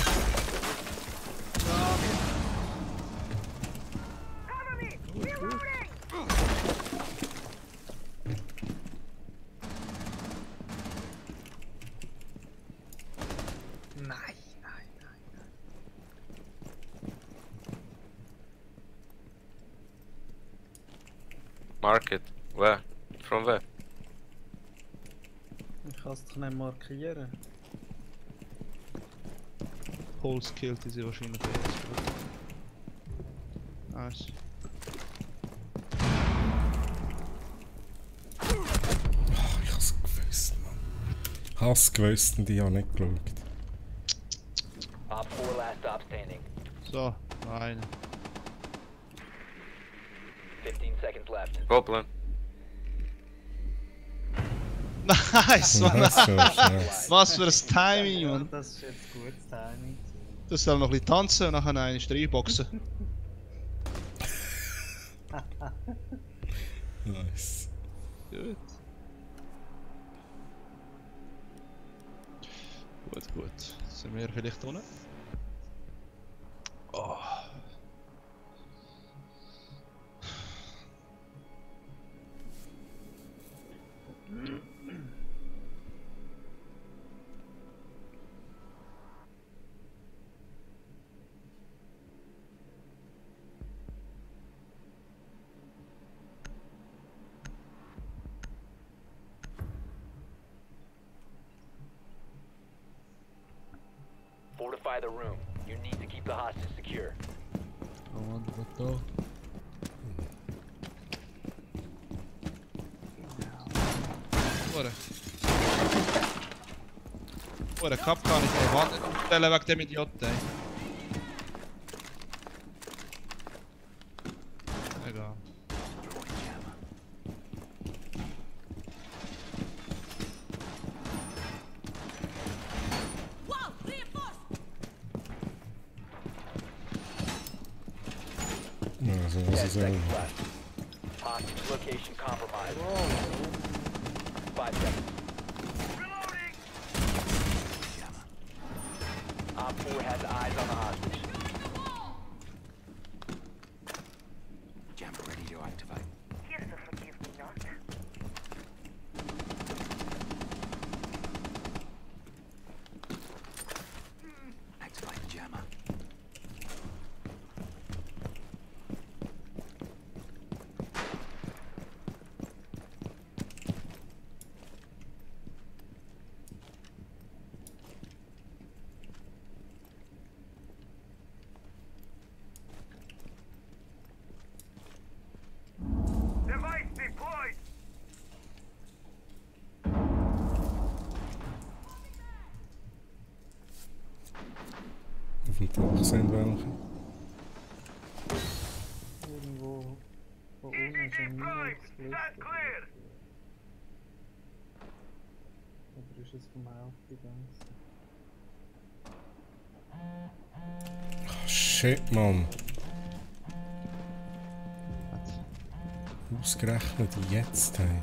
Cover me! Reloading! Nein. Market. Where? From where? Ich kann es doch nicht markieren. Puls killt sie wahrscheinlich jetzt. Nice. Ich hab's gewusst, Mann. Ich hab's gewusst und ich hab nicht geschaut. Op 4 last stop standing. So, nein. 15 seconds left. Problem. Nice, Mann. Das ist schon schnell. Was für ein Timing, Mann. Das ist jetzt gutes Timing. Das soll noch ein bisschen tanzen und nachher eine reinboxen. Nice. Gut. Gut. Sind wir vielleicht unten? Oh. Fortify the room. You need to keep the hostage secure. Oh, der Cup kann ich nicht warten. Stellen wegen dem Idioten, ey. Egal. Also, was 10 ist seconds left. Hostage location compromised. 5 seconds. Op 4 has eyes on the hostage. Jammer ready to activate. Here's the forgive me not. sind welche. Irgendwo von unten ist ein Minus. Oder ist es vom Hauptgang? Oh, shit, Mann. Ausgerechnet jetzt, hey.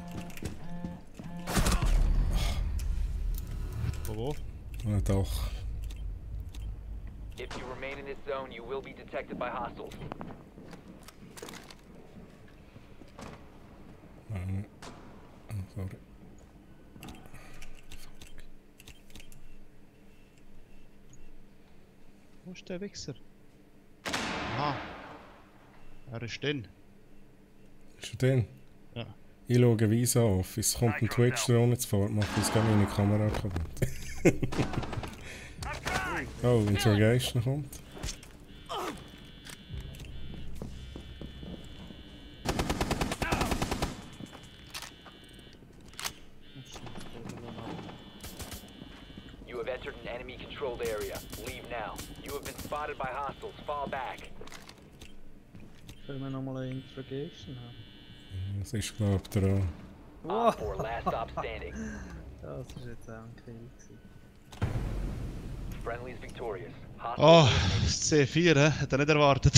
Wo? Ah, doch. If you remain in this zone, you will be detected by hostiles. Oh, sorry. Wo ist der Wichser? Aha. Er ist drin. Ist er drin? Ja. Ich schaue Visa auf. Es kommt ein Twitch-Drone jetzt vor. Macht uns gar meine Kamera kaputt. Oh, Interrogation kommt. You have entered an enemy-controlled area. Leave now. You have been spotted by hostiles. Fall back. Können wir nochmal eine Interrogation haben? Das ist, glaube ich, der auch. Op 4, last stop standing. Das war jetzt auch ein Kill gewesen. Friendly is victorious. Oh, das C4, hä? Hat er nicht erwartet.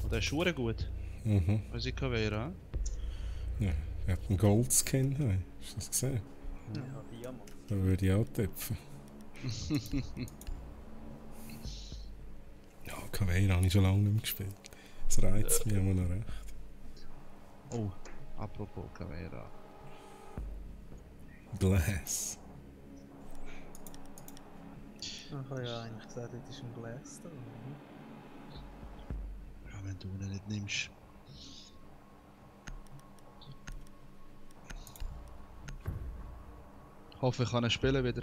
Und der ist schon gut. Mhm. Was ich Kavera, Ja, er hat einen Goldskin. Hey. Hast du das gesehen? Ja, Diamant. Da würde ich auch tippen. Ja, Caveira habe ich schon lange nicht mehr gespielt. Das reizt mich immer noch recht. Oh, apropos Kavera. Glass. Ich habe ja eigentlich gesagt, das ist ein Glass da. Ja, wenn du ihn nicht nimmst. Ich hoffe, ich kann ihn spielen wieder.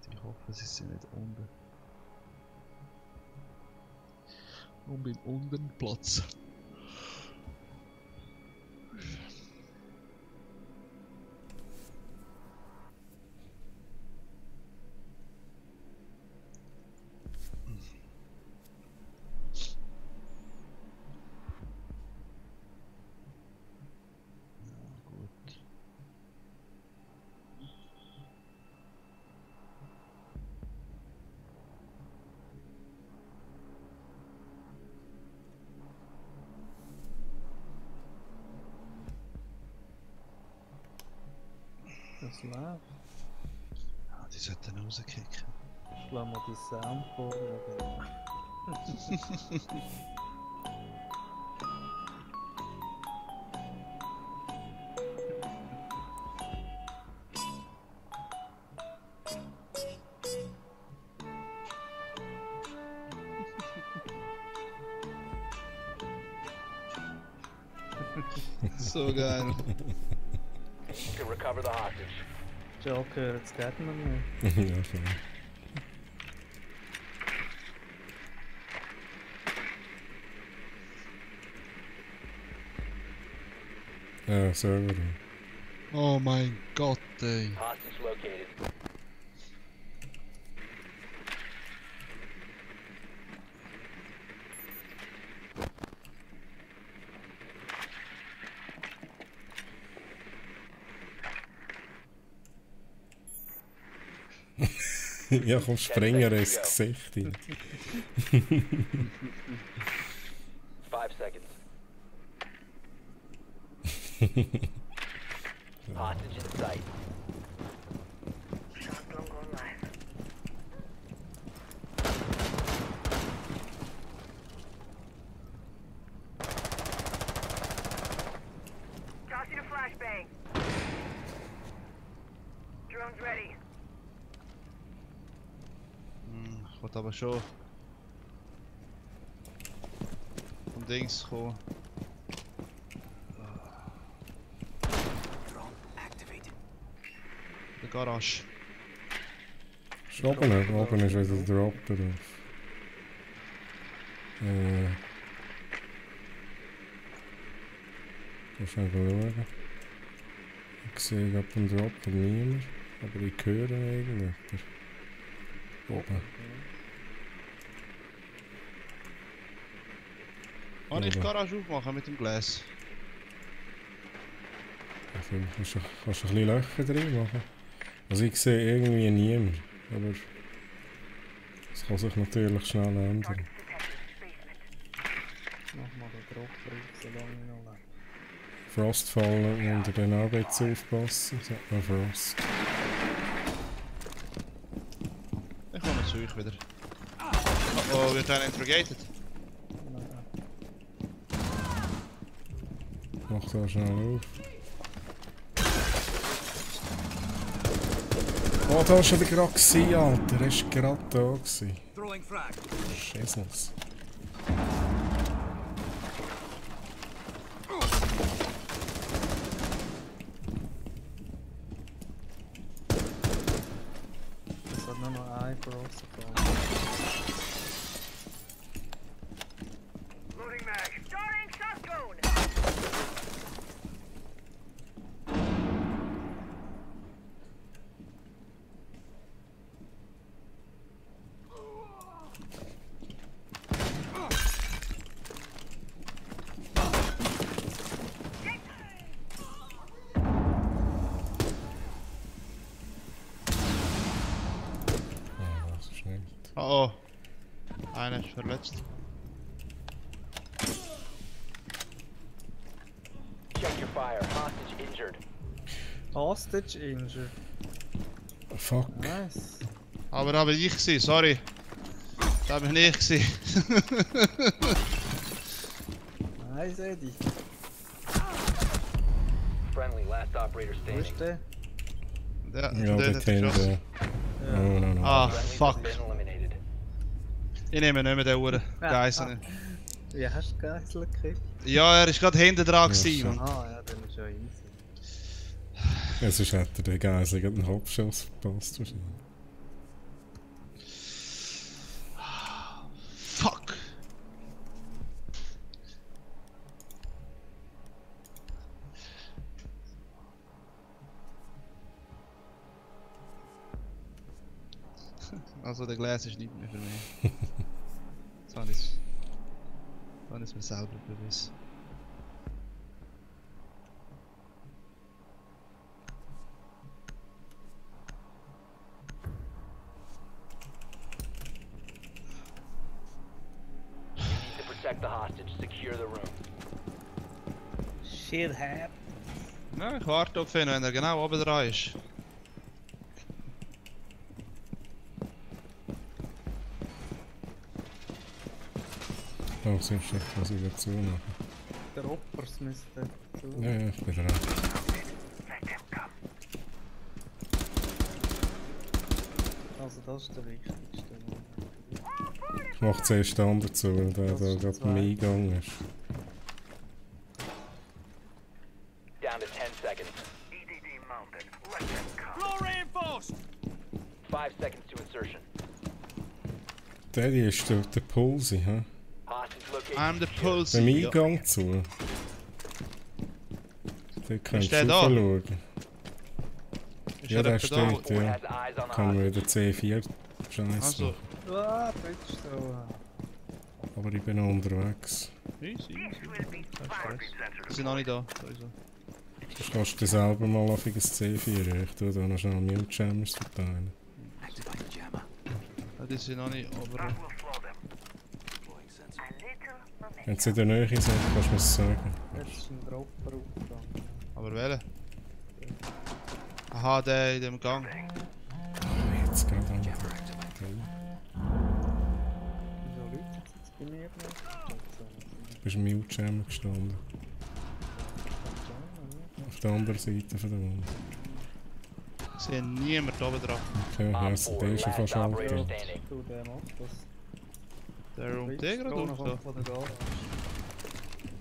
Ich hoffe, sie sind nicht unten. Beim unteren Platz. Das läuft. Ah, die sollten rauskicken. Ich lasse mal die Soundboard. So geil. To recover the hostage. Joker, jetzt geht man nicht. Ja, schon. Ja, Server. Oh mein Gott, ey. Hostage located. Ja, komm, Springer ins Gesicht. 5 seconds. Hostage in sight. Tossing a flashbang. Drone's ready. Ich wollte aber schon vom Dings kommen. Drone activated. Der Garage. Ist oben ist wieder der Drop drauf. muss schnell schauen. Ich sehe ab und Drop und niemand. Aber ich höre irgendjemand. Oben. Kann ich die Garage aufmachen mit dem Glas? Also, kannst du ein bisschen Löcher drin machen. Also ich sehe irgendwie niemand. Aber das kann sich natürlich schnell ändern. Mach mal den Dropper auf, solange ich noch lebe. Frostfallen unter den Arbeit zu aufpassen. Sagt man Frost. Ich komme zu euch wieder. Oh, wird einer interrogated? Mach da schnell auf. Oh, da war schon der gerade gewesen, Alter. Er war gerade da gewesen. Throwing frag. Jesus. Es hat nur noch ein Frost gekommen. Loading mag. Starting shotgun. Oh, einer ist verletzt. Check your fire. Hostage injured. Hostage injured. Fuck. Nice. Aber ich gewesen, sorry. Das bin ich gewesen. Nice, Eddie. Friendly, last operator Wo standing. ist der? Ja, Ja, der der hat Tender. geschossen. Oh, no, no. Ah, Friendlies fuck. have been eliminated. Ich nehme nicht mehr den Uhren. Geiseln. Wie hast du Geisel gekriegt? Ja, er ist gerade hinten dran Ja, gewesen. Mann. Ah, ja, dann ist ja easy. Ja, sonst hätte der Geisel einen Hauptschuss verpasst wahrscheinlich. Fuck. Also der Glas ist nicht mehr für mich. Das habe ich mir selber bewusst. You need to protect the hostage. Secure the room. Shit happens. Ja, ich warte auf ihn, wenn er genau oben dran ist. Oh, sonst nicht, was ich dazu machen. Der Oppers müsste zu. Ja, ja, ich bin dran. Also das ist der wichtigste. Ich mach zuerst den anderen zu, weil der da gerade beim Eingang ist. Down to 10 seconds. EDD mounted. Let them come. Floor reinforced. 5 seconds to insertion. Der hier ist der Pulsi, hä? Hostage location. I'm the secure. pulse. Beim Eingang zu. Der kann Ist der schon da? schauen. Ist Ja, er der etwa da? steht, Four ja. has eyes on the Kann hostage. wieder C4 Scheiße Also, machen. Ah, bitte so. Aber ich bin noch unterwegs. easy, easy. This will be Kein fine. Stress. Wir sind noch nicht da. Also. Sonst kannst du dir selber mal auf ein C4. Ich tue da noch schnell Mute Jammers verteilen. Activate the jammer. Ja, die sind noch nicht, aber... That will slow them. Deploying sensor. A little momentum. Wenn sie in der Nähe sind, kannst du mir das sagen. Jetzt ist ein Dropper aufgegangen. Aber welcher? Aha, der in dem Gang. Oh, jetzt geht er. Jammer activated. Wieso läutet es jetzt bei mir nicht? Du bist im Mute Jammer gestanden. Auf der anderen Seite von der Wand. Ich sehe niemand oben drauf. Okay, ja, Op also 4, der ist schon last fast operator alt. standing. Du, der macht das. Der räumt den gerade Drohne auf kommt da. von der Garage.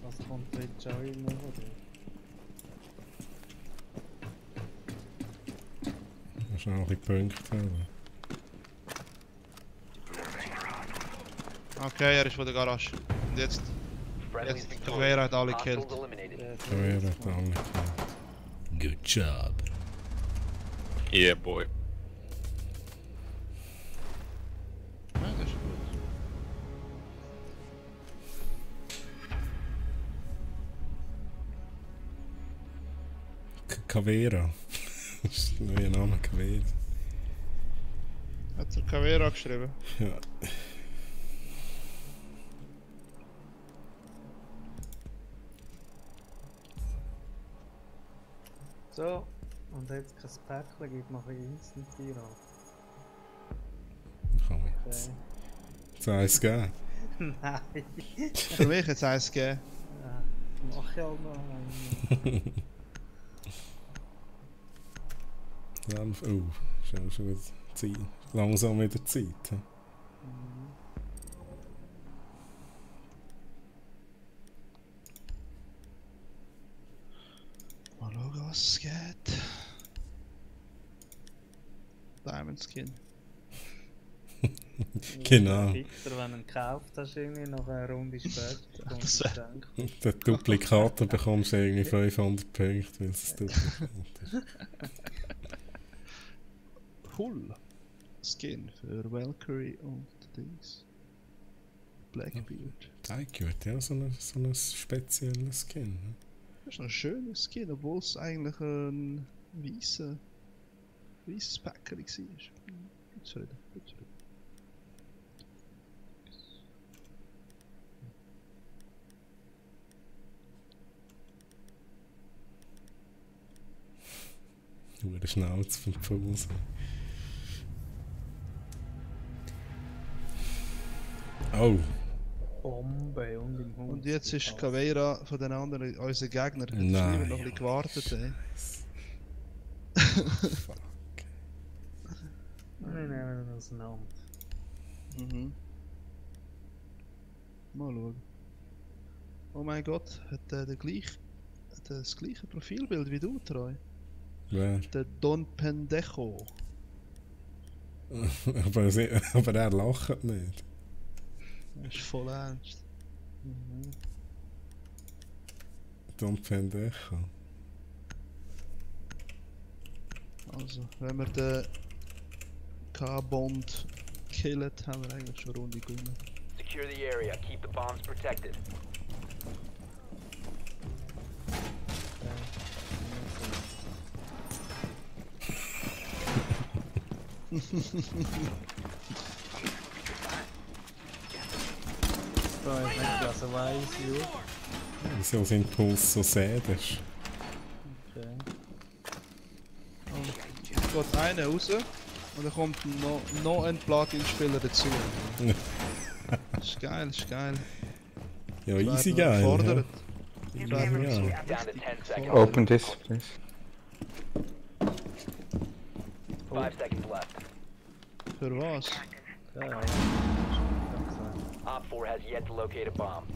Also kommt Twitch auch immer von dir. Schnell ein bisschen Punkte haben. Okay, er ist von der Garage. Und jetzt? Friendly's Jetzt, victorious. Caveira hat alle Hostiles gekillt. eliminated. Wer hat alle gekillt? Good job. Yeah, boy. Ja, das ist gut. Caveira. Das ist der neue Name, Caveira. Hat er Caveira geschrieben? Ja. So, und jetzt kein Päckchen gibt, mache ich Instant Pirat. Kann man jetzt. Jetzt eins geben. Nein. Für mich jetzt eins gegeben. Ja, mach ich halt noch einen. Ja, oh, schon wieder Zeit. Langsam wieder Zeit. He? Mal schauen, was es geht. Diamond Skin. Genau. Bitter, wenn du ihn gekauft hast, irgendwie noch eine Runde später. kommt Das das wär- Geschenk. Der Duplikator bekommst du irgendwie 500 Punkte, weil es ein Duplikat ist. Cool. Skin für Valkyrie und Dings. Blackbeard. Tiger hat ja so einen speziellen Skin. Ne? Das ist ein schöner Skin, obwohl es eigentlich ein weißes Päckchen war. Gut zufrieden, gut zufrieden. Nur eine Schnauze vom Pulse. Oh, Bombe und im Hund. Und jetzt ist Caveira von den anderen unser Gegner. Hätte ich Nein. lieber noch ein bisschen gewartet. Ey. fuck. Wir nehmen ihn auseinander. Mhm. Mal schauen. Oh mein Gott, hat das gleiche Profilbild wie du, Treu? Wer? Der Don Pendejo. aber er lacht nicht. Das ist voll ernst. Mhm. Don Pendejo. Also, wenn wir den K-Bond killen, haben wir eigentlich schon eine Runde gewonnen. Secure the area. Keep the bombs protected. Da ist nicht also weiss, ja. Wieso sind Puls so sädisch? Okay. Jetzt geht einer raus und dann kommt noch ein Plugin-Spieler dazu. Das ist geil, das ist geil. Ja, Wir easy werden geil. Ja. gefordert. Wir werden Ja. so Down to richtig 10 seconds. gefordert. Open this, please. 5 seconds left. Für was? Ja, ja. Op 4 has yet to locate a bomb.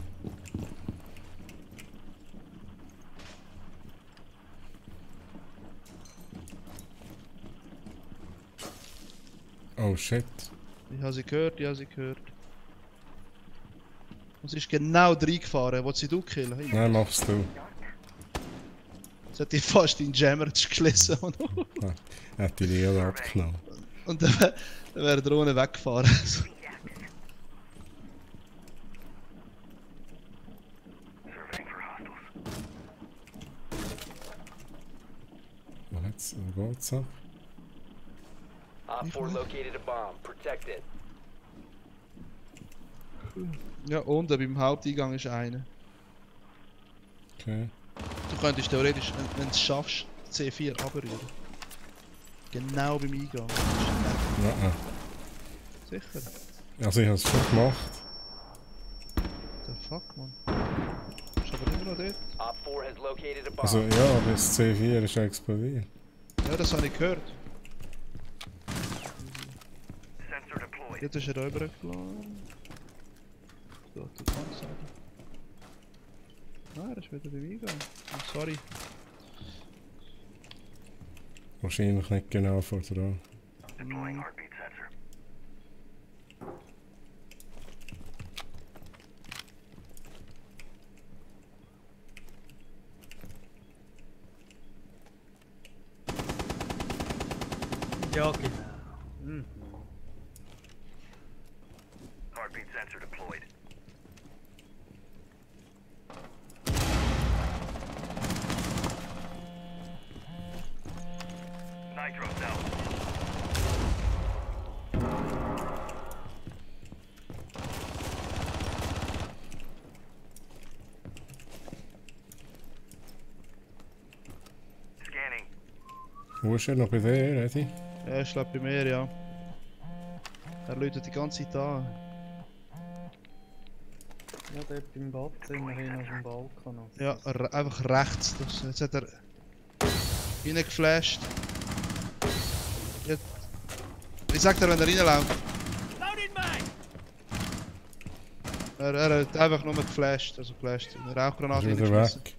Oh shit. Ich habe sie gehört, ich habe sie gehört. Und sie ist genau reingefahren, wo sie du killen. Hey, Nein, machst du. jetzt hat die fast in den Jammer geschlissen. Er hat die Lehre abgenommen. Und dann wäre der ohne weggefahren. Surveying for hostiles. Wo geht's ab? Op 4 located a bomb. Protect it. Ja, unten beim Haupteingang ist einer. Okay. Du könntest theoretisch, wenn du es schaffst, C4 abrühren. Genau beim Eingang. Ja, Sicher. also ich hab's schon gemacht. The fuck, man. Ist aber immer noch dort. Op 4 has located a bomb. Also ja, aber das C4 ist explodiert. Ja, das habe ich gehört. Sensor deployed. Jetzt ist er rübergeflogen. So, du kannst sagen. Ah, er ist wieder beim Eingang. Oh, sorry. Wahrscheinlich nicht genau vor dran. Deploying heartbeat sensor. Ja, genau. Mhm. Heartbeat sensor deployed. Nitro's out. Scanning. Wo ist er noch bei dir, Eddie? Ja, ich glaube bei mir, ja. Er läutet die ganze Zeit an. Ja, dort beim Badzimmer hin auf dem Balkon. Also. Ja, einfach rechts. Das, jetzt hat er reingeflasht. Jetzt. Ich sag dir, wenn er reinläuft. Er hat einfach nur geflasht, also geflasht. Eine Rauchgranate Ist wieder reingeschmissen. weg.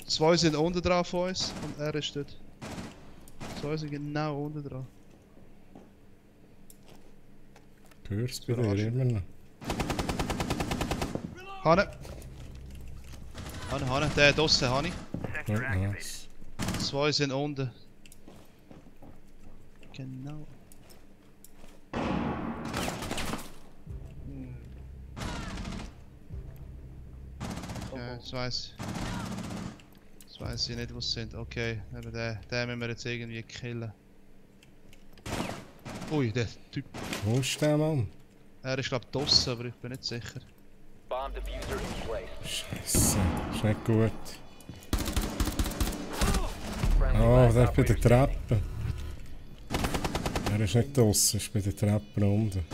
Zwei sind unten dran von uns und er ist dort. Zwei sind genau unten dran. Hörst du bei dir immer noch? Hanne! Hanne, der draussen, Hanne. Oh, nice. Zwei sind unten. Genau. Ja, jetzt weiss ich nicht, wo sie sind. Okay, aber den müssen wir jetzt irgendwie killen. Ui, der Typ. Wo ist der Mann? Er ist glaub draussen, aber ich bin nicht sicher. Bomb diffuser in place. Scheiße, ist nicht gut. Friendly Oh, last der ist bei der operator Treppe. Er ist nicht draussen, er ist bei der Treppe unten.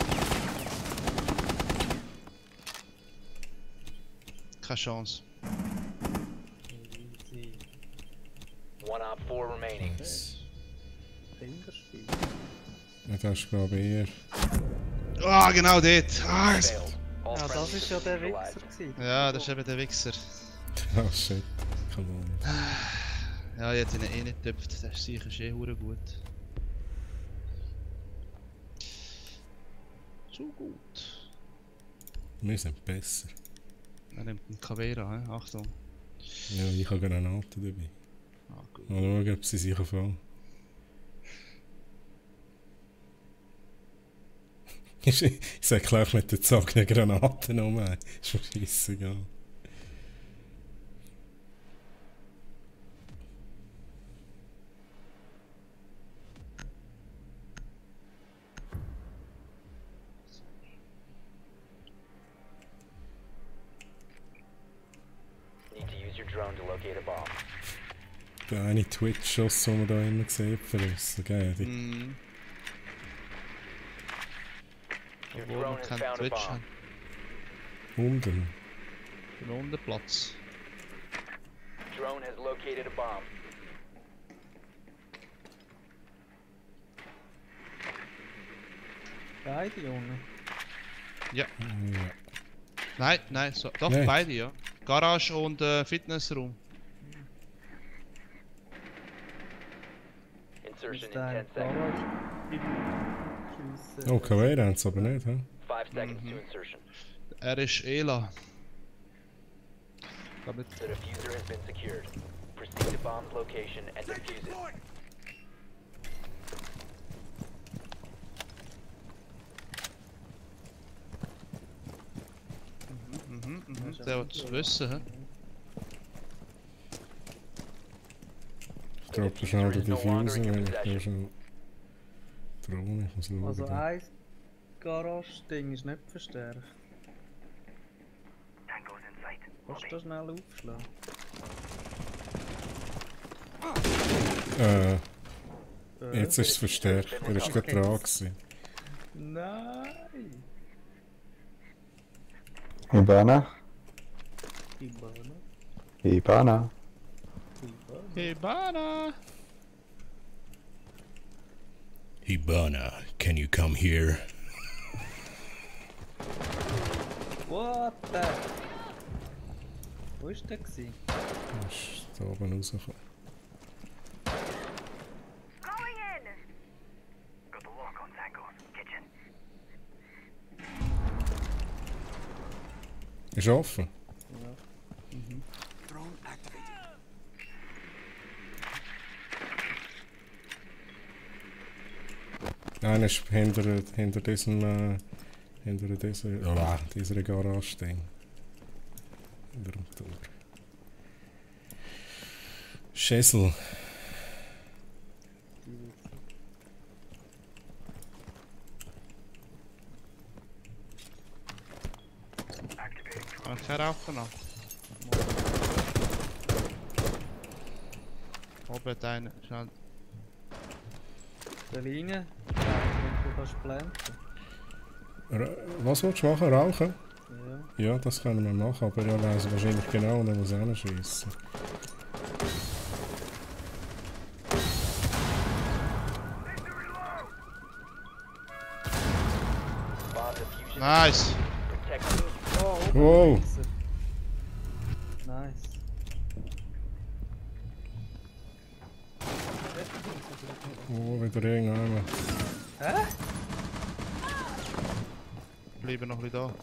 Keine Chance. Easy. One op 4 remaining. Fingerspiel. Ja, das ist glaube ich eher. Ah, genau dort! Ah, Failed. All Ja, das friendly ist ja der neutralized. Wichser gewesen. ja, das ist eben der Wichser. Oh shit, come on. Ja, ich hätte ihn eh nicht getöpft, das ist sicher eh hure gut. So gut. Wir sind besser. Er nimmt einen Cavera, he? Achtung. Ja, ich habe Granaten dabei. Ah, gut. Mal schauen, ob sie sich fangen. Ich sag gleich mit den gezogenen Granaten um. Ist mir scheissegal. Need to use your drone to locate a bomb. Der eine Twitch-Schuss, den man da immer sieht, verrissen, gell? Mhm. Your Obwohl drone wir has keinen found a Twitch bomb. haben. Unten. Den Unterplatz. Drone has located a bomb. Beide Junge. Ja. Ja. Nein, nein, so, doch, Nein. beide, ja. Garage und Fitnessraum. Insertion Ist in der 10 seconds. Schiessen. Oh, Kavera haben sie aber nicht, hä? 5 seconds to insertion. Er ist Ela. Damit. The diffuser has been secured. Proceed to bomb's location and defuse it. Der wird es wissen, hä? Ich droppe schnell den Diffuser, weil ich bin schon Drohne, ich muss schauen. Also da. ein Garage-Ding ist nicht verstärkt. Tango's in sight. Kannst du das schnell aufschlagen? Jetzt ist es verstärkt, er ist gerade dran gewesen. Nein! Hibana. Hibana. Hibana. Hibana! Hibana, can you come here? What the? Wo ist der gewesen? Er ist da oben rausgekommen. Going in! Got the lock on Tango's kitchen. Ist offen? Drone activated. Einer ist hinter diesem... dieser Garage-Ding. Hinter dem Tor. Schäsel. Kann ich heraufen noch? Oben hat einer. Schnell. Der Linie. Du kannst planten. Was willst du machen? Rauchen? Ja. Ja, das können wir machen, aber er weiss wahrscheinlich genau, und er muss hinschiessen. Nice! Wow! Nice. Oh, wieder irgendeiner. Hä? Bleiben noch ein bisschen da.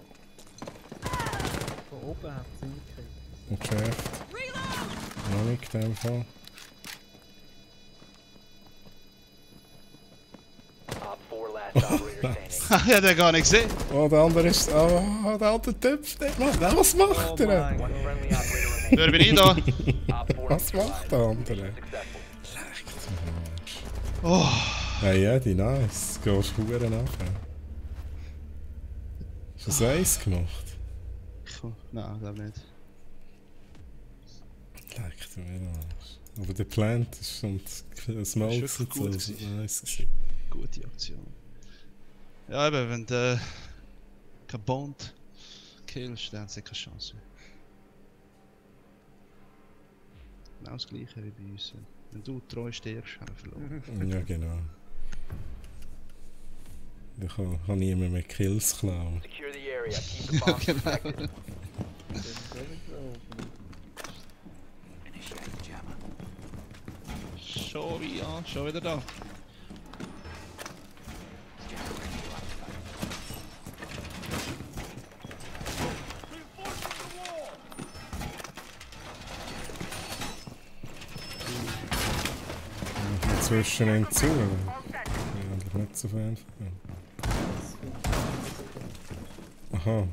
Von oben hat es hingekriegt. Ein Geschäft. Noch nicht in dem Fall. Ja, der gar nicht gesehen. Oh, der andere ist... Oh, der alte Typ. Was macht er? Wer bin ich da? Was macht der andere? Oh. Hey Eddie, nice. Gehst du Huren nachher? Hast du ein Eis gemacht? Nein, glaube nicht. Leckt mir den Arsch. Aber der Plant ist und das Malz und so. Das war nice. Gute Aktion. Ja, eben, wenn du kein Bond killst, dann haben sie keine Chance mehr. Genau das gleiche wie bei uns. Wenn du treu stirbst, haben wir verloren. Ja, genau. Da kann niemand mehr Kills klauen. Ja, genau. Schon wieder da. Zwischen ihnen zu, aber ich bin nicht so Fan von ihm. Aha,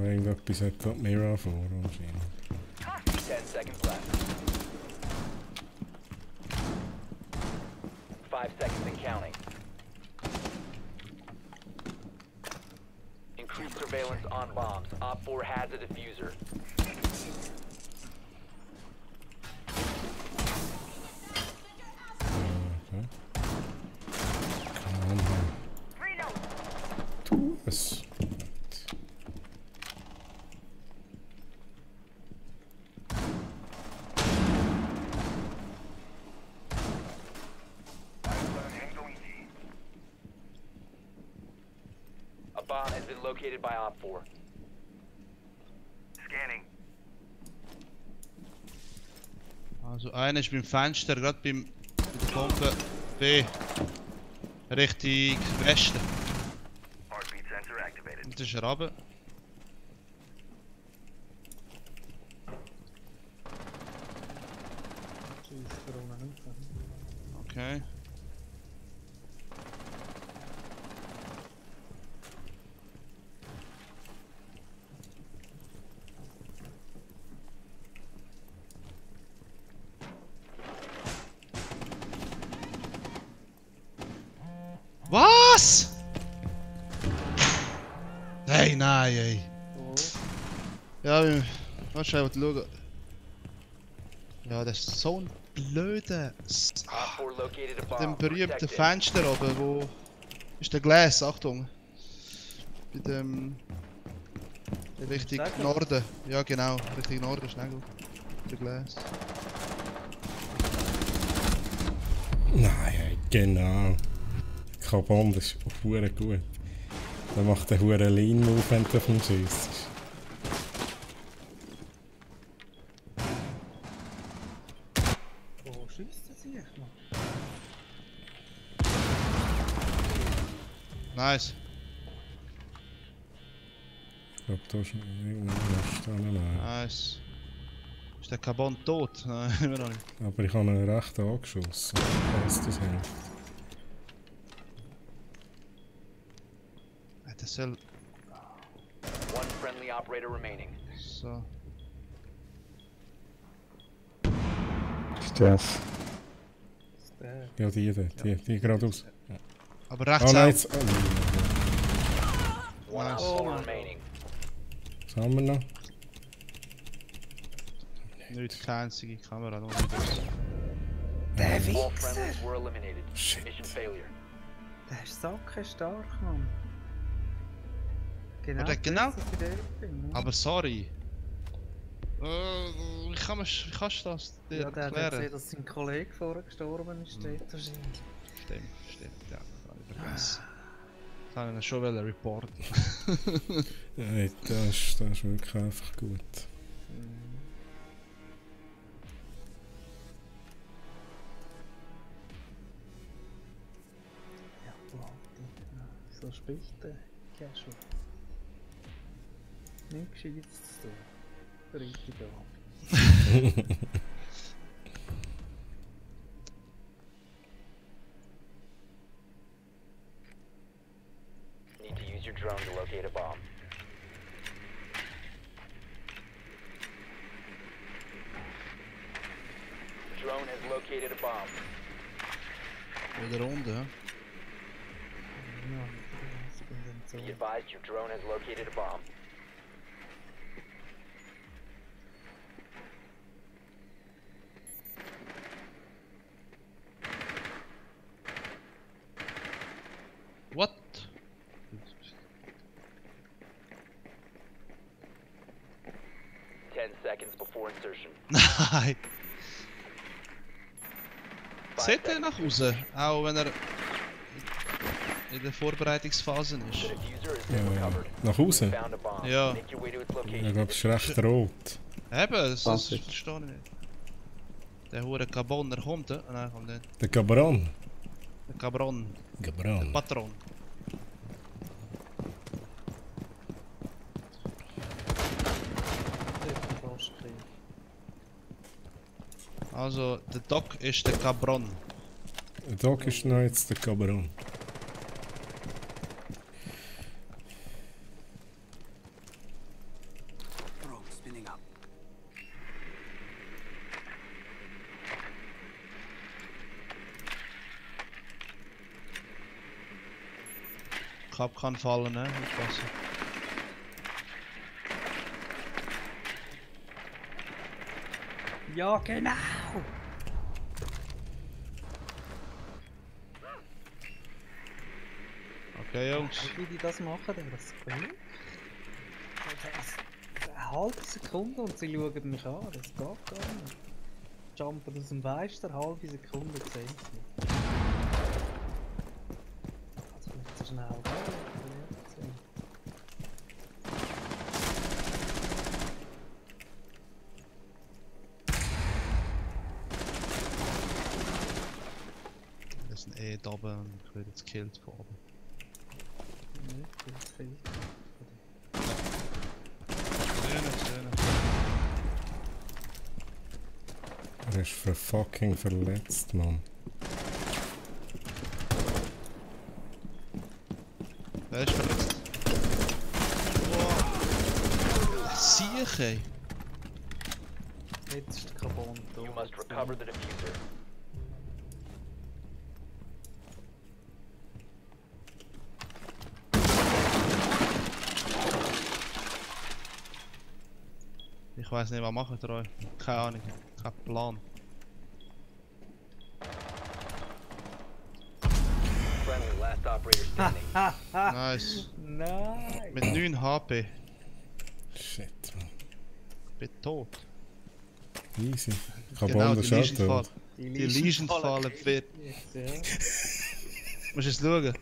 irgendetwas hat da die Mira vor, anscheinend. 10 seconds left. 5 seconds and counting. Increased surveillance on bombs. Op 4 has a diffuser. Tu es. A bomb has been located by Op 4. Scanning. Also einer ist beim Fenster, gerade bei der Bombe B. Richtung Westen. Heartbeat sensor activated. Und das ist er runter. Okay. Was? Hey, nein, ey. Ja, was schau schauen. Ja, das ist so ein blöder. Dem berühmten Fenster oben, wo. Ist der Glas, Achtung. Bei dem. Richtung Norden. Ja, genau, Richtung Norden, schnell. Der Glas. Nein, genau. Carbon, das ist hure gut. Der macht den hure Lean-Move, wenn du auf ihn schießt. Wo schießt er sich noch? Nice. Ich glaube, da ist irgendwas dran. Nice. Ist der Carbon tot? Nein, immer noch nicht. Aber ich habe ihn recht angeschossen, falls das hilft. der soll... One friendly operator remaining. So. Ist das? Ja, die geradeaus. Ja. Aber rechts nein, auch. jetzt... One Nice. op 4 remaining. Was haben wir noch? Nicht keine einzige Kamera, nur wieder. Der All Wichser! friendlies were eliminated. Shit. Mission failure. Der ist sackenstark, Mann. Genau. Oder genau? das, was ich dort bin, ne? Aber sorry. Wie kannst du das dir Ja, der hat erklären? gesehen, dass sein Kollege vorher gestorben ist, dort wahrscheinlich. Stimmt, ja. Das habe ich vergessen. Das habe ich ihn schon reporten. Nein, das ist wirklich einfach gut. Ja, warte. So spielt der Casual. Nichts Gescheites zu tun. Freitagabend. Need to use your drone to locate a bomb. Drone has located a bomb. Wieder Runde, ja? Ja, ich bin dann so. Be advised your drone has located a bomb. What? 10 seconds before insertion. Nein! 5 Seht er seconds. nach außen? Auch wenn er in der Vorbereitungsphase The ist. diffuser has Ja, been ja. recovered. Nach Hause? Found a bomb. Ja. Make your way to its Ich location. glaube, es ist recht rot. Eben, das 20. verstehe ich nicht. Der hure Cabonner kommt, nein, kommt nicht. Der Cabron. Der Cabron, Cabron. Patron. Dort fast kriegen. Also, der Doc ist der Cabron. Der Doc ist noch jetzt der Cabron. Drone spinning up. Kap kann fallen, ne? Aufpassen. Ja, genau! Okay, Jungs. Wie die das machen, dann das Kollege? Eine halbe Sekunde und sie schauen mich an, das geht gar nicht. Jumpen aus dem Fenster, eine halbe Sekunde sehen sie mich. Das wird so schnell gehen. Wir sind eh da oben und ich werde jetzt gekillt von oben. Schön. Er ist fucking verletzt, Mann. Wer ist verletzt? Wow. Siech, ey. Jetzt ist der Carbon da. You must recover the diffuser. Ich weiß nicht, was macht ihr euch? Keine Ahnung, kein Plan. Friendly, last operator standing. Nice. Nein! Mit 9 HP. Shit, Mann. Bin tot. Easy. Genau, Cabron, die der schaut Legion-Fall. tot. Die Legion-Falle wird. Ja. Musst du es schauen?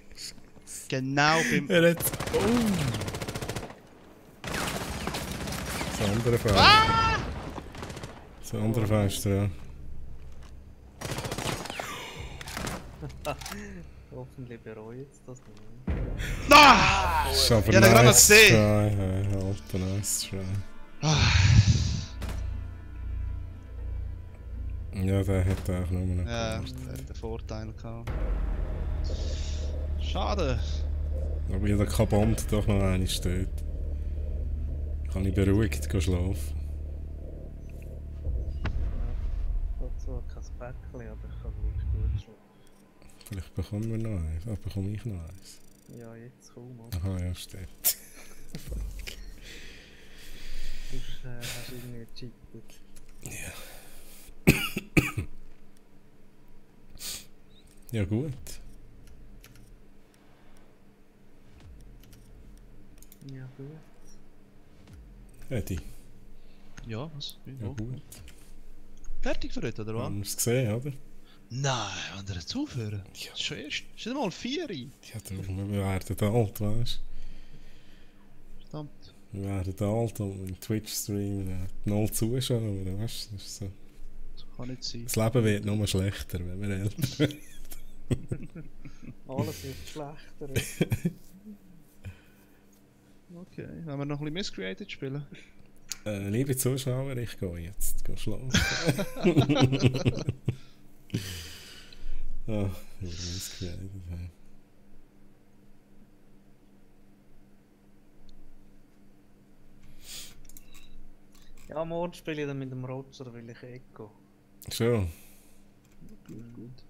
Genau beim. Er hat... Oh! Das andere Fenster. Ah! Das andere Fenster, ja. Hoffentlich bereut es das nicht. Ah! Das ist aber Ja, gerade nice gesehen. try, hey, Alter, nice try. Ja, der hat auch nur noch Ja, der hat den Vorteil gehabt. Schade. Aber jeder kann Bond doch noch eine steht. Kann ich beruhigt schlafen. Ich habe zwar kein Päckchen, aber ich kann gleich gut schlafen. Vielleicht bekommen wir noch eins. Ah, bekomme ich noch eins. Ja, jetzt kaum, oder? Aha, ja, stimmt. Fuck. Sonst hast du irgendwie gecheatet. Ja. Ja, gut. Ja, gut. Eddie. Ja, was? Ja, gut. Fertig für heute, oder was? Haben wir es gesehen, oder? Nein, wenn wir jetzt aufhören? Ja. Das ist schon erst. Ist nicht mal 4. Ja, du, wir werden alt, weißt du? Verdammt. Wir werden alt und im Twitch-Stream 0 Zuschauer, weißt du? Das ist so. Das kann nicht sein. Das Leben wird nur schlechter, wenn wir älter werden. Alles wird schlechter. Okay, wenn wir noch ein bisschen Miscreated spielen. Liebe Zuschauer, ich gehe jetzt schlafen. Ah, Miscreated. Ja, morgen spiele ich dann mit dem Roger, weil ich Echo. Schon. Gut.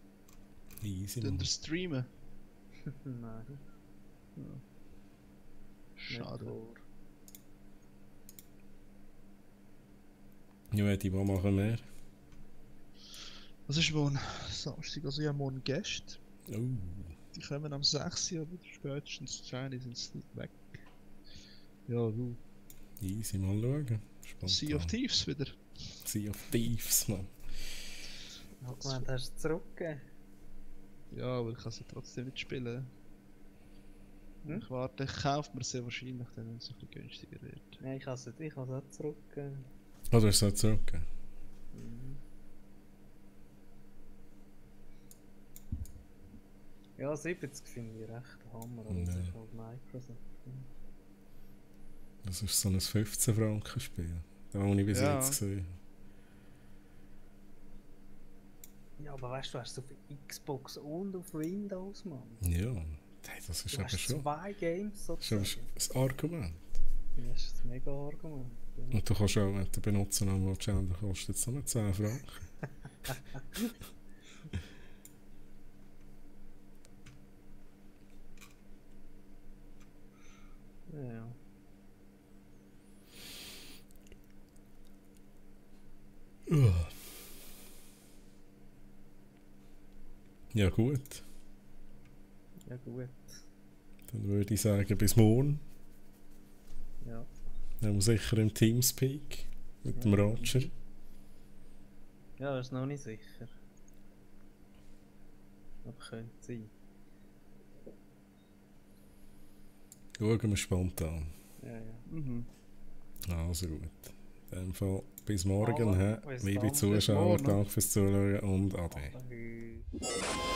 Easy. Dann der streamen. Nein. Ja. Schade. Ja, Eddie, was machen wir? Was ist morgen? Samstag, also ich habe morgen Gäste. Oh. Die kommen am 6. aber spätestens 10 sind sie weg. Ja, du. Easy, mal schauen. Spontan. Sea of Thieves wieder. Sea of Thieves, man. Ich habe gemeint, hast du zurückgegeben? Ja, aber ich kann sie trotzdem nicht spielen. Hm? Ich warte, ich kaufe mir sehr wahrscheinlich, dann, wenn es ein bisschen günstiger wird. Nein, ich habe es auch zurückgegeben. Oh, du hast es auch zurückgegeben? Mhm. Ja, 70 finde ich recht Hammer, aber das ist halt Microsoft. Das ist so ein 15-Franken-Spiel. Das habe ich bis jetzt gesehen. Ja, aber weißt du, hast auf Xbox und auf Windows, Mann. Ja, hey, das ist du aber hast schon. 2 Games sozusagen. Das ist ein Argument. Ja, das ist ein mega Argument. Ja. Und du kannst auch, wenn du benutzen willst, dann kostet es nur 10 Franken. Ja. Ja, gut. Ja, gut. Dann würde ich sagen, bis morgen. Ja. Dann sicher im Teamspeak mit dem Roger. Ja, das ist noch nicht sicher. Aber könnte sein. Schauen wir spontan. Ja, ja. Mhm. Also gut. In dem Fall bis morgen, Bis liebe dann. Zuschauer, Bis morgen. danke fürs Zuschauen und Ade. Ade.